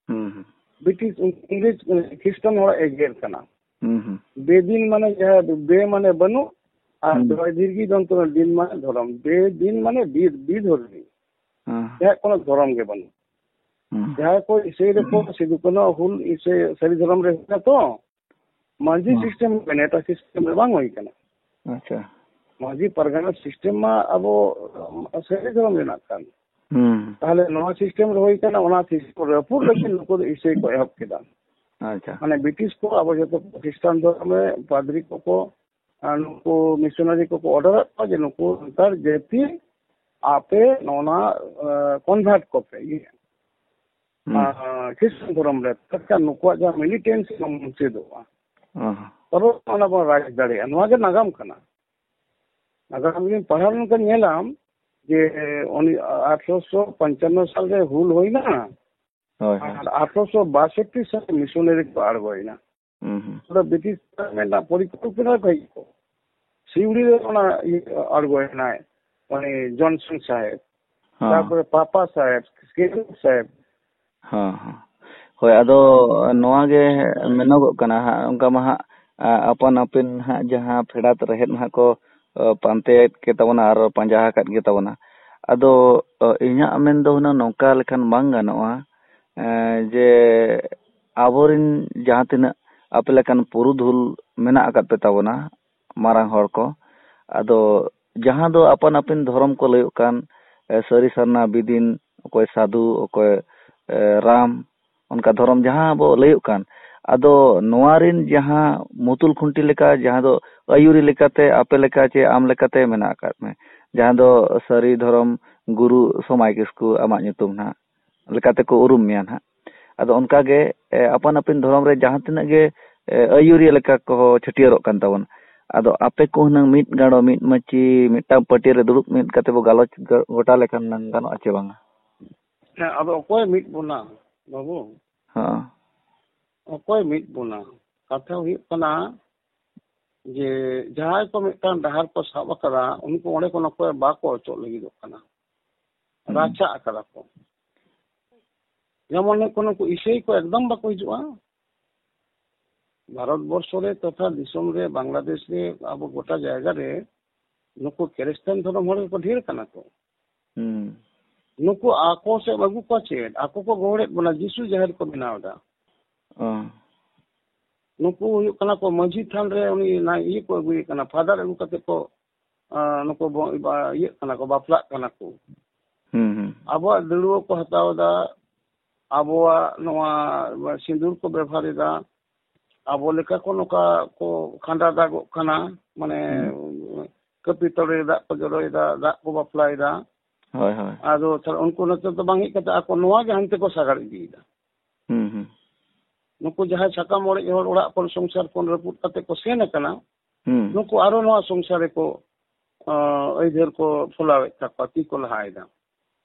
ᱦᱩᱸ, ᱦᱩᱸ᱾ ᱵᱨᱤᱴᱤᱥ, ᱤᱝᱨᱮᱡᱽ, ᱠᱷᱨᱤᱥᱴᱟᱱ ᱦᱚᱲᱟᱜ ᱮᱜᱮᱨ ᱠᱟᱱᱟ᱾ ᱦᱩᱸ, ᱦᱩᱸ᱾ ᱵᱮᱫᱤᱱ ᱢᱟᱱᱮ ᱡᱟᱦᱟᱸ ᱵᱮ ᱢᱟᱱᱮ ᱵᱟᱹᱱᱩᱜ, ᱟᱨ ᱦᱩᱸ᱾ ᱫᱚᱭ ᱫᱤᱨᱜᱷᱤ ᱫᱚᱱᱛᱚ ᱫᱤᱱ ᱢᱟᱱᱮ ᱫᱷᱚᱨᱚᱢ᱾ ᱵᱮᱫᱤᱱ ᱢᱟᱱᱮ ᱵᱤᱫ, ᱵᱤᱫᱷᱚᱨᱢᱤ᱾ ᱦᱩᱸ᱾ ᱡᱟᱦᱟᱸᱭ ᱠᱳᱱᱳ ᱫᱷᱚᱨᱚᱢ ᱜᱮ ᱵᱟᱹᱱᱩᱜ᱾ ᱦᱩᱸ᱾ ᱡᱟᱦᱟᱸᱭ ᱠᱚ ᱤᱥᱟᱹᱭ ᱨᱮᱠᱚ ᱥᱤᱫᱩ ᱠᱟᱹᱱᱦᱩ ᱦᱩᱞ ᱤᱥᱟᱹᱭ ᱥᱟᱹᱨᱤ ᱫᱷᱚᱨᱚᱢ ᱨᱮ ᱦᱩᱭᱱᱟ ᱛᱚ, ᱢᱟᱹᱡᱷᱤ ᱦᱩᱸ᱾ ᱥᱤᱥᱴᱮᱢ ᱢᱮᱱᱟᱭᱟ, ᱮᱴᱟᱜ ᱥᱤᱥᱴᱮᱢ ᱨᱮ ᱵᱟᱝ ᱦᱩᱭ ᱠᱟᱱᱟ᱾ ᱟᱪᱪᱷᱟ᱾ ᱢᱟᱹᱡᱷᱤ ᱯᱟᱨᱜᱟᱱᱟ ᱥᱤᱥᱴᱮᱢ ᱢᱟ ᱟᱵᱚ, ᱟᱢ, ᱥᱟᱹᱨᱤ ᱫᱷᱚᱨᱚᱢ ᱨᱮᱱᱟᱜ ᱠᱟᱱ᱾ ᱦᱩᱸ᱾ ᱛᱟᱦᱞᱮ ᱱᱚᱣᱟ ᱥᱤᱥᱴᱮᱢ ᱨᱮ ᱦᱩᱭ ᱠᱟᱱᱟ, ᱚᱱᱟ ᱥᱤᱥᱴᱮᱢ ᱨᱟᱹᱯᱩᱫ ᱞᱟᱹᱜᱤᱫ ᱱᱩᱠᱩ ᱫᱚ ᱤᱥᱟᱹᱭ ᱠᱚ ᱮᱦᱚᱵ ᱠᱮᱫᱟ᱾ ᱟᱪᱪᱷᱟ᱾ ᱢᱟᱱᱮ ᱵᱨᱤᱴᱤᱥ ᱠᱚ ᱟᱵᱚ ᱡᱚᱛᱚ ᱠᱷᱨᱤᱥᱴᱟᱱ ᱫᱷᱚᱨᱚᱢ ᱨᱮ ᱯᱟᱫᱽᱨᱤ ᱠᱚᱠᱚ, ᱟᱨ ᱱᱩᱠᱩ ᱢᱤᱥᱚᱱᱟᱨᱤ ᱠᱚᱠᱚ ᱚᱰᱟᱨᱟᱫ ᱠᱚᱣᱟ ᱡᱮ ᱱᱩᱠᱩ ᱥᱟᱱᱛᱟᱲ ᱡᱟᱹᱛᱤ ᱟᱯᱮ ᱱᱚᱣᱟ, ᱮ, ᱠᱚᱱᱵᱷᱟᱨᱴ ᱠᱚᱯᱮ, ᱤᱭᱟᱹ, ᱦᱩᱸ᱾ ᱟᱨ ᱠᱷᱨᱤᱥᱴᱟᱱ ᱫᱷᱚᱨᱚᱢ ᱨᱮ, ᱛᱟᱦᱞᱮ ᱠᱷᱟᱱ ᱱᱩᱠᱩᱣᱟᱜ ᱡᱟᱦᱟᱸ ᱢᱤᱞᱤᱴᱮᱱᱥᱤ ᱢᱩᱪᱟᱹᱫᱚᱜᱼᱟ᱾ ᱚ᱾ ᱛᱚᱵᱮ ᱚᱱᱟ ᱵᱚᱱ ᱨᱟᱡᱽ ᱫᱟᱲᱮᱭᱟᱜᱼᱟ᱾ ᱱᱚᱣᱟ ᱜᱮ ᱱᱟᱜᱟᱢ ᱠᱟᱱᱟ᱾ ᱱᱟᱜᱟᱢ ᱡᱩᱫᱤᱢ ᱯᱟᱲᱦᱟᱣ ᱞᱮᱱᱠᱷᱟᱱ ᱧᱮᱞᱟᱢ ᱡᱮ ᱩᱱᱤ ᱟᱴᱷᱨᱚᱥᱚ ᱯᱚᱧᱪᱟᱱᱱᱚ ᱥᱟᱞ ᱨᱮ ᱦᱩᱞ ᱦᱩᱭᱱᱟ, ᱦᱳᱭ, ᱦᱳᱭ᱾ ᱟᱨ ᱟᱴᱷᱨᱚᱥᱚ ᱵᱟᱥᱚᱴᱴᱤ ᱥᱟᱞ ᱢᱤᱥᱚᱱᱟᱨᱤ ᱠᱚ ᱟᱬᱜᱚᱭᱮᱱᱟ᱾ ᱦᱩᱸ, ᱦᱩᱸ᱾ ᱚᱸᱰᱮ ᱵᱨᱤᱴᱤᱥ ᱨᱮᱱᱟᱜ ᱯᱚᱨᱤᱠᱚᱞᱯᱚᱱᱟ ᱠᱚ ᱦᱮᱡ ᱠᱚ᱾ ᱥᱤᱣᱲᱤ ᱨᱮ ᱚᱱᱟ ᱤᱭᱟᱹ ᱟᱬᱜᱚᱭᱮᱱᱟᱭ, ᱩᱱᱤ ᱡᱚᱱᱥᱚᱱ ᱥᱟᱦᱮᱵᱽ, ᱦᱚᱸ᱾ ᱛᱟᱨᱯᱚᱨᱮ ᱯᱟᱯᱟ ᱥᱟᱦᱮᱵᱽ, ᱥᱠᱮᱞᱤᱝ ᱥᱟᱦᱮᱵᱽ᱾ ᱦᱚᱸ, ᱦᱚᱸ᱾ ᱦᱳᱭ, ᱟᱫᱚ ᱱᱚᱣᱟ ᱜᱮ ᱢᱮᱱᱚᱜᱚᱜ ᱠᱟᱱᱟ ᱦᱟᱸᱜ, ᱚᱱᱠᱟ ᱢᱟ ᱦᱟᱸᱜ, ᱟ, ᱟᱯᱟᱱ ᱟᱹᱯᱤᱱ ᱦᱟᱸᱜ ᱡᱟᱦᱟᱸ ᱯᱷᱮᱰᱟᱛ ᱨᱮᱦᱮᱫ ᱦᱟᱸᱜ ᱠᱚ, ᱟ, ᱯᱟᱱᱛᱮᱭᱮᱫ ᱜᱮ ᱛᱟᱵᱚᱱᱟ ᱟᱨ ᱯᱟᱸᱡᱟ ᱟᱠᱟᱫ ᱜᱮ ᱛᱟᱵᱚᱱᱟ᱾ ᱟᱫᱚ, ᱟ, ᱤᱧᱟᱹᱜ ᱢᱮᱱ ᱫᱚ ᱦᱩᱱᱟᱹᱝ ᱱᱚᱝᱠᱟ ᱞᱮᱠᱷᱟᱱ ᱵᱟᱝ ᱜᱟᱱᱚᱜᱼᱟ, ᱮ, ᱡᱮ ᱟᱵᱚᱨᱤᱱ ᱡᱟᱦᱟᱸ ᱛᱤᱱᱟᱹᱜ ᱟᱯᱮ ᱞᱮᱠᱟᱱ ᱯᱩᱨᱩᱫᱷᱩᱞ ᱢᱮᱱᱟᱜ ᱟᱠᱟᱫ ᱯᱮ ᱛᱟᱵᱚᱱᱟ, ᱢᱟᱨᱟᱝ ᱦᱚᱲ ᱠᱚ, ᱟᱫᱚ ᱡᱟᱦᱟᱸ ᱫᱚ ᱟᱯᱟᱱ ᱟᱹᱯᱤᱱ ᱫᱷᱚᱨᱚᱢ ᱠᱚ ᱞᱟᱹᱭᱚᱜ ᱠᱟᱱ, ᱮ, ᱥᱟᱹᱨᱤ ᱥᱟᱨᱱᱟ ᱵᱤᱫᱤᱱ, ᱚᱠᱚᱭ ᱥᱟᱫᱷᱩ, ᱚᱠᱚᱭ, ᱮ, ᱨᱟᱢ, ᱚᱱᱠᱟ ᱫᱷᱚᱨᱚᱢ ᱡᱟᱦᱟᱸ ᱵᱚ ᱞᱟᱹᱭᱚᱜ ᱠᱟᱱ, ᱟᱫᱚ ᱱᱚᱣᱟ ᱨᱤᱱ ᱡᱟᱦᱟᱸ ᱢᱩᱛᱩᱞ ᱠᱷᱩᱱᱴᱤ ᱞᱮᱠᱟ, ᱡᱟᱦᱟᱸ ᱫᱚ ᱟᱹᱭᱩᱨᱤ ᱞᱮᱠᱟᱛᱮ ᱟᱯᱮ ᱞᱮᱠᱟ ᱪᱮ ᱟᱢ ᱞᱮᱠᱟᱛᱮ ᱢᱮᱱᱟᱜ ᱟᱠᱟᱫ ᱢᱮ, ᱡᱟᱦᱟᱸ ᱫᱚ ᱥᱟᱹᱨᱤ ᱫᱷᱚᱨᱚᱢ ᱜᱩᱨᱩ ᱥᱚᱢᱟᱭ ᱠᱤᱥᱠᱩ ᱟᱢᱟᱜ ᱧᱩᱛᱩᱢ ᱱᱟᱦᱟᱜ ᱞᱮᱠᱟᱛᱮ ᱠᱚ ᱩᱨᱩᱢ ᱢᱮᱭᱟ ᱱᱟᱦᱟᱜ᱾ ᱟᱫᱚ ᱚᱱᱠᱟ ᱜᱮ, ᱮ, ᱟᱯᱟᱱ ᱟᱹᱯᱤᱱ ᱫᱷᱚᱨᱚᱢ ᱨᱮ ᱡᱟᱦᱟᱸ ᱛᱤᱱᱟᱹᱜ ᱜᱮ, ᱮ, ᱟᱹᱭᱩᱨᱤᱭᱟᱹ ᱞᱮᱠᱟ ᱠᱚ ᱪᱷᱟᱹᱴᱭᱟᱹᱨᱚᱜ ᱠᱟᱱ ᱛᱟᱵᱚᱱᱟ᱾ ᱟᱫᱚ ᱟᱯᱮ ᱠᱚ ᱦᱩᱱᱟᱹᱝ ᱢᱤᱫ ᱜᱟᱸᱰᱚ, ᱢᱤᱫ ᱢᱟᱹᱪᱤ, ᱢᱤᱫᱴᱟᱝ ᱯᱟᱹᱴᱤᱭᱟᱹ ᱨᱮ ᱫᱩᱲᱩᱵ ᱢᱤᱫ ᱠᱟᱛᱮ ᱵᱚ ᱜᱟᱞᱚᱪ ᱜᱚ-, ᱜᱚᱴᱟ ᱞᱮᱠᱷᱟᱱ ᱦᱩᱱᱟᱹᱝ ᱜᱟᱱᱚᱜᱼᱟ ᱪᱮ ᱵᱟᱝᱟ? ᱦᱮᱸ, ᱟᱫᱚ ᱚᱠᱚᱭ ᱢᱤᱫ ᱵᱚᱱᱟ ᱵᱟᱹᱵᱩ? ᱦᱚᱸ᱾ ᱚᱠᱚᱭ ᱢᱤᱫ ᱵᱚᱱᱟ? ᱠᱟᱛᱷᱟ ᱦᱩᱭᱩᱜ ᱠᱟᱱᱟ ᱡᱮ ᱡᱟᱦᱟᱸᱭ ᱠᱚ ᱢᱤᱫᱴᱟᱝ ᱰᱟᱦᱟᱨ ᱠᱚ ᱥᱟᱵ ᱟᱠᱟᱫᱟ, ᱩᱱᱠᱩ ᱚᱸᱰᱮ ᱠᱷᱚᱱ ᱚᱠᱚᱭ ᱵᱟᱠᱚ ᱚᱪᱚᱜ ᱞᱟᱹᱜᱤᱫᱚᱜ ᱠᱟᱱᱟ᱾ ᱦᱩᱸ᱾ ᱨᱟᱪᱟᱜ ᱟᱠᱟᱫᱟ ᱠᱚ᱾ ᱡᱮᱢᱚᱱ ᱦᱩᱭᱩᱜ ᱠᱟᱱᱟ, ᱱᱩᱠᱩ ᱤᱥᱟᱹᱭ ᱠᱚ ᱮᱠᱫᱚᱢ ᱵᱟᱠᱚ ᱦᱤᱡᱩᱜᱼᱟ᱾ ᱵᱷᱟᱨᱚᱛ ᱵᱚᱨᱥᱚ ᱨᱮ ᱛᱚᱛᱷᱟ ᱫᱤᱥᱚᱢ ᱨᱮ, ᱵᱟᱝᱞᱟᱫᱮᱥ ᱨᱮ, ᱟᱵᱚ ᱜᱚᱴᱟ ᱡᱟᱭᱜᱟ ᱨᱮ ᱱᱩᱠᱩ ᱠᱷᱨᱤᱥᱴᱟᱱ ᱫᱷᱚᱨᱚᱢ ᱦᱚᱲ ᱜᱮᱠᱚ ᱰᱷᱮᱨ ᱠᱟᱱᱟ ᱠᱚ᱾ ᱦᱩᱸ᱾ ᱱᱩᱠᱩ ᱟᱠᱚ ᱥᱮᱫ ᱟᱹᱜᱩ ᱠᱚᱣᱟ ᱪᱮᱫ? ᱟᱠᱚ ᱠᱚ ᱜᱚᱦᱚᱲᱮᱫ ᱵᱚᱱᱟ, ᱡᱤᱥᱩ ᱡᱟᱦᱮᱨ ᱠᱚ ᱵᱮᱱᱟᱣ ᱮᱫᱟ᱾ ᱚ᱾ ᱱᱩᱠᱩ ᱦᱩᱭᱩᱜ ᱠᱟᱱᱟ ᱠᱚ ᱢᱟᱹᱡᱷᱤ ᱛᱷᱟᱱ ᱨᱮ ᱩᱱᱤ ᱱᱟ-, ᱤᱭᱟᱹ ᱠᱚ ᱟᱹᱜᱩᱭᱮ ᱠᱟᱱᱟ, ᱯᱷᱟᱫᱟᱨ ᱟᱹᱜᱩ ᱠᱟᱛᱮ ᱠᱚ, ᱟᱸ, ᱱᱩᱠᱩ ᱵᱚ-, ᱵᱟ-, ᱤᱭᱟᱹᱜ ᱠᱟᱱᱟ ᱠᱚ, ᱵᱟᱯᱞᱟᱜ ᱠᱟᱱᱟ ᱠᱚ᱾ ᱦᱩᱸ, ᱦᱩᱸ᱾ ᱟᱵᱚᱣᱟᱜ ᱫᱟᱹᱲᱩᱣᱟᱹ ᱠᱚ ᱦᱟᱛᱟᱣ ᱮᱫᱟ, ᱟᱵᱚᱣᱟᱜ ᱱᱚᱣᱟ ᱥᱤᱸᱫᱩᱨ ᱠᱚ ᱵᱮᱵᱷᱟᱨ ᱮᱫᱟ, ᱟᱵᱚ ᱞᱮᱠᱟ ᱠᱚ ᱱᱚᱝᱠᱟ ᱠᱚ ᱠᱷᱟᱸᱰᱟ ᱫᱟᱜᱚᱜ ᱠᱟᱱᱟ, ᱢᱟᱱᱮ, ᱦᱩᱸ᱾ ᱠᱟᱹᱯᱤ ᱛᱚᱲᱮ ᱫᱟᱜ ᱠᱚ ᱡᱚᱨᱚᱭᱮᱫᱟ, ᱫᱟᱜ ᱠᱚ ᱵᱟᱯᱞᱟᱭᱮᱫᱟ᱾ ᱦᱳᱭ, ᱦᱳᱭ᱾ ᱟᱫᱚ ᱛᱟᱦᱞᱮ ᱩᱱᱠᱩ ᱱᱚᱛᱮ ᱫᱚ ᱵᱟᱝ ᱦᱮᱡ ᱠᱟᱛᱮ ᱟᱠᱚ ᱱᱚᱣᱟ ᱜᱮ ᱦᱟᱱᱛᱮ ᱠᱚ ᱥᱟᱜᱟᱲ ᱤᱫᱤᱭᱮᱫᱟ᱾ ᱦᱩᱸ, ᱦᱩᱸ᱾ ᱱᱩᱠᱩ ᱡᱟᱦᱟᱸᱭ ᱥᱟᱠᱟᱢ ᱚᱲᱮᱡ ᱦᱚᱲ ᱚᱲᱟᱜ ᱠᱷᱚᱱ ᱥᱚᱝᱥᱟᱨ ᱠᱷᱚᱱ ᱨᱟᱹᱯᱩᱫ ᱠᱟᱛᱮ ᱠᱚ ᱥᱮᱱ ᱟᱠᱟᱱᱟ, ᱦᱩᱸ᱾ ᱱᱩᱠᱩ ᱟᱨᱚ ᱱᱚᱣᱟ ᱥᱚᱝᱥᱟᱨ ᱨᱮᱠᱚ, ᱟᱸ, ᱟᱹᱭᱫᱟᱹᱨ ᱠᱚ ᱯᱷᱚᱞᱟᱣᱮᱫ ᱛᱟᱠᱚᱣᱟ, ᱛᱤ ᱠᱚ ᱞᱟᱦᱟᱭᱮᱫᱟ᱾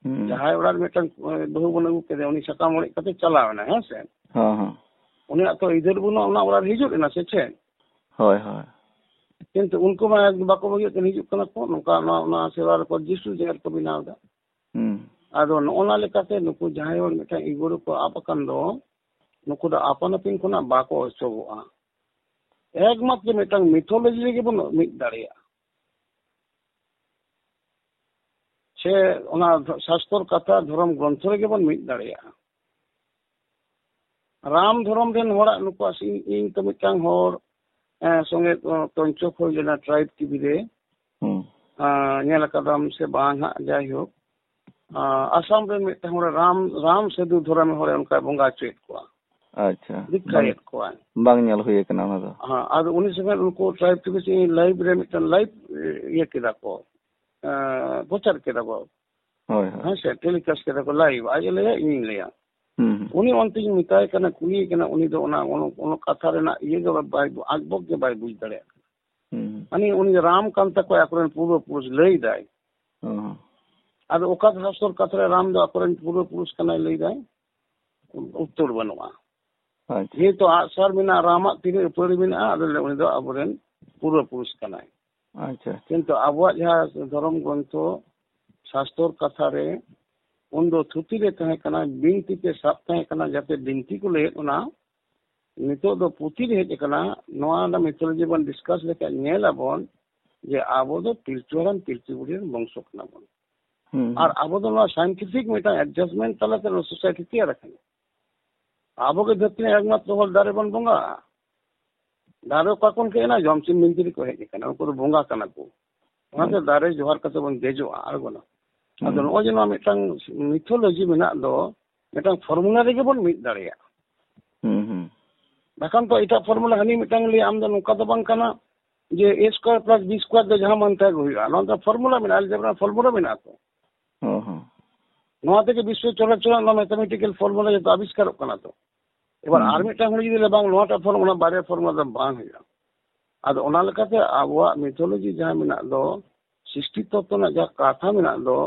ᱦᱩᱸ᱾ ᱡᱟᱦᱟᱸᱭ ᱚᱲᱟᱜ ᱨᱮ ᱢᱤᱫᱴᱟᱝ, ᱟᱸ, ᱵᱟᱹᱦᱩ ᱵᱚᱱ ᱟᱹᱜᱩ ᱠᱮᱫᱮᱭᱟ, ᱩᱱᱤ ᱥᱟᱠᱟᱢ ᱚᱲᱮᱡ ᱠᱟᱛᱮ ᱪᱟᱞᱟᱣ ᱮᱱᱟᱭ, ᱦᱮᱸ ᱥᱮ? ᱦᱚᱸ, ᱦᱚᱸ᱾ ᱩᱱᱤᱭᱟᱜ ᱛᱚ ᱟᱹᱭᱫᱟᱹᱨ ᱵᱟᱹᱱᱩᱜᱼᱟ ᱚᱱᱟ ᱚᱲᱟᱜ ᱨᱮ ᱦᱤᱡᱩᱜ ᱨᱮᱱᱟᱜ, ᱥᱮ ᱪᱮᱫ? ᱦᱳᱭ, ᱦᱳᱭ᱾ ᱠᱤᱱᱛᱩ ᱩᱱᱠᱩ ᱢᱟ ᱵᱟᱠᱚ ᱵᱟᱹᱜᱤᱭᱮᱫ ᱠᱟᱱ, ᱦᱤᱡᱩᱜ ᱠᱟᱱᱟ ᱠᱚ, ᱱᱚᱝᱠᱟ ᱱᱚᱣᱟ, ᱚᱱᱟ ᱥᱮᱵᱟ ᱨᱮᱠᱚ ᱡᱤᱥᱩ ᱡᱟᱦᱮᱨ ᱠᱚ ᱵᱮᱱᱟᱣ ᱮᱫᱟ᱾ ᱦᱩᱸ᱾ ᱟᱫᱚ ᱱᱚᱜᱼᱚ ᱱᱟ ᱞᱮᱠᱟᱛᱮ ᱱᱩᱠᱩ ᱡᱟᱦᱟᱸᱭ ᱦᱚᱲ ᱢᱤᱫᱴᱟᱝ ᱤᱜᱳ ᱨᱮᱠᱚ ᱟᱵ ᱟᱠᱟᱱ ᱫᱚ, ᱱᱩᱠᱩ ᱫᱚ ᱟᱯᱟᱱ ᱟᱹᱯᱤᱱ ᱠᱷᱚᱱᱟᱜ ᱵᱟᱠᱚ ᱚᱪᱚᱜᱚᱜᱼᱟ᱾ ᱮᱠᱢᱟᱛᱨᱚ ᱢᱤᱫᱴᱟᱝ ᱢᱤᱛᱷᱳᱞᱚᱡᱤ ᱨᱮᱜᱮ ᱵᱚᱱ ᱢᱤᱫ ᱫᱟᱲᱮᱭᱟᱜᱼᱟ, ᱥᱮ ᱚᱱᱟ ᱥᱟᱥᱛᱚᱨ ᱠᱟᱛᱷᱟ, ᱫᱷᱚᱨᱚᱢ ᱜᱨᱚᱱᱛᱷᱚ ᱨᱮᱜᱮ ᱵᱚᱱ ᱢᱤᱫ ᱫᱟᱲᱮᱭᱟᱜᱼᱟ᱾ ᱨᱟᱢ ᱫᱷᱚᱨᱚᱢ ᱨᱮᱱ ᱦᱚᱲᱟᱜ ᱱᱩᱠᱩᱣᱟᱜ ᱥᱤ-, ᱤᱧ ᱛᱚ ᱢᱤᱫᱴᱟᱝ ᱦᱚᱲ, ᱮᱸ, ᱥᱚᱸᱜᱮ, ᱮᱸ, ᱛᱚᱧᱪᱚᱠ ᱦᱩᱭ ᱞᱮᱱᱟ ᱴᱨᱟᱭᱤᱵᱽ ᱴᱤᱵᱷᱤ ᱨᱮ᱾ ᱦᱩᱸ᱾ ᱟᱸ, ᱧᱮᱞ ᱟᱠᱟᱫᱟᱢ ᱥᱮ ᱵᱟᱝ ᱦᱟᱸᱜ, ᱡᱟᱭᱦᱳᱠ, ᱟᱸ, ᱟᱥᱟᱢ ᱨᱮᱱ ᱢᱤᱫᱴᱟᱝ ᱦᱚᱲ ᱨᱟᱢ, ᱨᱟᱢ ᱥᱟᱹᱫᱷᱩ ᱫᱷᱚᱨᱚᱢ ᱦᱚᱲᱮ ᱚᱱᱠᱟᱭ ᱵᱚᱸᱜᱟ ᱦᱚᱪᱚᱭᱮᱫ ᱠᱚᱣᱟ, ᱟᱪᱪᱷᱟ᱾ ᱫᱤᱠᱠᱷᱟᱭᱮᱫ ᱠᱚᱣᱟᱭ᱾ ᱵᱟᱝ ᱧᱮᱞ ᱦᱩᱭ ᱟᱠᱟᱱᱟ ᱚᱱᱟ ᱫᱚ᱾ ᱦᱮᱸ, ᱟᱫᱚ ᱩᱱᱤ ᱥᱚᱸᱜᱮ ᱩᱱᱠᱩ ᱴᱨᱟᱭᱤᱵᱽ ᱴᱤᱵᱷᱤ ᱥᱮ ᱞᱟᱭᱤᱵᱽ ᱨᱮ ᱢᱤᱫᱴᱟᱝ ᱞᱟᱭᱤᱵᱽ, ᱤᱭᱟᱹ ᱠᱮᱫᱟ ᱠᱚ, ᱮᱸ, ᱯᱨᱚᱪᱟᱨ ᱠᱮᱫᱟ ᱠᱚ᱾ ᱦᱳᱭ, ᱦᱳᱭ᱾ ᱦᱮᱸ ᱥᱮ, ᱴᱮᱞᱤᱠᱟᱥᱴ ᱠᱮᱫᱟ ᱠᱚ ᱞᱟᱭᱤᱵᱽ, ᱟᱡ ᱮ ᱞᱟᱹᱭᱟ, ᱤᱧᱤᱧ ᱞᱟᱹᱭᱟ᱾ ᱦᱩᱸ, ᱦᱩᱸ᱾ ᱩᱱᱤ ᱚᱱᱛᱮᱧ ᱢᱮᱛᱟᱭ ᱠᱟᱱᱟ, ᱠᱩᱞᱤᱭᱮ ᱠᱟᱱᱟ, ᱩᱱᱤ ᱫᱚ ᱚᱱᱟ, ᱚᱱᱟ, ᱚᱱᱟ ᱠᱟᱛᱷᱟ ᱨᱮᱱᱟᱜ ᱤᱭᱟᱹ ᱜᱮ ᱵᱟᱭ, ᱟᱡ ᱵᱚᱠ ᱜᱮ ᱵᱟᱭ ᱵᱩᱡᱽ ᱫᱟᱲᱮᱭᱟᱜ ᱠᱟᱱᱟ᱾ ᱦᱩᱸ, ᱦᱩᱸ᱾ ᱢᱟᱱᱮ ᱩᱱᱤ ᱨᱟᱢ ᱠᱟᱱ ᱛᱟᱠᱚᱣᱟ, ᱟᱠᱚᱨᱮᱱ ᱯᱩᱨᱵᱚ ᱯᱩᱨᱩᱥ ᱞᱟᱹᱭ ᱫᱟᱭ᱾ ᱦᱩᱸ, ᱦᱩᱸ᱾ ᱟᱫᱚ ᱚᱠᱟ ᱥᱟᱥᱛᱚᱨ ᱠᱟᱛᱷᱟ ᱨᱮ ᱨᱟᱢ ᱫᱚ ᱟᱠᱚᱨᱮᱱ ᱯᱩᱨᱵᱚ ᱯᱩᱨᱩᱥ ᱠᱟᱱᱟᱭ ᱞᱟᱹᱭ ᱫᱟᱭ? ᱩᱛᱛᱚᱨ ᱵᱟᱹᱱᱩᱜᱼᱟ᱾ ᱟᱪᱪᱷᱟ᱾ ᱡᱮᱦᱮᱛᱩ ᱟᱜᱼᱥᱟᱨ ᱢᱮᱱᱟᱜᱼᱟ, ᱨᱟᱢᱟᱜ ᱛᱤᱨᱮ ᱩᱯᱟᱹᱲᱤ ᱢᱮᱱᱟᱜᱼᱟ, ᱟᱫᱚ ᱩᱱᱤ ᱫᱚ ᱟᱵᱚᱨᱮᱱ ᱯᱩᱨᱵᱚ ᱯᱩᱨᱩᱥ ᱠᱟᱱᱟᱭ᱾ ᱟᱪᱪᱷᱟ, ᱟᱪᱪᱷᱟ᱾ ᱠᱤᱱᱛᱩ ᱟᱵᱚᱣᱟᱜ ᱡᱟᱦᱟᱸ ᱫᱷᱚᱨᱚᱢ ᱜᱨᱚᱱᱛᱷᱚ ᱥᱟᱥᱛᱚᱨ ᱠᱟᱛᱷᱟ ᱨᱮ ᱩᱱᱫᱚ ᱛᱷᱩᱛᱤ ᱨᱮ ᱛᱟᱦᱮᱸ ᱠᱟᱱᱟ, ᱵᱤᱱᱛᱤ ᱛᱮ ᱥᱟᱵ ᱛᱟᱦᱮᱸ ᱠᱟᱱᱟ, ᱡᱟᱛᱮ ᱵᱤᱱᱛᱤ ᱠᱚ ᱞᱟᱹᱭᱮᱫ ᱚᱱᱟ, ᱱᱤᱛᱚᱜ ᱫᱚ ᱯᱩᱛᱷᱤ ᱨᱮ ᱦᱮᱡ ᱟᱠᱟᱱᱟ᱾ ᱱᱚᱣᱟ ᱨᱮᱱᱟᱜ mythology ᱵᱚᱱ discuss ᱞᱮᱠᱷᱟᱱ ᱧᱮᱞ ᱟᱵᱚᱱ ᱡᱮ ᱟᱵᱚ ᱫᱚ ᱯᱤᱞᱪᱩ ᱦᱟᱲᱟᱢ ᱯᱤᱞᱪᱩ ᱵᱩᱲᱦᱤ ᱨᱮᱱ ᱵᱚᱝᱥᱚ ᱠᱟᱱᱟ ᱵᱚᱱ᱾ ᱦᱩᱸ, ᱟᱨ ᱦᱩᱸ᱾ ᱟᱵᱚ ᱫᱚ ᱱᱚᱣᱟ scientific ᱢᱤᱫᱴᱟᱝ adjustment ᱛᱟᱞᱟᱛᱮ ᱱᱚᱣᱟ society ᱛᱮᱭᱟᱨ ᱟᱠᱟᱱᱟ᱾ ᱟᱵᱚ ᱜᱮ ᱫᱷᱟᱹᱨᱛᱤ ᱨᱮᱱ ᱮᱠᱢᱟᱛᱨᱚ ᱦᱚᱲ ᱫᱟᱨᱮ ᱵᱚᱱ ᱵᱚᱸᱜᱟᱜᱼᱟ᱾ ᱫᱟᱨᱮ ᱚᱠᱟ ᱠᱷᱚᱱ ᱦᱮᱡ ᱮᱱᱟ? ᱡᱚᱢᱥᱤᱢ ᱵᱤᱱᱛᱤ ᱨᱮᱠᱚ ᱦᱮᱡ ᱟᱠᱟᱱᱟ, ᱩᱱᱠᱩ ᱫᱚ ᱵᱚᱸᱜᱟ ᱠᱟᱱᱟ ᱠᱚ᱾ ᱚᱱᱟᱛᱮ ᱦᱩᱸ᱾ ᱫᱟᱨᱮ ᱡᱚᱦᱟᱨ ᱠᱟᱛᱮ ᱵᱚᱱ ᱫᱮᱡᱚᱜᱼᱟ, ᱟᱬᱜᱚᱱᱟ᱾ ᱟᱫᱚ ᱦᱩᱸ᱾ ᱱᱚᱜᱼᱚᱭ ᱡᱮ ᱱᱚᱣᱟ ᱢᱤᱫᱴᱟᱝ mythology ᱢᱮᱱᱟᱜ ᱫᱚ, ᱢᱤᱫᱴᱟᱝ formula ᱨᱮᱜᱮ ᱵᱚᱱ ᱢᱤᱫ ᱫᱟᱲᱮᱭᱟᱜᱼᱟ᱾ ᱦᱩᱸ, ᱦᱩᱸ᱾ ᱵᱟᱠᱷᱟᱱ ᱛᱚ ᱮᱴᱟᱜ formula ᱦᱟᱹᱱᱤ ᱢᱤᱫᱴᱟᱝ ᱞᱟᱹᱭᱟ, ᱟᱢ ᱫᱚ ᱱᱚᱝᱠᱟ ᱫᱚ ᱵᱟᱝ ᱠᱟᱱᱟ ᱡᱮ A square plus B square ᱫᱚ ᱡᱟᱦᱟᱸ ᱢᱟᱱ ᱛᱟᱦᱮᱸ ᱜᱮ ᱦᱩᱭᱩᱜᱼᱟ᱾ ᱱᱚᱣᱟ ᱫᱚ formula ᱢᱮᱱᱟᱜᱼᱟ, algebra formula ᱢᱮᱱᱟᱜᱼᱟ ᱛᱚ᱾ ᱦᱚᱸ, ᱦᱚᱸ᱾ ᱱᱚᱣᱟ ᱛᱮᱜᱮ ᱵᱤᱥᱥᱚ ᱪᱚᱨᱟᱪᱚᱨ ᱨᱮᱱᱟᱜ mathematical formula ᱡᱚᱛᱚ ᱟᱵᱤᱥᱠᱟᱨᱚᱜ ᱠᱟᱱᱟ ᱛᱚ᱾ ᱮᱵᱟᱨ ᱦᱩᱸ, ᱟᱨ ᱦᱩᱸ᱾ ᱢᱤᱫᱴᱟᱝ ᱦᱚᱲ ᱡᱩᱫᱤ ᱞᱟᱹᱭᱟ, "ᱵᱟᱝ, ᱱᱚᱣᱟᱴᱟᱜ formula, ᱚᱱᱟ ᱵᱟᱨᱭᱟ formula ᱫᱚ ᱵᱟᱝ ᱦᱩᱭᱩᱜᱼᱟ᱾" ᱟᱫᱚ ᱚᱱᱟ ᱞᱮᱠᱟᱛᱮ ᱟᱵᱚᱣᱟᱜ mythology ᱡᱟᱦᱟᱸ ᱢᱮᱱᱟᱜ ᱫᱚ, ᱥᱨᱤᱥᱴᱤ ᱛᱚᱛᱛᱚ ᱨᱮᱱᱟᱜ ᱡᱟᱦᱟᱸ ᱠᱟᱛᱷᱟ ᱢᱮᱱᱟᱜ ᱫᱚ,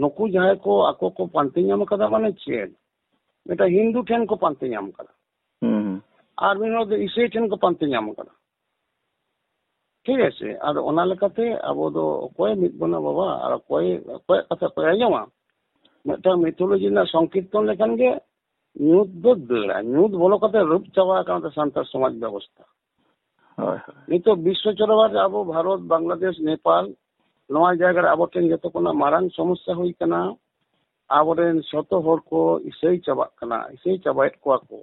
ᱱᱩᱠᱩ ᱡᱟᱦᱟᱸᱭ ᱠᱚ ᱟᱠᱚ ᱠᱚ ᱯᱟᱱᱛᱮ ᱧᱟᱢ ᱟᱠᱟᱫᱟ, ᱢᱟᱱᱮ ᱪᱮᱫ? ᱢᱤᱫᱴᱟᱝ ᱦᱤᱱᱫᱩ ᱴᱷᱮᱱ ᱠᱚ ᱯᱟᱱᱛᱮ ᱧᱟᱢ ᱟᱠᱟᱫᱟ᱾ ᱦᱩᱸ, ᱦᱩᱸ᱾ ᱟᱨ ᱢᱤᱫ ᱦᱚᱲ ᱫᱚ ᱤᱥᱟᱹᱭ ᱴᱷᱮᱱ ᱠᱚ ᱯᱟᱱᱛᱮ ᱧᱟᱢ ᱟᱠᱟᱫᱟ᱾ ᱴᱷᱤᱠ ᱟᱪᱷᱮ? ᱟᱫᱚ ᱚᱱᱟ ᱞᱮᱠᱟᱛᱮ ᱟᱵᱚ ᱫᱚ ᱚᱠᱚᱭ ᱢᱤᱫ ᱵᱚᱱᱟ ᱵᱟᱵᱟ, ᱟᱨ ᱚᱠᱚᱭ, ᱚᱠᱚᱭᱟᱜ ᱠᱟᱛᱷᱟ ᱚᱠᱚᱭ ᱟᱸᱡᱚᱢᱟ? ᱢᱤᱫᱴᱟᱝ mythology ᱨᱮᱱᱟᱜ ᱥᱚᱝᱠᱤᱨᱛᱚᱱ ᱞᱮᱠᱷᱟᱱ ᱜᱮ ᱧᱩᱛ ᱫᱚ ᱫᱟᱹᱲᱟ, ᱧᱩᱛ ᱵᱚᱞᱚ ᱠᱟᱛᱮ ᱨᱩᱯ ᱪᱟᱵᱟ ᱟᱠᱟᱱ ᱛᱟᱵᱚᱱᱟ ᱥᱟᱱᱛᱟᱲ ᱥᱚᱢᱟᱡᱽ ᱵᱮᱵᱚᱥᱛᱷᱟ᱾ ᱦᱳᱭ, ᱦᱳᱭ᱾ ᱱᱤᱛᱚᱜ ᱵᱤᱥᱥᱚ ᱪᱚᱨᱚᱵᱟᱨ ᱨᱮ ᱟᱵᱚ ᱵᱷᱟᱨᱚᱛ, ᱵᱟᱝᱞᱟᱫᱮᱥ, ᱱᱮᱯᱟᱞ, ᱱᱚᱣᱟ ᱡᱟᱭᱜᱟ ᱨᱮ ᱟᱵᱚ ᱴᱷᱮᱱ ᱡᱚᱛᱚ ᱠᱷᱚᱱᱟᱜ ᱢᱟᱨᱟᱝ ᱥᱚᱢᱚᱥᱥᱟ ᱦᱩᱭ ᱠᱟᱱᱟ, ᱟᱵᱚᱨᱮᱱ ᱡᱚᱛᱚ ᱦᱚᱲ ᱠᱚ ᱤᱥᱟᱹᱭ ᱪᱟᱵᱟᱜ ᱠᱟᱱᱟ, ᱤᱥᱟᱹᱭ ᱪᱟᱵᱟᱭᱮᱫ ᱠᱚᱣᱟ ᱠᱚ᱾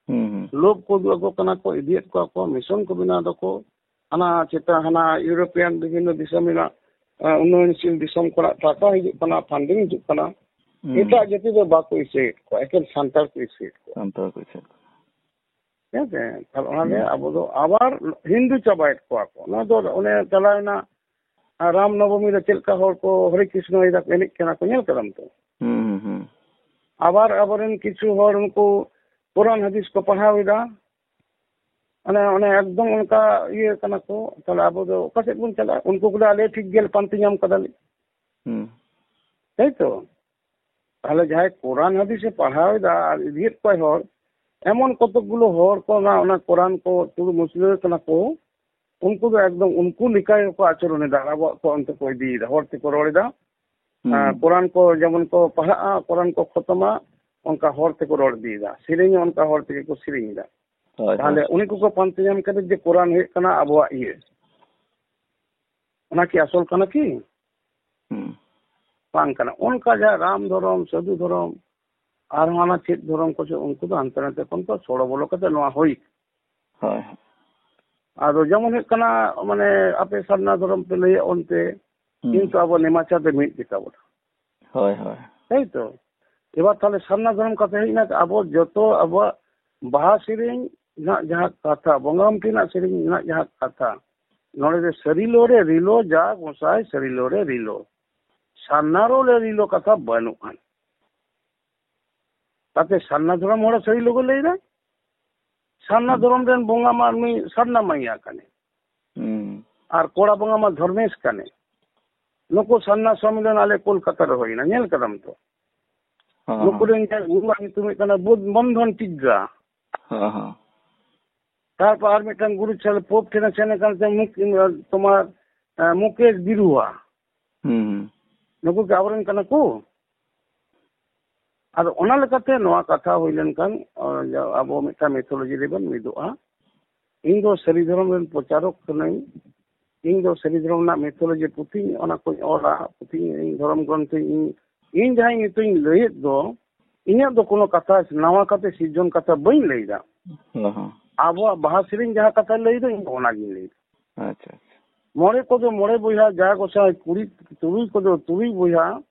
ᱦᱩᱸ, ᱦᱩᱸ᱾ ᱞᱳᱵᱷ ᱠᱚ ᱩᱫᱩᱜ ᱟᱠᱚ ᱠᱟᱱᱟ ᱠᱚ, ᱤᱫᱤᱭᱮᱫ ᱠᱚᱣᱟ ᱠᱚ, mission ᱠᱚ ᱵᱮᱱᱟᱣ ᱫᱟᱠᱚ, ᱦᱟᱱᱟ ᱪᱮᱛᱟᱱ, ᱦᱟᱱᱟ European ᱵᱤᱵᱷᱤᱱᱱᱚ ᱫᱤᱥᱚᱢ ᱨᱮᱱᱟᱜ, ᱟᱸ, ᱩᱱᱱᱚᱭᱚᱱᱥᱤᱞ ᱫᱤᱥᱚᱢ ᱠᱷᱚᱱᱟᱜ ᱴᱟᱠᱟ ᱦᱤᱡᱩᱜ ᱠᱟᱱᱟ, funding ᱦᱤᱡᱩᱜ ᱠᱟᱱᱟ᱾ ᱦᱩᱸ᱾ ᱮᱴᱟᱜ ᱡᱟᱹᱛᱤ ᱫᱚ ᱵᱟᱠᱚ ᱤᱥᱟᱹᱭᱮᱫ ᱠᱚᱣᱟ, ᱮᱠᱮᱱ ᱥᱟᱱᱛᱟᱲ ᱠᱚ ᱤᱥᱟᱹᱭᱮᱫ ᱠᱚᱣᱟ᱾ ᱥᱟᱱᱛᱟᱲ ᱠᱚ ᱤᱥᱟᱹᱭᱮᱫ ᱠᱚᱣᱟ᱾ ᱦᱮᱸ ᱥᱮ? ᱛᱟᱦᱞᱮ ᱚᱱᱟᱜᱮ ᱦᱩᱸ᱾ ᱟᱵᱚ ᱫᱚ ᱟᱵᱟᱨ ᱦᱤᱱᱫᱩ ᱪᱟᱵᱟᱭᱮᱫ ᱠᱚᱣᱟ ᱠᱚ᱾ ᱱᱚᱣᱟ ᱫᱚ ᱚᱱᱮ ᱪᱟᱞᱟᱣᱮᱱᱟ, ᱟᱨ ᱨᱟᱢ ᱱᱚᱵᱚᱢᱤ ᱨᱮ ᱪᱮᱫ ᱞᱮᱠᱟ ᱦᱚᱲ ᱠᱚ ᱦᱚᱨᱮ ᱠᱨᱤᱥᱱᱚᱭ ᱫᱟᱠᱚ, ᱮᱱᱮᱡ ᱠᱟᱱᱟ ᱠᱚ, ᱧᱮᱞ ᱠᱟᱫᱟᱢ ᱛᱚ? ᱦᱩᱸ, ᱦᱩᱸ, ᱦᱩᱸ᱾ ᱟᱵᱟᱨ ᱟᱵᱚᱨᱮᱱ ᱠᱤᱪᱷᱩ ᱦᱚᱲ ᱩᱱᱠᱩ ᱠᱳᱨᱟᱱ ᱦᱟᱫᱤᱥ ᱠᱚ ᱯᱟᱲᱦᱟᱣ ᱮᱫᱟ᱾ ᱢᱟᱱᱮ, ᱚᱱᱮ ᱮᱠᱫᱚᱢ ᱚᱱᱠᱟ ᱤᱭᱟᱹ ᱠᱟᱱᱟ ᱠᱚ᱾ ᱛᱟᱦᱞᱮ ᱟᱵᱚ ᱫᱚ ᱚᱠᱟ ᱥᱮᱫ ᱵᱚᱱ ᱪᱟᱞᱟᱜᱼᱟ? ᱩᱱᱠᱩ ᱠᱚ ᱞᱟᱹᱭᱟ, "ᱟᱞᱮ ᱴᱷᱤᱠ ᱜᱮᱭᱟᱞᱮ, ᱯᱟᱱᱛᱮ ᱧᱟᱢ ᱠᱟᱫᱟᱞᱮ᱾" ᱦᱩᱸ᱾ ᱛᱟᱭ ᱛᱚ? ᱛᱟᱦᱞᱮ ᱡᱟᱦᱟᱸᱭ ᱠᱳᱨᱟᱱ ᱦᱟᱫᱤᱥᱮ ᱯᱟᱲᱦᱟᱣ ᱮᱫᱟ ᱟᱨ ᱤᱫᱤᱭᱮᱫ ᱠᱚᱣᱟᱭ ᱦᱚᱲ, ᱮᱢᱚᱱ ᱠᱚᱛᱚᱠ ᱜᱩᱞᱳ ᱦᱚᱲ ᱠᱚ ᱚᱱᱟ, ᱚᱱᱟ ᱠᱳᱨᱟᱱ ᱠᱚ ᱛᱩᱲᱩ ᱢᱩᱥᱞᱟᱹ ᱠᱟᱱᱟ ᱠᱚ, ᱩᱱᱠᱩ ᱫᱚ ᱮᱠᱫᱚᱢ ᱩᱱᱠᱩ ᱞᱮᱠᱟ ᱜᱮᱠᱚ ᱟᱪᱚᱨᱚᱱ ᱮᱫᱟ, ᱟᱵᱚᱣᱟᱜ ᱠᱚ ᱚᱱᱛᱮ ᱠᱚ ᱤᱫᱤᱭᱮᱫᱟ, ᱦᱚᱲ ᱛᱮᱠᱚ ᱨᱚᱲ ᱮᱫᱟ᱾ ᱦᱩᱸ᱾ ᱟᱨ ᱠᱳᱨᱟᱱ ᱠᱚ ᱡᱮᱢᱚᱱ ᱠᱚ ᱯᱟᱲᱦᱟᱜᱼᱟ, ᱠᱳᱨᱟᱱ ᱠᱚ ᱠᱷᱚᱛᱚᱢᱟ, ᱚᱱᱠᱟ ᱦᱚᱲ ᱛᱮᱠᱚ ᱨᱚᱲ ᱤᱫᱤᱭᱮᱫᱟ, ᱥᱮᱨᱮᱧ ᱦᱚᱸ ᱚᱱᱠᱟ ᱦᱚᱲ ᱛᱮᱜᱮ ᱠᱚ ᱥᱮᱨᱮᱧ ᱮᱫᱟ᱾ ᱦᱳᱭ, ᱛᱟᱦᱞᱮ ᱦᱳᱭ᱾ ᱩᱱᱤ ᱠᱚᱠᱚ ᱯᱟᱱᱛᱮ ᱧᱟᱢ ᱠᱮᱫᱟ ᱡᱮ ᱠᱳᱨᱟᱱ ᱦᱩᱭᱩᱜ ᱠᱟᱱᱟ ᱟᱵᱚᱣᱟᱜ ᱤᱭᱟᱹ, ᱚᱱᱟ ᱠᱤ ᱟᱥᱚᱞ ᱠᱟᱱᱟ ᱠᱤ? ᱦᱩᱸ᱾ ᱵᱟᱝ ᱠᱟᱱᱟ᱾ ᱚᱱᱠᱟ ᱡᱟᱦᱟᱸ ᱨᱟᱢ ᱫᱷᱚᱨᱚᱢ, ᱥᱟᱹᱫᱷᱩ ᱫᱷᱚᱨᱚᱢ, ᱟᱨᱦᱚᱸ ᱦᱟᱱᱟ ᱪᱮᱫ ᱫᱷᱚᱨᱚᱢ ᱠᱚᱪᱚ, ᱩᱱᱠᱩ ᱫᱚ ᱦᱟᱱᱛᱮ ᱱᱟᱛᱮ ᱠᱷᱚᱱ ᱠᱚ ᱥᱚᱲᱚ ᱵᱚᱞᱚ ᱠᱟᱛᱮ ᱱᱚᱣᱟ ᱦᱩᱭ᱾ ᱦᱳᱭ᱾ ᱟᱫᱚ ᱡᱮᱢᱚᱱ ᱦᱩᱭᱩᱜ ᱠᱟᱱᱟ, ᱢᱟᱱᱮ, ᱟᱯᱮ ᱥᱟᱨᱱᱟ ᱫᱷᱚᱨᱚᱢ ᱯᱮ ᱞᱟᱹᱭᱮᱫ ᱚᱱᱛᱮ, ᱦᱩᱸ᱾ ᱠᱤᱱᱛᱩ ᱟᱵᱚ ᱱᱮᱢᱟᱪᱟᱨ ᱫᱚ ᱢᱤᱫ ᱜᱮᱛᱟ ᱵᱚᱱᱟ᱾ ᱦᱳᱭ, ᱦᱳᱭ᱾ ᱛᱟᱭ ᱛᱚ? ᱮᱵᱟᱨ ᱛᱟᱦᱞᱮ ᱥᱟᱨᱱᱟ ᱫᱷᱚᱨᱚᱢ ᱠᱟᱛᱷᱟ ᱦᱮᱡ ᱮᱱᱟ, ᱟᱵᱚ ᱡᱚᱛᱚ ᱟᱵᱚᱣᱟᱜ ᱵᱟᱦᱟ ᱥᱮᱨᱮᱧ ᱨᱮᱱᱟᱜ ᱡᱟᱦᱟᱸ ᱠᱟᱛᱷᱟ, ᱵᱚᱸᱜᱟ ᱜᱚᱢᱠᱮ ᱨᱮᱱᱟᱜ ᱥᱮᱨᱮᱧ ᱨᱮᱱᱟᱜ ᱡᱟᱦᱟᱸ ᱠᱟᱛᱷᱟ, ᱱᱚᱰᱮ ᱫᱚ ᱥᱟᱹᱨᱤᱞᱳ ᱨᱮ ᱨᱤᱞᱳ, ᱡᱟ ᱜᱚᱸᱥᱟᱭ ᱥᱟᱹᱨᱤᱞᱳ ᱨᱮ ᱨᱤᱞᱳ, ᱥᱟᱨᱱᱟ ᱨᱳ ᱨᱮ ᱨᱤᱞᱳ ᱠᱟᱛᱷᱟ ᱵᱟᱹᱱᱩᱜᱼᱟ᱾ ᱛᱟᱛᱮ ᱥᱟᱨᱱᱟ ᱫᱷᱚᱨᱚᱢ ᱦᱚᱲ ᱥᱟᱹᱨᱤ ᱞᱳ ᱜᱮ ᱞᱟᱹᱭ ᱫᱟᱭ᱾ ᱥᱟᱨᱱᱟ ᱦᱩᱸ᱾ ᱫᱷᱚᱨᱚᱢ ᱨᱮᱱ ᱵᱚᱸᱜᱟ ᱢᱟ ᱱᱩᱭ ᱥᱟᱨᱱᱟ ᱢᱟᱹᱭᱟ ᱠᱟᱱᱮ᱾ ᱦᱩᱸ᱾ ᱟᱨ ᱠᱚᱲᱟ ᱵᱚᱸᱜᱟ ᱢᱟ ᱫᱷᱚᱨᱢᱮᱥ ᱠᱟᱱᱮ᱾ ᱱᱩᱠᱩ ᱥᱟᱨᱱᱟ ᱥᱚᱢᱢᱮᱞᱚᱱ ᱟᱞᱮ ᱠᱳᱞᱠᱟᱛᱟ ᱨᱮ ᱦᱩᱭᱱᱟ, ᱧᱮᱞ ᱠᱟᱫᱟᱢ ᱛᱚ? ᱦᱚᱸ, ᱱᱩᱠᱩ ᱦᱚᱸ᱾ ᱨᱮᱱ ᱡᱟᱦᱟᱸᱭ ᱜᱩᱨᱩᱣᱟᱜ ᱧᱩᱛᱩᱢ ᱦᱩᱭᱩᱜ ᱠᱟᱱᱟ ᱵᱩᱫᱷ ᱵᱚᱱᱫᱷᱚᱱ ᱴᱤᱜᱽᱜᱟ᱾ ᱦᱚᱸ, ᱦᱚᱸ᱾ ᱛᱟᱨᱯᱚᱨ ᱟᱨ ᱢᱤᱫᱴᱟᱝ ᱜᱩᱨᱩ ᱪᱷᱟᱲᱟ ᱯᱳᱯ ᱴᱷᱮᱱᱮ ᱥᱮᱱ ᱟᱠᱟᱱ ᱛᱮ ᱢᱩᱠ-, ᱛᱳᱢᱟᱨ, ᱮ, ᱢᱩᱠᱮᱥ ᱵᱤᱨᱩᱣᱟ᱾ ᱦᱩᱸ, ᱦᱩᱸ᱾ ᱱᱩᱠᱩ ᱠᱤ ᱟᱵᱚᱨᱮᱱ ᱠᱟᱱᱟ ᱠᱚ? ᱟᱫᱚ ᱚᱱᱟ ᱞᱮᱠᱟᱛᱮ ᱱᱚᱣᱟ ᱠᱟᱛᱷᱟ ᱦᱩᱭ ᱞᱮᱱᱠᱷᱟᱱ, ᱚ, ᱟᱵᱚ ᱢᱤᱫᱴᱟᱝ ᱢᱤᱛᱷᱳᱞᱚᱡᱤ ᱨᱮᱵᱚᱱ ᱢᱤᱫᱚᱜᱼᱟ᱾ ᱤᱧ ᱫᱚ ᱥᱟᱹᱨᱤ ᱫᱷᱚᱨᱚᱢ ᱨᱮᱱ ᱯᱨᱚᱪᱟᱨᱚᱠ ᱠᱟᱹᱱᱟᱹᱧ᱾ ᱤᱧ ᱫᱚ ᱥᱟᱹᱨᱤ ᱫᱷᱚᱨᱚᱢ ᱨᱮᱱᱟᱜ ᱢᱤᱛᱷᱳᱞᱚᱡᱤ ᱯᱩᱛᱷᱤᱧ, ᱚᱱᱟ ᱠᱚᱧ ᱚᱞᱟ, ᱯᱩᱛᱷᱤᱧ, ᱤᱧ ᱫᱷᱚᱨᱚᱢ ᱜᱨᱚᱱᱛᱷᱚᱧ, ᱤᱧ, ᱤᱧ ᱡᱟᱦᱟᱸ ᱱᱤᱛᱚᱜ ᱤᱧ ᱞᱟᱹᱭᱮᱫ ᱫᱚ, ᱤᱧᱟᱹᱜ ᱫᱚ ᱠᱳᱱᱳ ᱠᱟᱛᱷᱟ ᱱᱟᱣᱟ ᱠᱟᱛᱮ ᱥᱤᱨᱡᱚᱱ ᱠᱟᱛᱷᱟ ᱵᱟᱹᱧ ᱞᱟᱹᱭᱫᱟ᱾ ᱦᱚᱸ, ᱦᱚᱸ᱾ ᱟᱵᱚᱣᱟᱜ ᱵᱟᱦᱟ ᱥᱮᱨᱮᱧ ᱡᱟᱦᱟᱸ ᱠᱟᱛᱷᱟᱭ ᱞᱟᱹᱭᱫᱟ, ᱤᱧ ᱫᱚ ᱚᱱᱟᱜᱤᱧ ᱞᱟᱹᱭᱫᱟ᱾ ᱟᱪᱪᱷᱟ, ᱟᱪᱪᱷᱟ᱾ ᱢᱚᱬᱮ ᱠᱚᱫᱚ ᱢᱚᱬᱮ ᱵᱚᱭᱦᱟ, ᱡᱟ ᱜᱚᱸᱥᱟᱭ ᱠᱩᱲᱤ, ᱛᱩᱨᱩᱭ ᱠᱚᱫᱚ ᱛᱩᱨᱩᱭ ᱵᱚᱭᱦᱟ,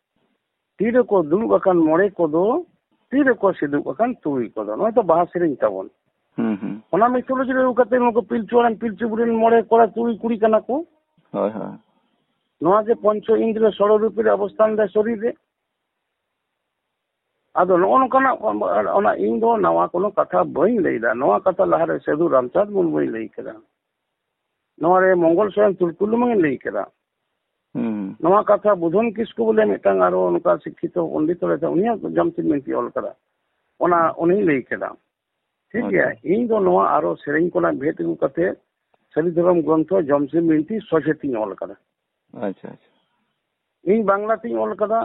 ᱛᱤᱨᱮᱠᱚ ᱫᱩᱲᱩᱵ ᱟᱠᱟᱱ ᱢᱚᱬᱮ ᱠᱚᱫᱚ, ᱛᱤᱨᱮᱠᱚ ᱥᱤᱫᱩᱵ ᱟᱠᱟᱱ ᱛᱩᱨᱩᱭ ᱠᱚᱫᱚ᱾ ᱱᱚᱜᱼᱚᱭ ᱛᱚ ᱵᱟᱦᱟ ᱥᱮᱨᱮᱧ ᱛᱟᱵᱚᱱ᱾ ᱦᱩᱸ, ᱦᱩᱸ᱾ ᱚᱱᱟ ᱢᱤᱛᱷᱳᱞᱚᱡᱤ ᱨᱮ ᱟᱹᱜᱩ ᱠᱟᱛᱮ ᱱᱩᱠᱩ ᱯᱤᱞᱪᱩ ᱦᱟᱲᱟᱢ ᱯᱤᱞᱪᱩ ᱵᱩᱲᱦᱤ ᱨᱮᱱ ᱢᱚᱬᱮ ᱠᱚᱲᱟ ᱛᱩᱨᱩᱭ ᱠᱩᱲᱤ ᱠᱟᱱᱟ ᱠᱚ᱾ ᱦᱳᱭ, ᱦᱳᱭ᱾ ᱱᱚᱣᱟ ᱡᱮ ᱯᱚᱧᱪᱚ ᱤᱱᱫᱨᱤᱭᱚ ᱥᱚᱲᱚ ᱨᱩᱯᱮ ᱨᱮ ᱚᱵᱚᱥᱛᱷᱟᱱ ᱫᱟᱭ ᱥᱚᱨᱤᱨ ᱨᱮ᱾ ᱟᱫᱚ ᱱᱚᱜᱼᱚ ᱱᱚᱝᱠᱟᱱᱟᱜ ᱚᱱᱟ ᱤᱧ ᱫᱚ ᱱᱟᱣᱟ ᱠᱳᱱᱳ ᱠᱟᱛᱷᱟ ᱵᱟᱹᱧ ᱞᱟᱹᱭᱫᱟ᱾ ᱱᱚᱣᱟ ᱠᱟᱛᱷᱟ ᱞᱟᱦᱟᱨᱮ ᱥᱟᱹᱫᱷᱩ ᱨᱟᱢᱪᱟᱸᱫᱽ ᱢᱩᱨᱢᱩᱭ ᱞᱟᱹᱭ ᱠᱮᱫᱟ᱾ ᱱᱚᱣᱟ ᱨᱮ ᱢᱚᱝᱜᱚᱞ ᱥᱚᱨᱮᱱ ᱛᱩᱲᱠᱩ ᱞᱩᱢᱟᱹᱝ ᱮ ᱞᱟᱹᱭ ᱠᱮᱫᱟ᱾ ᱦᱩᱸ᱾ ᱱᱚᱣᱟ ᱠᱟᱛᱷᱟ ᱵᱩᱫᱷᱚᱱ ᱠᱤᱥᱠᱩ ᱵᱚᱞᱮ ᱢᱤᱫᱴᱟᱝ ᱟᱨᱚ ᱚᱱᱠᱟ ᱥᱤᱠᱠᱷᱤᱛᱚ ᱯᱚᱱᱰᱤᱛ ᱦᱚᱲ ᱛᱟᱦᱮᱸ, ᱩᱱᱤᱭᱟᱜ ᱡᱚᱢᱥᱤᱢ ᱵᱤᱱᱛᱤ ᱚᱞ ᱠᱟᱫᱟ᱾ ᱚᱱᱟ ᱩᱱᱤᱭ ᱞᱟᱹᱭ ᱠᱮᱫᱟ᱾ ᱴᱷᱤᱠ ᱜᱮᱭᱟ᱾ ᱟᱪᱪᱷᱟ᱾ ᱤᱧ ᱫᱚ ᱱᱚᱣᱟ ᱟᱨᱚ ᱥᱮᱨᱮᱧ ᱠᱚᱨᱮᱱᱟᱜ ᱵᱷᱮᱫ ᱟᱹᱜᱩ ᱠᱟᱛᱮ ᱥᱟᱹᱨᱤ ᱫᱷᱚᱨᱚᱢ ᱜᱨᱚᱱᱛᱷᱚ ᱡᱚᱢᱥᱤᱢ ᱵᱤᱱᱛᱤ ᱥᱚᱡᱷᱮᱛᱤᱧ ᱚᱞ ᱠᱟᱫᱟ᱾ ᱟᱪᱪᱷᱟ, ᱟᱪᱪᱷᱟ᱾ ᱤᱧ ᱵᱟᱝᱞᱟ ᱛᱤᱧ ᱚᱞ ᱠᱟᱫᱟ,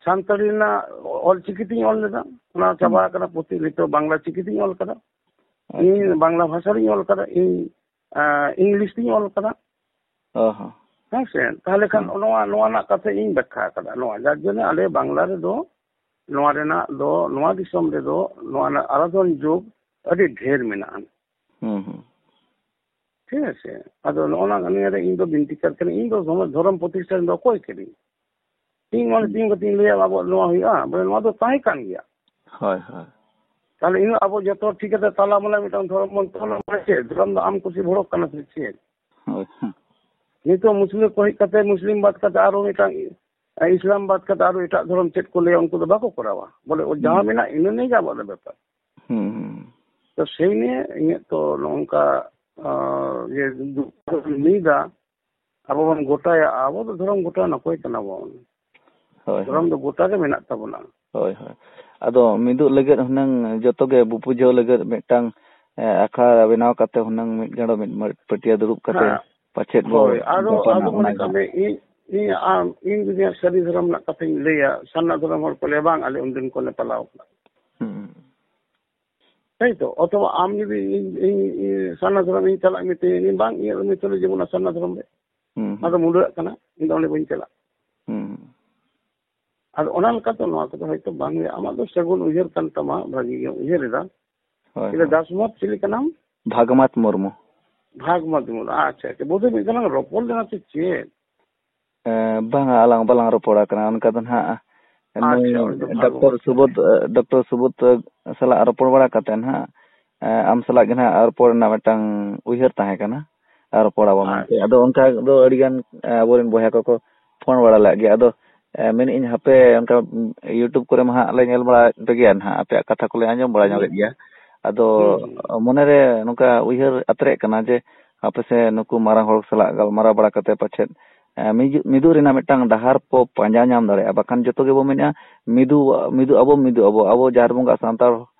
ᱥᱟᱱᱛᱟᱲᱤ ᱨᱮᱱᱟᱜ ᱚᱞ ᱪᱤᱠᱤ ᱛᱤᱧ ᱚᱞ ᱞᱮᱫᱟ, ᱚᱱᱟ ᱪᱟᱵᱟ ᱟᱠᱟᱱᱟ ᱯᱩᱛᱷᱤ, ᱱᱤᱛᱚᱜ ᱵᱟᱝᱞᱟ ᱪᱤᱠᱤ ᱛᱤᱧ ᱚᱞ ᱠᱟᱫᱟ᱾ ᱟᱪᱪᱷᱟ᱾ ᱤᱧ ᱵᱟᱝᱞᱟ ᱵᱷᱟᱥᱟ ᱨᱤᱧ ᱚᱞ ᱠᱟᱫᱟ, ᱤᱧ, ᱟᱸ, ᱤᱝᱞᱤᱥ ᱛᱤᱧ ᱚᱞ ᱠᱟᱫᱟ᱾ ᱚ ᱦᱚᱸ᱾ ᱦᱮᱸ ᱥᱮ? ᱛᱟᱦᱞᱮ ᱠᱷᱟᱱ ᱦᱩᱸ᱾ ᱱᱚᱣᱟ, ᱱᱚᱣᱟ ᱨᱮᱱᱟᱜ ᱠᱟᱛᱷᱟ ᱤᱧ ᱵᱮᱠᱠᱷᱟ ᱟᱠᱟᱫᱟ᱾ ᱱᱚᱣᱟ ᱡᱟᱨ ᱡᱚᱱᱱᱮ ᱟᱞᱮ ᱵᱟᱝᱞᱟ ᱨᱮᱫᱚ ᱱᱚᱣᱟ ᱨᱮᱱᱟᱜ ᱫᱚ, ᱱᱚᱣᱟ ᱫᱤᱥᱚᱢ ᱨᱮᱫᱚ ᱱᱚᱣᱟ ᱨᱮᱱᱟᱜ ᱟᱨᱟᱫᱷᱚᱱ ᱡᱳᱜᱽ ᱟᱹᱰᱤ ᱰᱷᱮᱨ ᱢᱮᱱᱟᱜᱼᱟ᱾ ᱦᱩᱸ, ᱦᱩᱸ᱾ ᱴᱷᱤᱠ ᱟᱪᱷᱮ? ᱟᱫᱚ ᱱᱚᱜᱼᱚ ᱱᱚᱣᱟ ᱱᱤᱭᱟᱹ ᱨᱮ ᱤᱧ ᱫᱚ ᱵᱤᱱᱛᱤᱠᱟᱨ ᱠᱟᱹᱱᱟᱹᱧ, ᱤᱧ ᱫᱚ ᱫᱷᱚᱨᱚᱢ, ᱫᱷᱚᱨᱚᱢ ᱯᱨᱚᱛᱤᱥᱴᱷᱟᱱ ᱫᱚ ᱚᱠᱚᱭ ᱠᱟᱹᱱᱟᱹᱧ? ᱤᱧ ᱢᱚᱱᱮ ᱦᱩᱸ᱾ ᱛᱤᱧ ᱠᱟᱛᱮᱧ ᱞᱟᱹᱭᱟ, ᱟᱵᱚᱣᱟᱜ ᱱᱚᱣᱟ ᱦᱩᱭᱩᱜᱼᱟ? ᱵᱚᱞᱮ, ᱱᱚᱣᱟ ᱫᱚ ᱛᱟᱦᱮᱸ ᱠᱟᱱ ᱜᱮᱭᱟ᱾ ᱦᱳᱭ, ᱦᱳᱭ᱾ ᱛᱟᱦᱞᱮ ᱤᱧ ᱟᱵᱚ ᱡᱚᱛᱚ ᱦᱚᱲ ᱴᱷᱤᱠ ᱠᱟᱛᱮ ᱛᱟᱞᱟ ᱢᱟᱞᱟ ᱢᱤᱫᱴᱟᱝ ᱫᱷᱚᱨᱚᱢ ᱵᱚᱱ ᱛᱚᱞᱟ, ᱢᱟᱱᱮ ᱪᱮᱫ? ᱫᱷᱚᱨᱚᱢ ᱫᱚ ᱟᱢ ᱠᱩᱥᱤ ᱵᱷᱚᱲᱚᱠ ᱠᱟᱱᱟ ᱥᱮ ᱪᱮᱫ? ᱦᱳᱭ, ᱦᱮᱸ᱾ ᱱᱤᱛᱚᱜ ᱢᱩᱥᱞᱤᱢ ᱠᱚ ᱦᱮᱡ ᱠᱟᱛᱮ, ᱢᱩᱥᱞᱤᱢ ᱵᱟᱫ ᱠᱟᱛᱮ ᱟᱨᱚ ᱢᱤᱫᱴᱟᱝ, ᱮ, ᱤᱥᱞᱟᱢ ᱵᱟᱫ ᱠᱟᱛᱮ ᱟᱨᱚ ᱮᱴᱟᱜ ᱫᱷᱚᱨᱚᱢ ᱪᱮᱫ ᱠᱚ ᱞᱟᱹᱭᱟ, ᱩᱱᱠᱩ ᱫᱚ ᱵᱟᱠᱚ ᱠᱚᱨᱟᱣᱟ᱾ ᱵᱚᱞᱮ, ᱚ, ᱡᱟᱦᱟᱸ ᱦᱩᱸ᱾ ᱢᱮᱱᱟᱜ, ᱤᱱᱟᱹ ᱱᱤᱭᱮ ᱜᱮ ᱟᱵᱚᱣᱟᱜ ᱫᱚ ᱵᱮᱯᱟᱨ᱾ ᱦᱩᱸ, ᱦᱩᱸ᱾ ᱛᱚ, ᱥᱮᱭ ᱱᱤᱭᱮ ᱤᱧᱟᱹᱜ ᱛᱚ ᱱᱚᱝᱠᱟ, ᱟ, ᱤᱭᱟᱹ, ᱫᱩᱠ ᱞᱟᱹᱭᱫᱟ, ᱟᱵᱚ ᱵᱚᱱ ᱜᱚᱴᱟᱭᱟ, ᱟᱵᱚ ᱫᱚ ᱫᱷᱚᱨᱚᱢ ᱜᱚᱴᱟ ᱱᱟᱯᱟᱭ ᱠᱟᱱᱟ ᱵᱚᱱ᱾ ᱦᱳᱭ, ᱫᱷᱚᱨᱚᱢ ᱦᱳᱭ᱾ ᱫᱚ ᱜᱚᱴᱟ ᱜᱮ ᱢᱮᱱᱟᱜ ᱛᱟᱵᱚᱱᱟ᱾ ᱦᱳᱭ, ᱦᱳᱭ᱾ ᱟᱫᱚ ᱢᱤᱫᱚᱜ ᱞᱟᱹᱜᱤᱫ ᱦᱩᱱᱟᱹᱝ ᱡᱚᱛᱚ ᱜᱮ ᱵᱩᱯᱩᱡᱷᱟᱹᱣ ᱞᱟᱹᱜᱤᱫ ᱢᱤᱫᱴᱟᱝ, ᱮ, ᱟᱠᱷᱲᱟ ᱵᱮᱱᱟᱣ ᱠᱟᱛᱮ ᱦᱩᱱᱟᱹᱝ ᱢᱤᱫ ᱜᱟᱸᱰᱚ ᱢᱤᱫ ᱢᱟᱹ-, ᱯᱟᱹᱴᱭᱟᱹ ᱫᱩᱲᱩᱵ ᱠᱟᱛᱮ ᱦᱮᱸ᱾ ᱯᱟᱪᱮᱫ ᱵᱚ ᱦᱳᱭ, ᱟᱫᱚ, ᱜᱟᱯᱟᱱᱟ ᱟᱫᱚ ᱢᱚᱱᱮ ᱚᱱᱟ ᱜᱮ ᱠᱟᱜ ᱦᱟᱸᱜ᱾ ᱢᱮ, ᱤᱧ, ᱤᱧ ᱟᱢ, ᱤᱧ ᱡᱩᱫᱤ ᱦᱟᱸᱜ ᱥᱟᱹᱨᱤ ᱫᱷᱚᱨᱚᱢ ᱨᱮᱱᱟᱜ ᱠᱟᱛᱷᱟᱧ ᱞᱟᱹᱭᱟ, ᱥᱟᱨᱱᱟ ᱫᱷᱚᱨᱚᱢ ᱦᱚᱲ ᱠᱚ ᱞᱟᱹᱭᱟ, "ᱵᱟᱝ, ᱟᱞᱮ ᱩᱱᱫᱤᱱ ᱠᱷᱚᱱ ᱞᱮ ᱯᱟᱞᱟᱣ ᱠᱟᱫᱟ᱾" ᱦᱩᱸ᱾ ᱛᱟᱭ ᱛᱚ? ᱚᱛᱷᱚᱵᱟ ᱟᱢ ᱡᱩᱫᱤ ᱤᱧ, ᱤᱧ, ᱤᱧ ᱥᱟᱨᱱᱟ ᱫᱷᱚᱨᱚᱢ ᱤᱧ ᱪᱟᱞᱟᱜ ᱢᱤᱛᱟᱹᱧᱟ, ᱤᱧ, "ᱵᱟᱝ, ᱤᱧᱟᱹᱜ ᱫᱚ ᱢᱤᱛᱟᱹᱧ ᱡᱮᱢᱚᱱ ᱥᱟᱨᱱᱟ ᱫᱷᱚᱨᱚᱢ ᱨᱮ, ᱦᱩᱸ, ᱚᱱᱟ ᱫᱚ ᱦᱩᱸ᱾ ᱢᱩᱰᱟᱹᱜ ᱠᱟᱱᱟ, ᱤᱧ ᱫᱚ ᱚᱸᱰᱮ ᱵᱟᱹᱧ ᱪᱟᱞᱟᱜ᱾" ᱦᱩᱸ, ᱦᱩᱸ᱾ ᱟᱫᱚ ᱚᱱᱟ ᱞᱮᱠᱟᱛᱮ ᱱᱚᱣᱟ ᱠᱚᱫᱚ ᱦᱚᱭᱛᱚ ᱵᱟᱝ ᱦᱩᱭᱩᱜᱼᱟ᱾ ᱟᱢᱟᱜ ᱫᱚ ᱥᱟᱹᱜᱩᱱ ᱩᱭᱦᱟᱹᱨ ᱠᱟᱱ ᱛᱟᱢᱟ, ᱵᱷᱟᱹᱜᱤ ᱜᱮᱢ ᱩᱭᱦᱟᱹᱨ ᱮᱫᱟ᱾ ᱦᱳᱭ, ᱪᱮᱞᱮ ᱦᱳᱭ᱾ ᱫᱟᱥᱢᱚᱛ ᱪᱤᱞᱤ ᱠᱟᱱᱟᱢ? ᱵᱷᱟᱜᱽᱢᱟᱛ ᱢᱩᱨᱢᱩ᱾ ᱵᱷᱟᱜᱽᱢᱟᱛ ᱢᱩᱨᱢᱩ, ᱟᱪᱪᱷᱟ, ᱟᱪᱪᱷᱟ᱾ ᱵᱳᱫᱷᱚᱭ ᱢᱤᱫ ᱫᱷᱟᱣ ᱞᱟᱝ ᱨᱚᱯᱚᱲ ᱞᱮᱱᱟ ᱥᱮ ᱪᱮᱫ? ᱮᱸ, ᱵᱟᱝᱟ, ᱟᱞᱟᱝ ᱵᱟᱞᱟᱝ ᱨᱚᱯᱚᱲ ᱟᱠᱟᱱᱟ ᱚᱱᱠᱟ ᱫᱚ ᱱᱟᱦᱟᱜ᱾ ᱱᱩᱭ ᱟᱪᱪᱷᱟ, ᱩᱱᱤ ᱫᱚ ᱰᱟᱠᱛᱚᱨ ᱵᱷᱟᱜᱽᱢᱟᱛ᱾ ᱥᱩᱵᱳᱫᱷ, ᱮ, ᱰᱟᱠᱛᱚᱨ ᱥᱩᱵᱳᱫᱷ, ᱮ, ᱥᱟᱞᱟᱜ ᱨᱚᱯᱚᱲ ᱵᱟᱲᱟ ᱠᱟᱛᱮ ᱱᱟᱦᱟᱜ, ᱮ, ᱟᱢ ᱥᱟᱞᱟᱜ ᱜᱮ ᱱᱟᱦᱟᱜ ᱨᱚᱯᱚᱲ ᱨᱮᱱᱟᱜ ᱢᱤᱫᱴᱟᱝ ᱩᱭᱦᱟᱹᱨ ᱛᱟᱦᱮᱸ ᱠᱟᱱᱟ᱾ ᱟᱨ ᱨᱚᱯᱚᱲ ᱟᱵᱚᱱ ᱢᱮᱱᱛᱮ᱾ ᱟᱪᱪᱷᱟ᱾ ᱟᱫᱚ ᱚᱱᱠᱟ ᱫᱚ ᱟᱹᱰᱤ ᱜᱟᱱ, ᱮ, ᱟᱵᱚᱨᱮᱱ ᱵᱚᱭᱦᱟ ᱠᱚᱠᱚ ᱯᱷᱳᱱ ᱵᱟᱲᱟ ᱞᱮᱫ ᱜᱮᱭᱟ᱾ ᱟᱫᱚ, ᱮ, ᱢᱮᱱᱮᱫ ᱟᱹᱧ ᱦᱟᱯᱮ ᱚᱱᱠᱟ, ᱩᱢ, YouTube ᱠᱚᱨᱮ ᱢᱟ ᱦᱟᱸᱜ ᱞᱮ ᱧᱮᱞ ᱵᱟᱲᱟ ᱯᱮ ᱜᱮᱭᱟ ᱱᱟᱦᱟᱜ, ᱟᱯᱮᱭᱟᱜ ᱠᱟᱛᱷᱟ ᱠᱚᱞᱮ ᱟᱸᱡᱚᱢ ᱵᱟᱲᱟ ᱦᱩᱸ᱾ ᱧᱚᱜᱮᱫ ᱜᱮᱭᱟ᱾ ᱟᱫᱚ ᱦᱩᱸ, ᱦᱩᱸ᱾ ᱢᱚᱱᱮᱨᱮ ᱱᱚᱝᱠᱟ ᱩᱭᱦᱟᱹᱨ ᱟᱛᱨᱮᱜ ᱠᱟᱱᱟ ᱡᱮ ᱦᱟᱯᱮ ᱥᱮ ᱱᱩᱠᱩ ᱢᱟᱨᱟᱝ ᱦᱚᱲ ᱥᱟᱞᱟᱜ ᱜᱟᱞᱢᱟᱨᱟᱣ ᱵᱟᱲᱟ ᱠᱟᱛᱮ ᱯᱟᱪᱮᱫ, ᱮ, ᱢᱤᱡᱩ-, ᱢᱤᱫᱩᱜ ᱨᱮᱱᱟᱜ ᱢᱤᱫᱴᱟᱝ ᱰᱟᱦᱟᱨ ᱵᱚ ᱯᱟᱸᱡᱟ ᱧᱟᱢ ᱫᱟᱲᱮᱭᱟᱜᱼᱟ᱾ ᱵᱟᱠᱷᱟᱱ ᱡᱚᱛᱚ ᱜᱮᱵᱚ ᱢᱮᱱᱮᱫᱼᱟ, ᱢᱤᱫᱩᱜ, ᱢᱤᱫᱩᱜ ᱟᱵᱚ, ᱢᱤᱫᱩᱜ ᱟᱵᱚ, ᱟᱵᱚ ᱡᱟᱦᱮᱨ ᱵᱚᱸᱜᱟ ᱥᱟᱱᱛᱟᱲ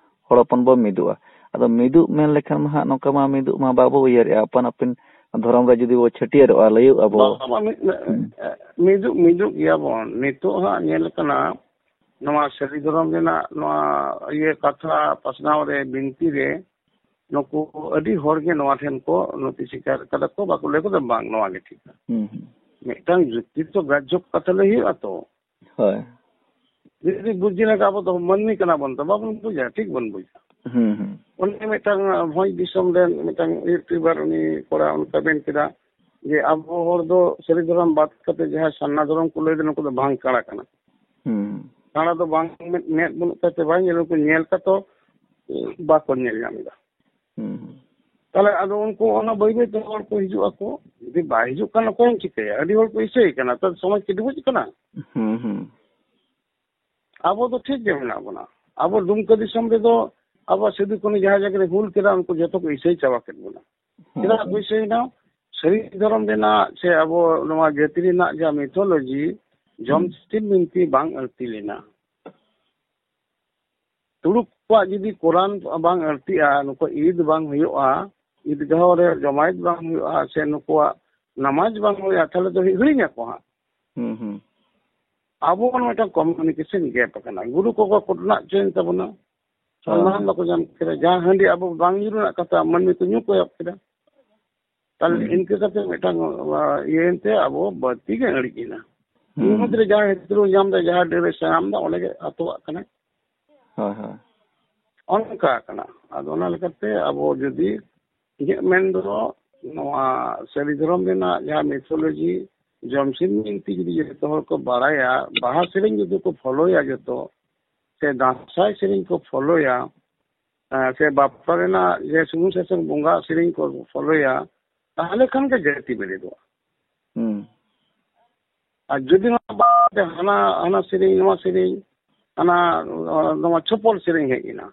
ᱦᱚᱲ ᱦᱚᱯᱚᱱ ᱵᱚ ᱢᱤᱫᱚᱜᱼᱟ᱾ ᱟᱫᱚ ᱢᱤᱫᱚᱜ ᱢᱮᱱ ᱞᱮᱠᱷᱟᱱ ᱢᱟ ᱦᱟᱸᱜ ᱱᱚᱝᱠᱟ ᱢᱟ ᱢᱤᱫᱚᱜ ᱢᱟ ᱵᱟᱵᱚ ᱩᱭᱦᱟᱹᱨᱮᱜᱼᱟ, ᱟᱯᱟᱱ ᱟᱹᱯᱤᱱ ᱫᱷᱚᱨᱚᱢ ᱨᱮ ᱡᱩᱫᱤ ᱵᱚ ᱪᱷᱟᱹᱴᱭᱟᱹᱨᱚᱜᱼᱟ, ᱞᱟᱹᱭᱚᱜᱼᱟ ᱵᱚ᱾ ᱵᱟᱝ, ᱵᱟᱝ, ᱢᱤᱫ, ᱦᱩᱸ᱾ ᱢᱤᱫᱚᱜ, ᱢᱤᱫᱚᱜ ᱜᱮᱭᱟ ᱵᱚᱱ᱾ ᱱᱤᱛᱚᱜ ᱦᱟᱸᱜ ᱧᱮᱞ ᱠᱟᱱᱟ, ᱱᱚᱣᱟ ᱥᱟᱹᱨᱤ ᱫᱷᱚᱨᱚᱢ ᱨᱮᱱᱟᱜ ᱱᱚᱣᱟ ᱤᱭᱟᱹ ᱠᱟᱛᱷᱟ ᱯᱟᱥᱱᱟᱣ ᱨᱮ, ᱵᱤᱱᱛᱤ ᱨᱮ, ᱱᱩᱠᱩ ᱟᱹᱰᱤ ᱦᱚᱲ ᱜᱮ ᱱᱚᱣᱟ ᱴᱷᱮᱱ ᱠᱚ ᱱᱚᱛᱤ ᱥᱤᱠᱟᱨ ᱠᱟᱫᱟ ᱠᱚ, ᱵᱟᱠᱚ ᱞᱟᱹᱭ ᱠᱟᱫᱟ, "ᱵᱟᱝ, ᱱᱚᱣᱟ ᱜᱮ ᱴᱷᱤᱠᱟ᱾" ᱦᱩᱸ, ᱦᱩᱸ᱾ ᱢᱤᱫᱴᱟᱝ ᱡᱩᱠᱛᱤ ᱛᱚ ᱜᱨᱟᱦᱡᱚ ᱠᱟᱛᱷᱟ ᱞᱟᱹᱭ ᱦᱩᱭᱩᱜᱼᱟ ᱛᱚ᱾ ᱦᱳᱭ᱾ ᱡᱩᱫᱤ ᱵᱩᱡᱽ ᱞᱮᱠᱟ, ᱟᱵᱚ ᱫᱚ ᱢᱟᱹᱱᱢᱤ ᱠᱟᱱᱟ ᱵᱚᱱ ᱛᱚ, ᱵᱟᱵᱚᱱ ᱵᱩᱡᱟ, ᱴᱷᱤᱠ ᱵᱚᱱ ᱵᱩᱡᱟ᱾ ᱦᱩᱸ, ᱦᱩᱸ᱾ ᱩᱱᱤ ᱢᱤᱫᱴᱟᱝ ᱵᱷᱚᱸᱡᱽ ᱫᱤᱥᱚᱢ ᱨᱮᱱ ᱢᱤᱫᱴᱟᱝ YouTuber, ᱩᱱᱤ ᱠᱚᱲᱟ ᱚᱱᱠᱟ ᱢᱮᱱ ᱠᱮᱫᱟ ᱡᱮ ᱟᱵᱚ ᱦᱚᱲ ᱫᱚ ᱥᱟᱹᱨᱤ ᱫᱷᱚᱨᱚᱢ ᱵᱟᱫ ᱠᱟᱛᱮ ᱡᱟᱦᱟᱸ ᱥᱟᱨᱱᱟ ᱫᱷᱚᱨᱚᱢ ᱠᱚ ᱞᱟᱹᱭ ᱫᱟ, ᱱᱩᱠᱩ ᱫᱚ ᱵᱟᱝ ᱠᱟᱬᱟ ᱠᱟᱱᱟ᱾ ᱦᱩᱸ᱾ ᱠᱟᱬᱟ ᱫᱚ ᱵᱟᱝ, ᱢᱮᱫ, ᱢᱮᱫ ᱵᱟᱹᱱᱩᱜ ᱛᱟᱭ ᱛᱮ ᱵᱟᱭ ᱧᱮᱞ, ᱩᱱᱠᱩ ᱧᱮᱞ ᱠᱟᱛᱮ ᱵᱟᱠᱚ ᱧᱮᱞ ᱧᱟᱢ ᱮᱫᱟ᱾ ᱦᱩᱸ᱾ ᱛᱟᱦᱞᱮ ᱟᱫᱚ ᱩᱱᱠᱩ ᱚᱱᱟ ᱵᱟᱹᱭ ᱵᱟᱹᱭ ᱛᱮ ᱦᱚᱲ ᱠᱚ ᱦᱤᱡᱩᱜ ᱟᱠᱚ᱾ ᱡᱩᱫᱤ ᱵᱟᱭ ᱦᱤᱡᱩᱜ ᱠᱟᱱ, ᱚᱠᱚᱭᱮᱢ ᱪᱤᱠᱟᱹᱭᱟ? ᱟᱹᱰᱤ ᱦᱚᱲ ᱠᱚ ᱤᱥᱟᱹᱭ ᱠᱟᱱᱟ, ᱛᱟᱦᱞᱮ ᱥᱚᱢᱟᱡᱽ ᱠᱤ ᱰᱩᱵᱩᱡ ᱠᱟᱱᱟ? ᱦᱩᱸ, ᱦᱩᱸ᱾ ᱟᱵᱚ ᱫᱚ ᱴᱷᱤᱠ ᱜᱮ ᱢᱮᱱᱟᱜ ᱵᱚᱱᱟ᱾ ᱟᱵᱚ ᱫᱩᱢᱠᱟᱹ ᱫᱤᱥᱚᱢ ᱨᱮᱫᱚ ᱟᱵᱚ ᱥᱤᱫᱩ ᱠᱟᱹᱱᱦᱩ ᱡᱟᱦᱟᱸ ᱡᱟᱭᱜᱟ ᱨᱮ ᱦᱩᱞ ᱠᱮᱫᱟ, ᱩᱱᱠᱩ ᱡᱚᱛᱚ ᱠᱚ ᱤᱥᱟᱹᱭ ᱪᱟᱵᱟ ᱠᱮᱫ ᱵᱚᱱᱟ᱾ ᱦᱩᱸ, ᱪᱮᱫᱟᱜ ᱠᱚ ᱦᱩᱸ᱾ ᱤᱥᱟᱹᱭᱮᱱᱟ? ᱥᱟᱹᱨᱤ ᱫᱷᱚᱨᱚᱢ ᱨᱮᱱᱟᱜ ᱥᱮ ᱟᱵᱚ ᱱᱚᱣᱟ ᱡᱟᱹᱛᱤ ᱨᱮᱱᱟᱜ ᱡᱟᱦᱟᱸ mythology, ᱦᱩᱸ᱾ ᱡᱚᱢᱥᱤᱢ ᱵᱤᱱᱛᱤ ᱵᱟᱝ ᱟᱹᱲᱛᱤ ᱞᱮᱱᱟ᱾ ᱛᱩᱲᱩᱠ ᱠᱚᱣᱟᱜ ᱡᱩᱫᱤ ᱠᱳᱨᱟᱱ ᱵᱟᱝ ᱟᱹᱲᱛᱤᱜᱼᱟ, ᱱᱩᱠᱩ ᱤᱫ ᱵᱟᱝ ᱦᱩᱭᱩᱜᱼᱟ, ᱤᱫᱜᱟᱦ ᱨᱮ ᱡᱚᱢᱟᱭᱮᱛ ᱵᱟᱝ ᱦᱩᱭᱩᱜᱼᱟ, ᱥᱮ ᱱᱩᱠᱩᱣᱟᱜ ᱱᱟᱢᱟᱡᱽ ᱵᱟᱝ ᱦᱩᱭᱩᱜᱼᱟ, ᱛᱟᱦᱞᱮ ᱫᱚ ᱦᱤᱲᱤᱧ ᱟᱠᱚ ᱦᱟᱸᱜ᱾ ᱦᱩᱸ, ᱦᱩᱸ᱾ ᱟᱵᱚ ᱵᱚᱱ ᱢᱤᱫᱴᱟᱝ communication gap ᱟᱠᱟᱱᱟ᱾ ᱜᱩᱨᱩ ᱠᱚᱠᱚ ᱠᱚᱴᱱᱟ ᱦᱚᱪᱚᱭᱮᱱ ᱛᱟᱵᱚᱱᱟ, ᱦᱮᱸ᱾ ᱥᱚᱱᱢᱟᱱ ᱵᱟᱠᱚ ᱧᱟᱢ ᱠᱮᱫᱟ᱾ ᱡᱟᱦᱟᱸ ᱦᱟᱺᱰᱤ ᱟᱵᱚ ᱵᱟᱝ ᱧᱩ ᱨᱮᱱᱟᱜ ᱠᱟᱛᱷᱟ, ᱢᱟᱹᱱᱢᱤ ᱠᱚ ᱧᱩ ᱠᱚ ᱮᱦᱚᱵ ᱠᱮᱫᱟ᱾ ᱛᱟᱦᱞᱮ ᱦᱩᱸ᱾ ᱤᱱᱠᱟᱹ ᱠᱟᱛᱮ ᱢᱤᱫᱴᱟᱝ, ᱟ, ᱤᱭᱟᱹᱭᱮᱱ ᱛᱮ ᱟᱵᱚ ᱵᱟᱹᱲᱛᱤ ᱜᱮ ᱟᱹᱲᱤᱡ ᱮᱱᱟ᱾ ᱦᱩᱸ᱾ ᱩᱱ ᱢᱩᱫᱽ ᱨᱮ ᱡᱟᱦᱟᱸᱭ ᱦᱟᱹᱛᱲᱟᱹᱣ ᱧᱟᱢ ᱮᱫᱟ, ᱡᱟᱦᱟᱸ ᱰᱟᱹᱨ ᱮ ᱥᱟᱭᱟᱢ ᱮᱫᱟ, ᱚᱸᱰᱮ ᱜᱮ ᱟᱛᱚᱣᱟᱜ ᱠᱟᱱᱟᱭ᱾ ᱦᱳᱭ, ᱦᱳᱭ᱾ ᱚᱱᱠᱟ ᱠᱟᱱᱟ᱾ ᱟᱫᱚ ᱚᱱᱟ ᱞᱮᱠᱟᱛᱮ ᱟᱵᱚ ᱡᱩᱫᱤ, ᱤᱧᱟᱹᱜ ᱢᱮᱱ ᱫᱚ, ᱱᱚᱣᱟ ᱥᱟᱹᱨᱤ ᱫᱷᱚᱨᱚᱢ ᱨᱮᱱᱟᱜ ᱡᱟᱦᱟᱸ mythology, ᱡᱚᱢᱥᱤᱢ ᱵᱤᱱᱛᱤ ᱡᱩᱫᱤ ᱡᱚᱛᱚ ᱦᱚᱲ ᱠᱚ ᱵᱟᱲᱟᱭᱟ, ᱵᱟᱦᱟ ᱥᱮᱨᱮᱧ ᱡᱩᱫᱤ ᱠᱚ ᱯᱷᱚᱞᱳᱭᱟ ᱡᱚᱛᱚ, ᱥᱮ ᱫᱟᱸᱥᱟᱭ ᱥᱮᱨᱮᱧ ᱠᱚ ᱯᱷᱚᱞᱳᱭᱟ, ᱮᱸ, ᱥᱮ ᱵᱟᱯᱞᱟ ᱨᱮᱱᱟᱜ ᱡᱮ ᱥᱩᱱᱩᱢ ᱥᱟᱥᱟᱝ ᱵᱚᱸᱜᱟ ᱥᱮᱨᱮᱧ ᱠᱚ ᱯᱷᱚᱞᱳᱭᱟ, ᱛᱟᱦᱞᱮ ᱠᱷᱟᱱ ᱜᱮ ᱡᱟᱹᱛᱤ ᱵᱮᱨᱮᱫᱚᱜᱼᱟ᱾ ᱦᱩᱸ᱾ ᱟᱨ ᱡᱩᱫᱤ ᱱᱚᱣᱟ ᱵᱟᱫ ᱦᱟᱱᱟ, ᱦᱟᱱᱟ ᱥᱮᱨᱮᱧ, ᱱᱚᱣᱟ ᱥᱮᱨᱮᱧ, ᱦᱟᱱᱟ, ᱱᱚᱣᱟ ᱪᱷᱚᱯᱚᱞ ᱥᱮᱨᱮᱧ ᱦᱮᱡ ᱮᱱᱟ᱾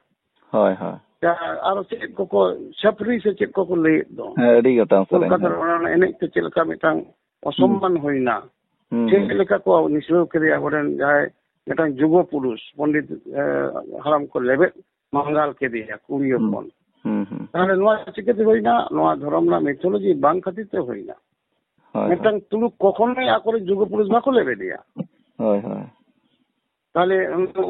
ᱦᱳᱭ, ᱦᱳᱭ᱾ ᱟᱨ ᱪᱮᱫ ᱠᱚᱠᱚ, ᱪᱷᱟᱹᱯᱨᱤ ᱥᱮ ᱪᱮᱫ ᱠᱚᱠᱚ ᱞᱟᱹᱭᱮᱫ ᱫᱚ᱾ ᱦᱮᱸ, ᱟᱹᱰᱤ ᱜᱚᱴᱟᱝ ᱥᱮᱨᱮᱧ, ᱠᱳᱞᱠᱟᱛᱟ ᱨᱮ ᱦᱮᱸ᱾ ᱚᱱᱟ ᱮᱱᱮᱡ ᱛᱮ ᱪᱮᱫ ᱞᱮᱠᱟ ᱢᱤᱫᱴᱟᱝ ᱚᱥᱚᱢᱢᱟᱱ ᱦᱩᱸ᱾ ᱦᱩᱭᱱᱟ᱾ ᱦᱩᱸ, ᱪᱮᱫ ᱦᱩᱸ᱾ ᱞᱮᱠᱟ ᱠᱚ ᱱᱤᱥᱲᱟᱹᱣ ᱠᱮᱫᱮᱭᱟ ᱟᱵᱚᱨᱮᱱ ᱡᱟᱦᱟᱸᱭ ᱢᱤᱫᱴᱟᱝ ᱡᱩᱜᱚ ᱯᱩᱨᱩᱥ, ᱯᱚᱱᱰᱤᱛ, ᱮ, ᱦᱟᱲᱟᱢ ᱠᱚ ᱞᱮᱵᱮᱫ ᱢᱟᱸᱜᱟᱞ ᱠᱮᱫᱮᱭᱟ, ᱠᱩᱲᱤ ᱦᱩᱸ᱾ ᱦᱚᱯᱚᱱ᱾ ᱦᱩᱸ, ᱦᱩᱸ᱾ ᱛᱟᱦᱞᱮ ᱱᱚᱣᱟ ᱪᱤᱠᱟᱹᱛᱮ ᱦᱩᱭᱱᱟ? ᱱᱚᱣᱟ ᱫᱷᱚᱨᱚᱢ ᱨᱮᱱᱟᱜ ᱢᱤᱛᱷᱳᱞᱚᱡᱤ ᱵᱟᱝ ᱠᱷᱟᱹᱛᱤᱨ ᱛᱮ ᱦᱩᱭᱱᱟ᱾ ᱦᱳᱭ, ᱦᱳᱭ᱾ ᱢᱤᱫᱴᱟᱝ ᱛᱩᱲᱩᱠ ᱠᱚᱠᱷᱚᱱᱳᱭ ᱟᱠᱚᱨᱮ ᱡᱩᱜᱚ ᱯᱩᱨᱩᱥ ᱵᱟᱠᱚ ᱞᱮᱵᱮᱫᱮᱭᱟ᱾ ᱦᱳᱭ, ᱦᱳᱭ᱾ ᱛᱟᱦᱞᱮ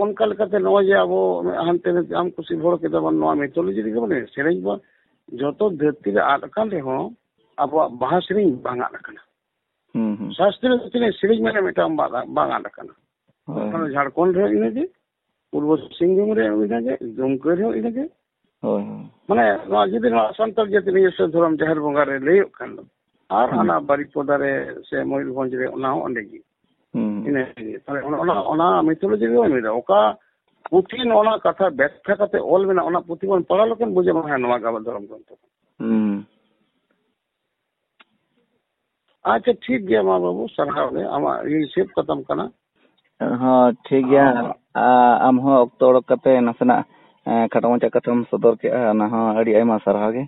ᱚᱱᱠᱟ ᱞᱮᱠᱟᱛᱮ ᱱᱚᱜᱼᱚᱭ ᱡᱮ ᱟᱵᱚ ᱦᱟᱱᱛᱮ ᱱᱟᱛᱮ ᱟᱢ ᱠᱩᱥᱤ ᱦᱚᱲ ᱠᱮᱫᱟ ᱵᱚᱱ, ᱱᱚᱣᱟ ᱢᱤᱛᱷᱳᱞᱚᱡᱤ ᱨᱮᱜᱮ ᱵᱚᱱ ᱮᱱᱮᱡ ᱥᱮᱨᱮᱧ ᱵᱚᱱ, ᱡᱚᱛᱚ ᱫᱷᱟᱹᱨᱛᱤ ᱨᱮ ᱟᱫ ᱟᱠᱟᱱ ᱨᱮᱦᱚᱸ ᱟᱵᱚᱣᱟᱜ ᱵᱟᱦᱟ ᱥᱮᱨᱮᱧ ᱵᱟᱝ ᱟᱫ ᱟᱠᱟᱱᱟ᱾ ᱦᱩᱸ, ᱦᱩᱸ᱾ ᱥᱟᱥᱛᱨᱤᱭᱚ ᱥᱮᱨᱮᱧ ᱢᱮᱱᱟ ᱢᱤᱫᱴᱟᱝ ᱵᱟᱝ ᱟᱫ, ᱵᱟᱝ ᱟᱫ ᱟᱠᱟᱱᱟ᱾ ᱦᱳᱭ᱾ ᱵᱟᱠᱷᱟᱱ ᱡᱷᱟᱲᱠᱷᱚᱸᱰ ᱨᱮᱦᱚᱸ ᱤᱱᱟᱹᱜᱮ, ᱯᱩᱨᱵᱚ ᱥᱤᱝᱵᱷᱩᱢ ᱨᱮ ᱤᱱᱟᱹᱜᱮ, ᱫᱩᱢᱠᱟᱹ ᱨᱮᱦᱚᱸ ᱤᱱᱟᱹᱜᱮ᱾ ᱦᱳᱭ, ᱦᱳᱭ᱾ ᱢᱟᱱᱮ ᱱᱚᱣᱟ ᱡᱩᱫᱤ ᱱᱚᱣᱟ ᱥᱟᱱᱛᱟᱲ ᱡᱟᱹᱛᱤ ᱱᱤᱡᱚᱥᱥᱚ ᱫᱷᱚᱨᱚᱢ ᱡᱟᱦᱮᱨ ᱵᱚᱸᱜᱟ ᱨᱮ ᱞᱟᱹᱭᱚᱜ ᱠᱷᱟᱱ ᱫᱚ, ᱟᱨ ᱦᱩᱸ᱾ ᱦᱟᱱᱟ ᱵᱟᱨᱤᱯᱚᱫᱟ ᱨᱮ ᱥᱮ ᱢᱚᱭᱩᱨᱵᱷᱚᱸᱡᱽ ᱨᱮ, ᱚᱱᱟ ᱦᱚᱸ ᱚᱸᱰᱮ ᱜᱮ᱾ ᱦᱩᱸ᱾ ᱤᱱᱟᱹ ᱜᱮ᱾ ᱛᱟᱦᱞᱮ ᱚᱱᱟ, ᱚᱱᱟ, ᱚᱱᱟ ᱢᱤᱛᱷᱳᱞᱚᱡᱤ ᱨᱮᱜᱮ ᱵᱚᱱ ᱢᱮᱱᱟ, ᱚᱠᱟ ᱯᱩᱛᱷᱤ ᱱᱚᱜᱼᱚ ᱱᱟ ᱠᱟᱛᱷᱟ ᱵᱮᱠᱠᱷᱟ ᱠᱟᱛᱮ ᱚᱞ ᱢᱮᱱᱟᱜᱼᱟ, ᱚᱱᱟ ᱯᱩᱛᱷᱤ ᱵᱚᱱ ᱯᱟᱲᱦᱟᱣ ᱞᱮᱠᱷᱟᱱ ᱵᱩᱡᱷᱟᱹᱜᱼᱟ, ᱦᱮᱸ, ᱱᱚᱣᱟ ᱜᱮ ᱟᱵᱚ ᱫᱷᱚᱨᱚᱢ ᱜᱨᱚᱱᱛᱷᱚ ᱠᱟᱱᱟ᱾ ᱦᱩᱸ᱾ ᱟᱪᱪᱷᱟ, ᱴᱷᱤᱠ ᱜᱮᱭᱟ, ᱢᱟ ᱵᱟᱹᱵᱩ, ᱥᱟᱨᱦᱟᱣ ᱜᱮ, ᱟᱢᱟᱜ ᱤᱧ ᱥᱮᱵᱷ ᱠᱟᱛᱟᱢ ᱠᱟᱱᱟ᱾ ᱦᱚᱸ, ᱴᱷᱤᱠ ᱜᱮᱭᱟ᱾ ᱟᱢ ᱦᱚᱸ᱾ ᱟ-, ᱟᱢ ᱦᱚᱸ ᱚᱠᱛᱚ ᱚᱰᱚᱠ ᱠᱟᱛᱮ ᱱᱟᱥᱮᱱᱟᱜ, ᱮ, ᱠᱷᱟᱴᱚ ᱢᱟᱪᱷᱟ ᱠᱟᱛᱷᱟᱢ ᱥᱚᱫᱚᱨ ᱠᱮᱜᱼᱟ, ᱚᱱᱟ ᱦᱚᱸ ᱟᱹᱰᱤ ᱟᱭᱢᱟ ᱥᱟᱨᱦᱟᱣ ᱜᱮ᱾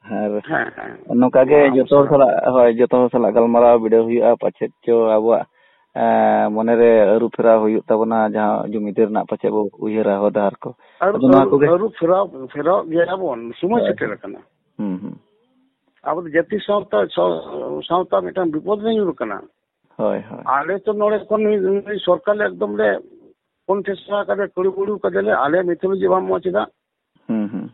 ᱟᱨ ᱦᱮᱸ, ᱦᱮᱸ᱾ ᱱᱚᱝᱠᱟ ᱜᱮ ᱢᱟ, ᱟᱢ ᱡᱚᱛᱚ ᱦᱚᱲ ᱥᱟᱞᱟᱜ᱾ ᱥᱟᱞᱟᱜ, ᱦᱳᱭ, ᱡᱚᱛᱚ ᱦᱚᱲ ᱥᱟᱞᱟᱜ ᱜᱟᱞᱢᱟᱨᱟᱣ ᱵᱤᱰᱟᱹᱣ ᱦᱩᱭᱩᱜᱼᱟ, ᱯᱟᱪᱮᱫ ᱪᱚ ᱟᱵᱚᱣᱟᱜ, ᱮ, ᱢᱚᱱᱮᱨᱮ ᱟᱹᱨᱩ ᱯᱷᱮᱨᱟᱣ ᱦᱩᱭᱩᱜ ᱛᱟᱵᱚᱱᱟ, ᱡᱟᱦᱟᱸ ᱡᱩᱢᱤᱫ ᱨᱮᱱᱟᱜ ᱯᱟᱪᱮᱫ ᱵᱚ ᱩᱭᱦᱟᱹᱨᱟ ᱦᱚᱨ ᱰᱟᱦᱟᱨ ᱠᱚ᱾ ᱟᱹᱨᱩ, ᱟᱫᱚ ᱱᱚᱣᱟ ᱟᱹᱨᱩ, ᱠᱚᱜᱮ᱾ ᱟᱹᱨᱩ ᱯᱷᱮᱨᱟᱣ, ᱯᱷᱮᱨᱟᱣ ᱜᱮᱭᱟ ᱵᱚᱱ, ᱥᱚᱢᱚᱭ ᱦᱳᱭ᱾ ᱥᱮᱴᱮᱨ ᱟᱠᱟᱱᱟ᱾ ᱦᱩᱸ, ᱦᱩᱸ᱾ ᱟᱵᱚ ᱫᱚ ᱡᱟᱹᱛᱤ ᱥᱟᱶᱛᱟ, ᱥᱟᱶ-, ᱥᱟᱶᱛᱟ ᱢᱤᱫᱴᱟᱝ ᱵᱤᱯᱚᱫ ᱨᱮ ᱧᱩᱨ ᱟᱠᱟᱱᱟ᱾ ᱦᱳᱭ, ᱦᱳᱭ᱾ ᱟᱞᱮ ᱛᱚ ᱱᱚᱰᱮ ᱠᱷᱚᱱ ᱱᱩᱭ, ᱱᱩᱭ ᱥᱚᱨᱠᱟᱨ ᱞᱮ ᱮᱠᱫᱚᱢ ᱞᱮ ᱠᱚᱱᱴᱮᱥᱴ ᱟᱠᱟᱫᱮ, ᱠᱟᱹᱲᱩ ᱵᱟᱹᱲᱩ ᱠᱟᱫᱮᱞᱮ, ᱟᱞᱮ ᱢᱤᱛᱷᱳᱞᱚᱡᱤ ᱵᱟᱢ ᱮᱢᱚᱜᱼᱟ ᱪᱮᱫᱟᱜ? ᱦᱩᱸ, ᱦᱩᱸ᱾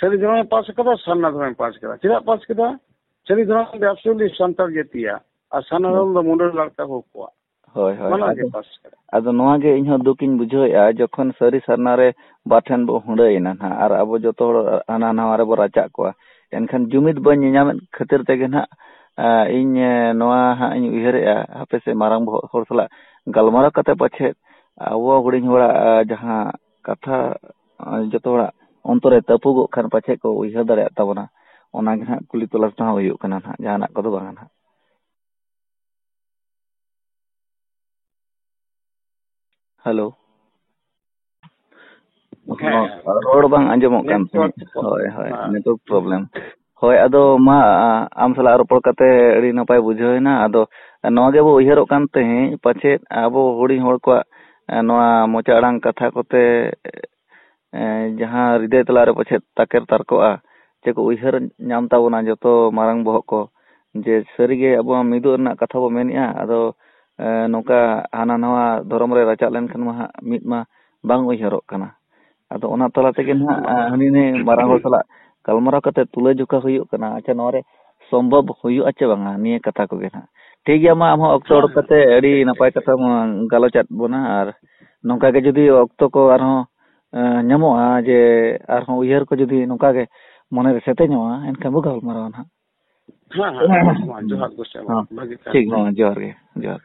ᱥᱟᱹᱨᱤ ᱫᱷᱚᱨᱚᱢᱮ ᱯᱟᱥ ᱟᱠᱟᱫᱟ, ᱥᱟᱨᱱᱟ ᱫᱷᱚᱨᱚᱢᱮ ᱯᱟᱥ ᱟᱠᱟᱫᱟ᱾ ᱪᱮᱫᱟᱜ ᱯᱟᱥ ᱟᱠᱟᱫᱟ? ᱥᱟᱹᱨᱤ ᱫᱷᱚᱨᱚᱢ ᱫᱚ actually ᱥᱟᱱᱛᱟᱲ ᱡᱟᱹᱛᱤᱭᱟ, ᱟᱨ ᱥᱟᱨᱱᱟ ᱦᱩᱸ᱾ ᱫᱷᱚᱨᱚᱢ ᱫᱚ ᱢᱩᱰᱟᱹ ᱞᱟᱲᱠᱟ ᱠᱚ ᱠᱚᱣᱟ᱾ ᱦᱳᱭ, ᱦᱳᱭ᱾ ᱢᱟᱱᱟ ᱜᱮ ᱟᱫᱚ, ᱯᱟᱥ ᱟᱠᱟᱫᱟ᱾ ᱟᱫᱚ ᱱᱚᱣᱟ ᱜᱮ ᱤᱧᱦᱚᱸ ᱫᱩᱠ ᱤᱧ ᱵᱩᱡᱷᱟᱹᱣᱮᱫᱼᱟ, ᱡᱚᱠᱷᱚᱱ ᱥᱟᱹᱨᱤ ᱥᱟᱨᱱᱟ ᱨᱮ ᱵᱟᱨ ᱴᱷᱮᱱ ᱵᱚ ᱦᱩᱸᱰᱟᱹᱭᱮᱱᱟ ᱱᱟᱦᱟᱜ, ᱟᱨ ᱟᱵᱚ ᱡᱚᱛᱚ ᱦᱚᱲ ᱦᱟᱱᱟ ᱱᱟᱣᱟ ᱨᱮᱵᱚ ᱨᱟᱪᱟᱜ ᱠᱚᱣᱟ, ᱮᱱᱠᱷᱟᱱ ᱡᱩᱢᱤᱫ ᱵᱟᱹᱧ ᱧᱮᱧᱟᱢᱮᱫ ᱠᱷᱟᱹᱛᱤᱨ ᱛᱮᱜᱮ ᱱᱟᱦᱟᱜ, ᱟ, ᱤᱧ, ᱮ, ᱱᱚᱣᱟ ᱦᱟᱸᱜ ᱤᱧ ᱩᱭᱦᱟᱹᱨᱮᱫᱼᱟ, ᱦᱟᱯᱮ ᱥᱮ ᱢᱟᱨᱟᱝ ᱵᱚᱦᱚᱜ ᱦᱚᱲ ᱥᱟᱞᱟᱜ ᱜᱟᱞᱢᱟᱨᱟᱣ ᱠᱟᱛᱮ ᱯᱟᱪᱷᱮᱫ ᱟᱵᱚ ᱦᱩᱰᱤᱧ ᱦᱚᱲᱟᱜ, ᱟ, ᱡᱟᱦᱟᱸ ᱠᱟᱛᱷᱟ, ᱟ, ᱡᱚᱛᱚ ᱦᱚᱲᱟᱜ ᱚᱱᱛᱚᱨ ᱨᱮ ᱛᱟᱹᱯᱩᱜᱚᱜ ᱠᱷᱟᱱ ᱯᱟᱪᱷᱮᱫ ᱠᱚ ᱩᱭᱦᱟᱹᱨ ᱫᱟᱲᱮᱭᱟᱜ ᱛᱟᱵᱚᱱᱟ᱾ ᱚᱱᱟ ᱜᱮ ᱱᱟᱦᱟᱜ ᱠᱩᱞᱤ ᱛᱚᱞᱟᱥ ᱫᱚ ᱦᱟᱸᱜ ᱦᱩᱭᱩᱜ ᱠᱟᱱᱟ ᱱᱟᱦᱟᱜ, ᱡᱟᱦᱟᱱᱟᱜ ᱠᱚᱫᱚ ᱵᱟᱝᱟ ᱱᱟᱦᱟᱜ᱾ ᱦᱮᱞᱳ᱾ ᱦᱮᱸ᱾ ᱨᱚᱲ ᱵᱟᱝ ᱟᱸᱡᱚᱢᱚᱜ ᱠᱟᱱ ᱛᱟᱦᱮᱸᱫ᱾ Network problem. ᱦᱳᱭ, ᱦᱳᱭ, ᱦᱮᱸ᱾ Network problem. ᱦᱳᱭ, ᱟᱫᱚ ᱢᱟ, ᱟ-, ᱟᱢ ᱥᱟᱞᱟᱜ ᱨᱚᱯᱚᱲ ᱠᱟᱛᱮ ᱟᱹᱰᱤ ᱱᱟᱯᱟᱭ ᱵᱩᱡᱷᱟᱹᱣ ᱮᱱᱟ᱾ ᱟᱫᱚ ᱱᱚᱣᱟ ᱜᱮᱵᱚ ᱩᱭᱦᱟᱹᱨᱚᱜ ᱠᱟᱱ ᱛᱟᱦᱮᱸᱫ, ᱯᱟᱪᱮᱫ ᱟᱵᱚ ᱦᱩᱰᱤᱧ ᱦᱚᱲ ᱠᱚᱣᱟᱜ, ᱮ, ᱱᱚᱣᱟ ᱢᱚᱪᱟ ᱟᱲᱟᱝ ᱠᱟᱛᱷᱟ ᱠᱚᱛᱮ, ᱮ, ᱡᱟᱦᱟᱸ ᱦᱨᱤᱫᱟᱹᱭ ᱛᱟᱞᱟᱨᱮ ᱯᱟᱪᱮᱫ ᱛᱟᱠᱮᱨ ᱛᱟᱨᱠᱚᱜᱼᱟ, ᱪᱮ ᱠᱚ ᱩᱭᱦᱟᱹᱨ ᱧᱟᱢ ᱛᱟᱵᱚᱱᱟ ᱡᱚᱛᱚ ᱢᱟᱨᱟᱝ ᱵᱚᱦᱚᱜ ᱠᱚ, ᱡᱮ ᱥᱟᱹᱨᱤᱜᱮ ᱟᱵᱚᱣᱟᱜ ᱢᱤᱫᱚᱜ ᱨᱮᱱᱟᱜ ᱠᱟᱛᱷᱟ ᱵᱚ ᱢᱮᱱᱮᱜᱼᱟ, ᱟᱫᱚ, ᱮ, ᱱᱚᱝᱠᱟ ᱦᱟᱱᱟ ᱱᱟᱣᱟ ᱫᱷᱚᱨᱚᱢ ᱨᱮ ᱨᱟᱪᱟᱜ ᱞᱮᱱᱠᱷᱟᱱ ᱢᱟ ᱦᱟᱸᱜ ᱢᱤᱫ ᱢᱟ ᱵᱟᱝ ᱩᱭᱦᱟᱹᱨᱚᱜ ᱠᱟᱱᱟ᱾ ᱟᱫᱚ ᱚᱱᱟ ᱛᱟᱞᱟ ᱛᱮᱜᱮ ᱱᱟᱦᱟᱜ, ᱮ, ᱦᱟᱹᱱᱤ ᱱᱟᱹᱭ ᱢᱟᱨᱟᱝ ᱦᱚᱲ ᱥᱟᱞᱟᱜ ᱜᱟᱞᱢᱟᱨᱟᱣ ᱠᱟᱛᱮ ᱛᱩᱞᱟᱹ ᱡᱚᱠᱷᱟ ᱦᱩᱭᱩᱜ ᱠᱟᱱᱟ᱾ ᱟᱪᱪᱷᱟ, ᱱᱚᱣᱟ ᱨᱮ ᱥᱚᱢᱵᱷᱚᱵ ᱦᱩᱭᱩᱜᱼᱟ ᱪᱮ ᱵᱟᱝᱟ, ᱱᱤᱭᱟᱹ ᱠᱟᱛᱷᱟ ᱠᱚᱜᱮ ᱱᱟᱦᱟᱜ᱾ ᱴᱷᱤᱠ ᱜᱮᱭᱟ, ᱢᱟ ᱟᱢ ᱦᱚᱸ ᱚᱠᱛᱚ ᱦᱮᱸ, ᱚᱰᱚᱠ ᱦᱮᱸ᱾ ᱠᱟᱛᱮ ᱟᱹᱰᱤ ᱴᱷᱤᱠ, ᱱᱟᱯᱟᱭ ᱴᱷᱤᱠ, ᱴᱷᱤᱠ᱾ ᱠᱟᱛᱷᱟᱢ ᱜᱟᱞᱚᱪᱟᱫ ᱵᱚᱱᱟ, ᱟᱨ ᱱᱚᱝᱠᱟ ᱜᱮ ᱡᱩᱫᱤ ᱚᱠᱛᱚ ᱠᱚ ᱟᱨᱦᱚᱸ, ᱮ, ᱧᱟᱢᱚᱜᱼᱟ, ᱡᱮ ᱟᱨᱦᱚᱸ ᱩᱭᱦᱟᱹᱨ ᱠᱚ ᱡᱩᱫᱤ ᱱᱚᱝᱠᱟ ᱜᱮ ᱢᱚᱱᱮᱨᱮ ᱥᱮᱛᱮᱧᱚᱜᱼᱟ, ᱮᱱᱠᱷᱟᱱ ᱵᱚ ᱜᱟᱞᱢᱟᱨᱟᱣᱟ ᱱᱟᱦᱟᱜ᱾ ᱦᱮᱸ, ᱦᱮᱸ, ᱦᱮᱸ, ᱡᱚᱦᱟᱨ ᱜᱚᱢᱠᱮ, ᱦᱮᱸ, ᱵᱷᱟᱹᱜᱤ ᱠᱟᱛᱷᱟ᱾ ᱴᱷᱤᱠ, ᱦᱮᱸ, ᱡᱚᱦᱟᱨ ᱜᱮ, ᱡᱚᱦᱟᱨ᱾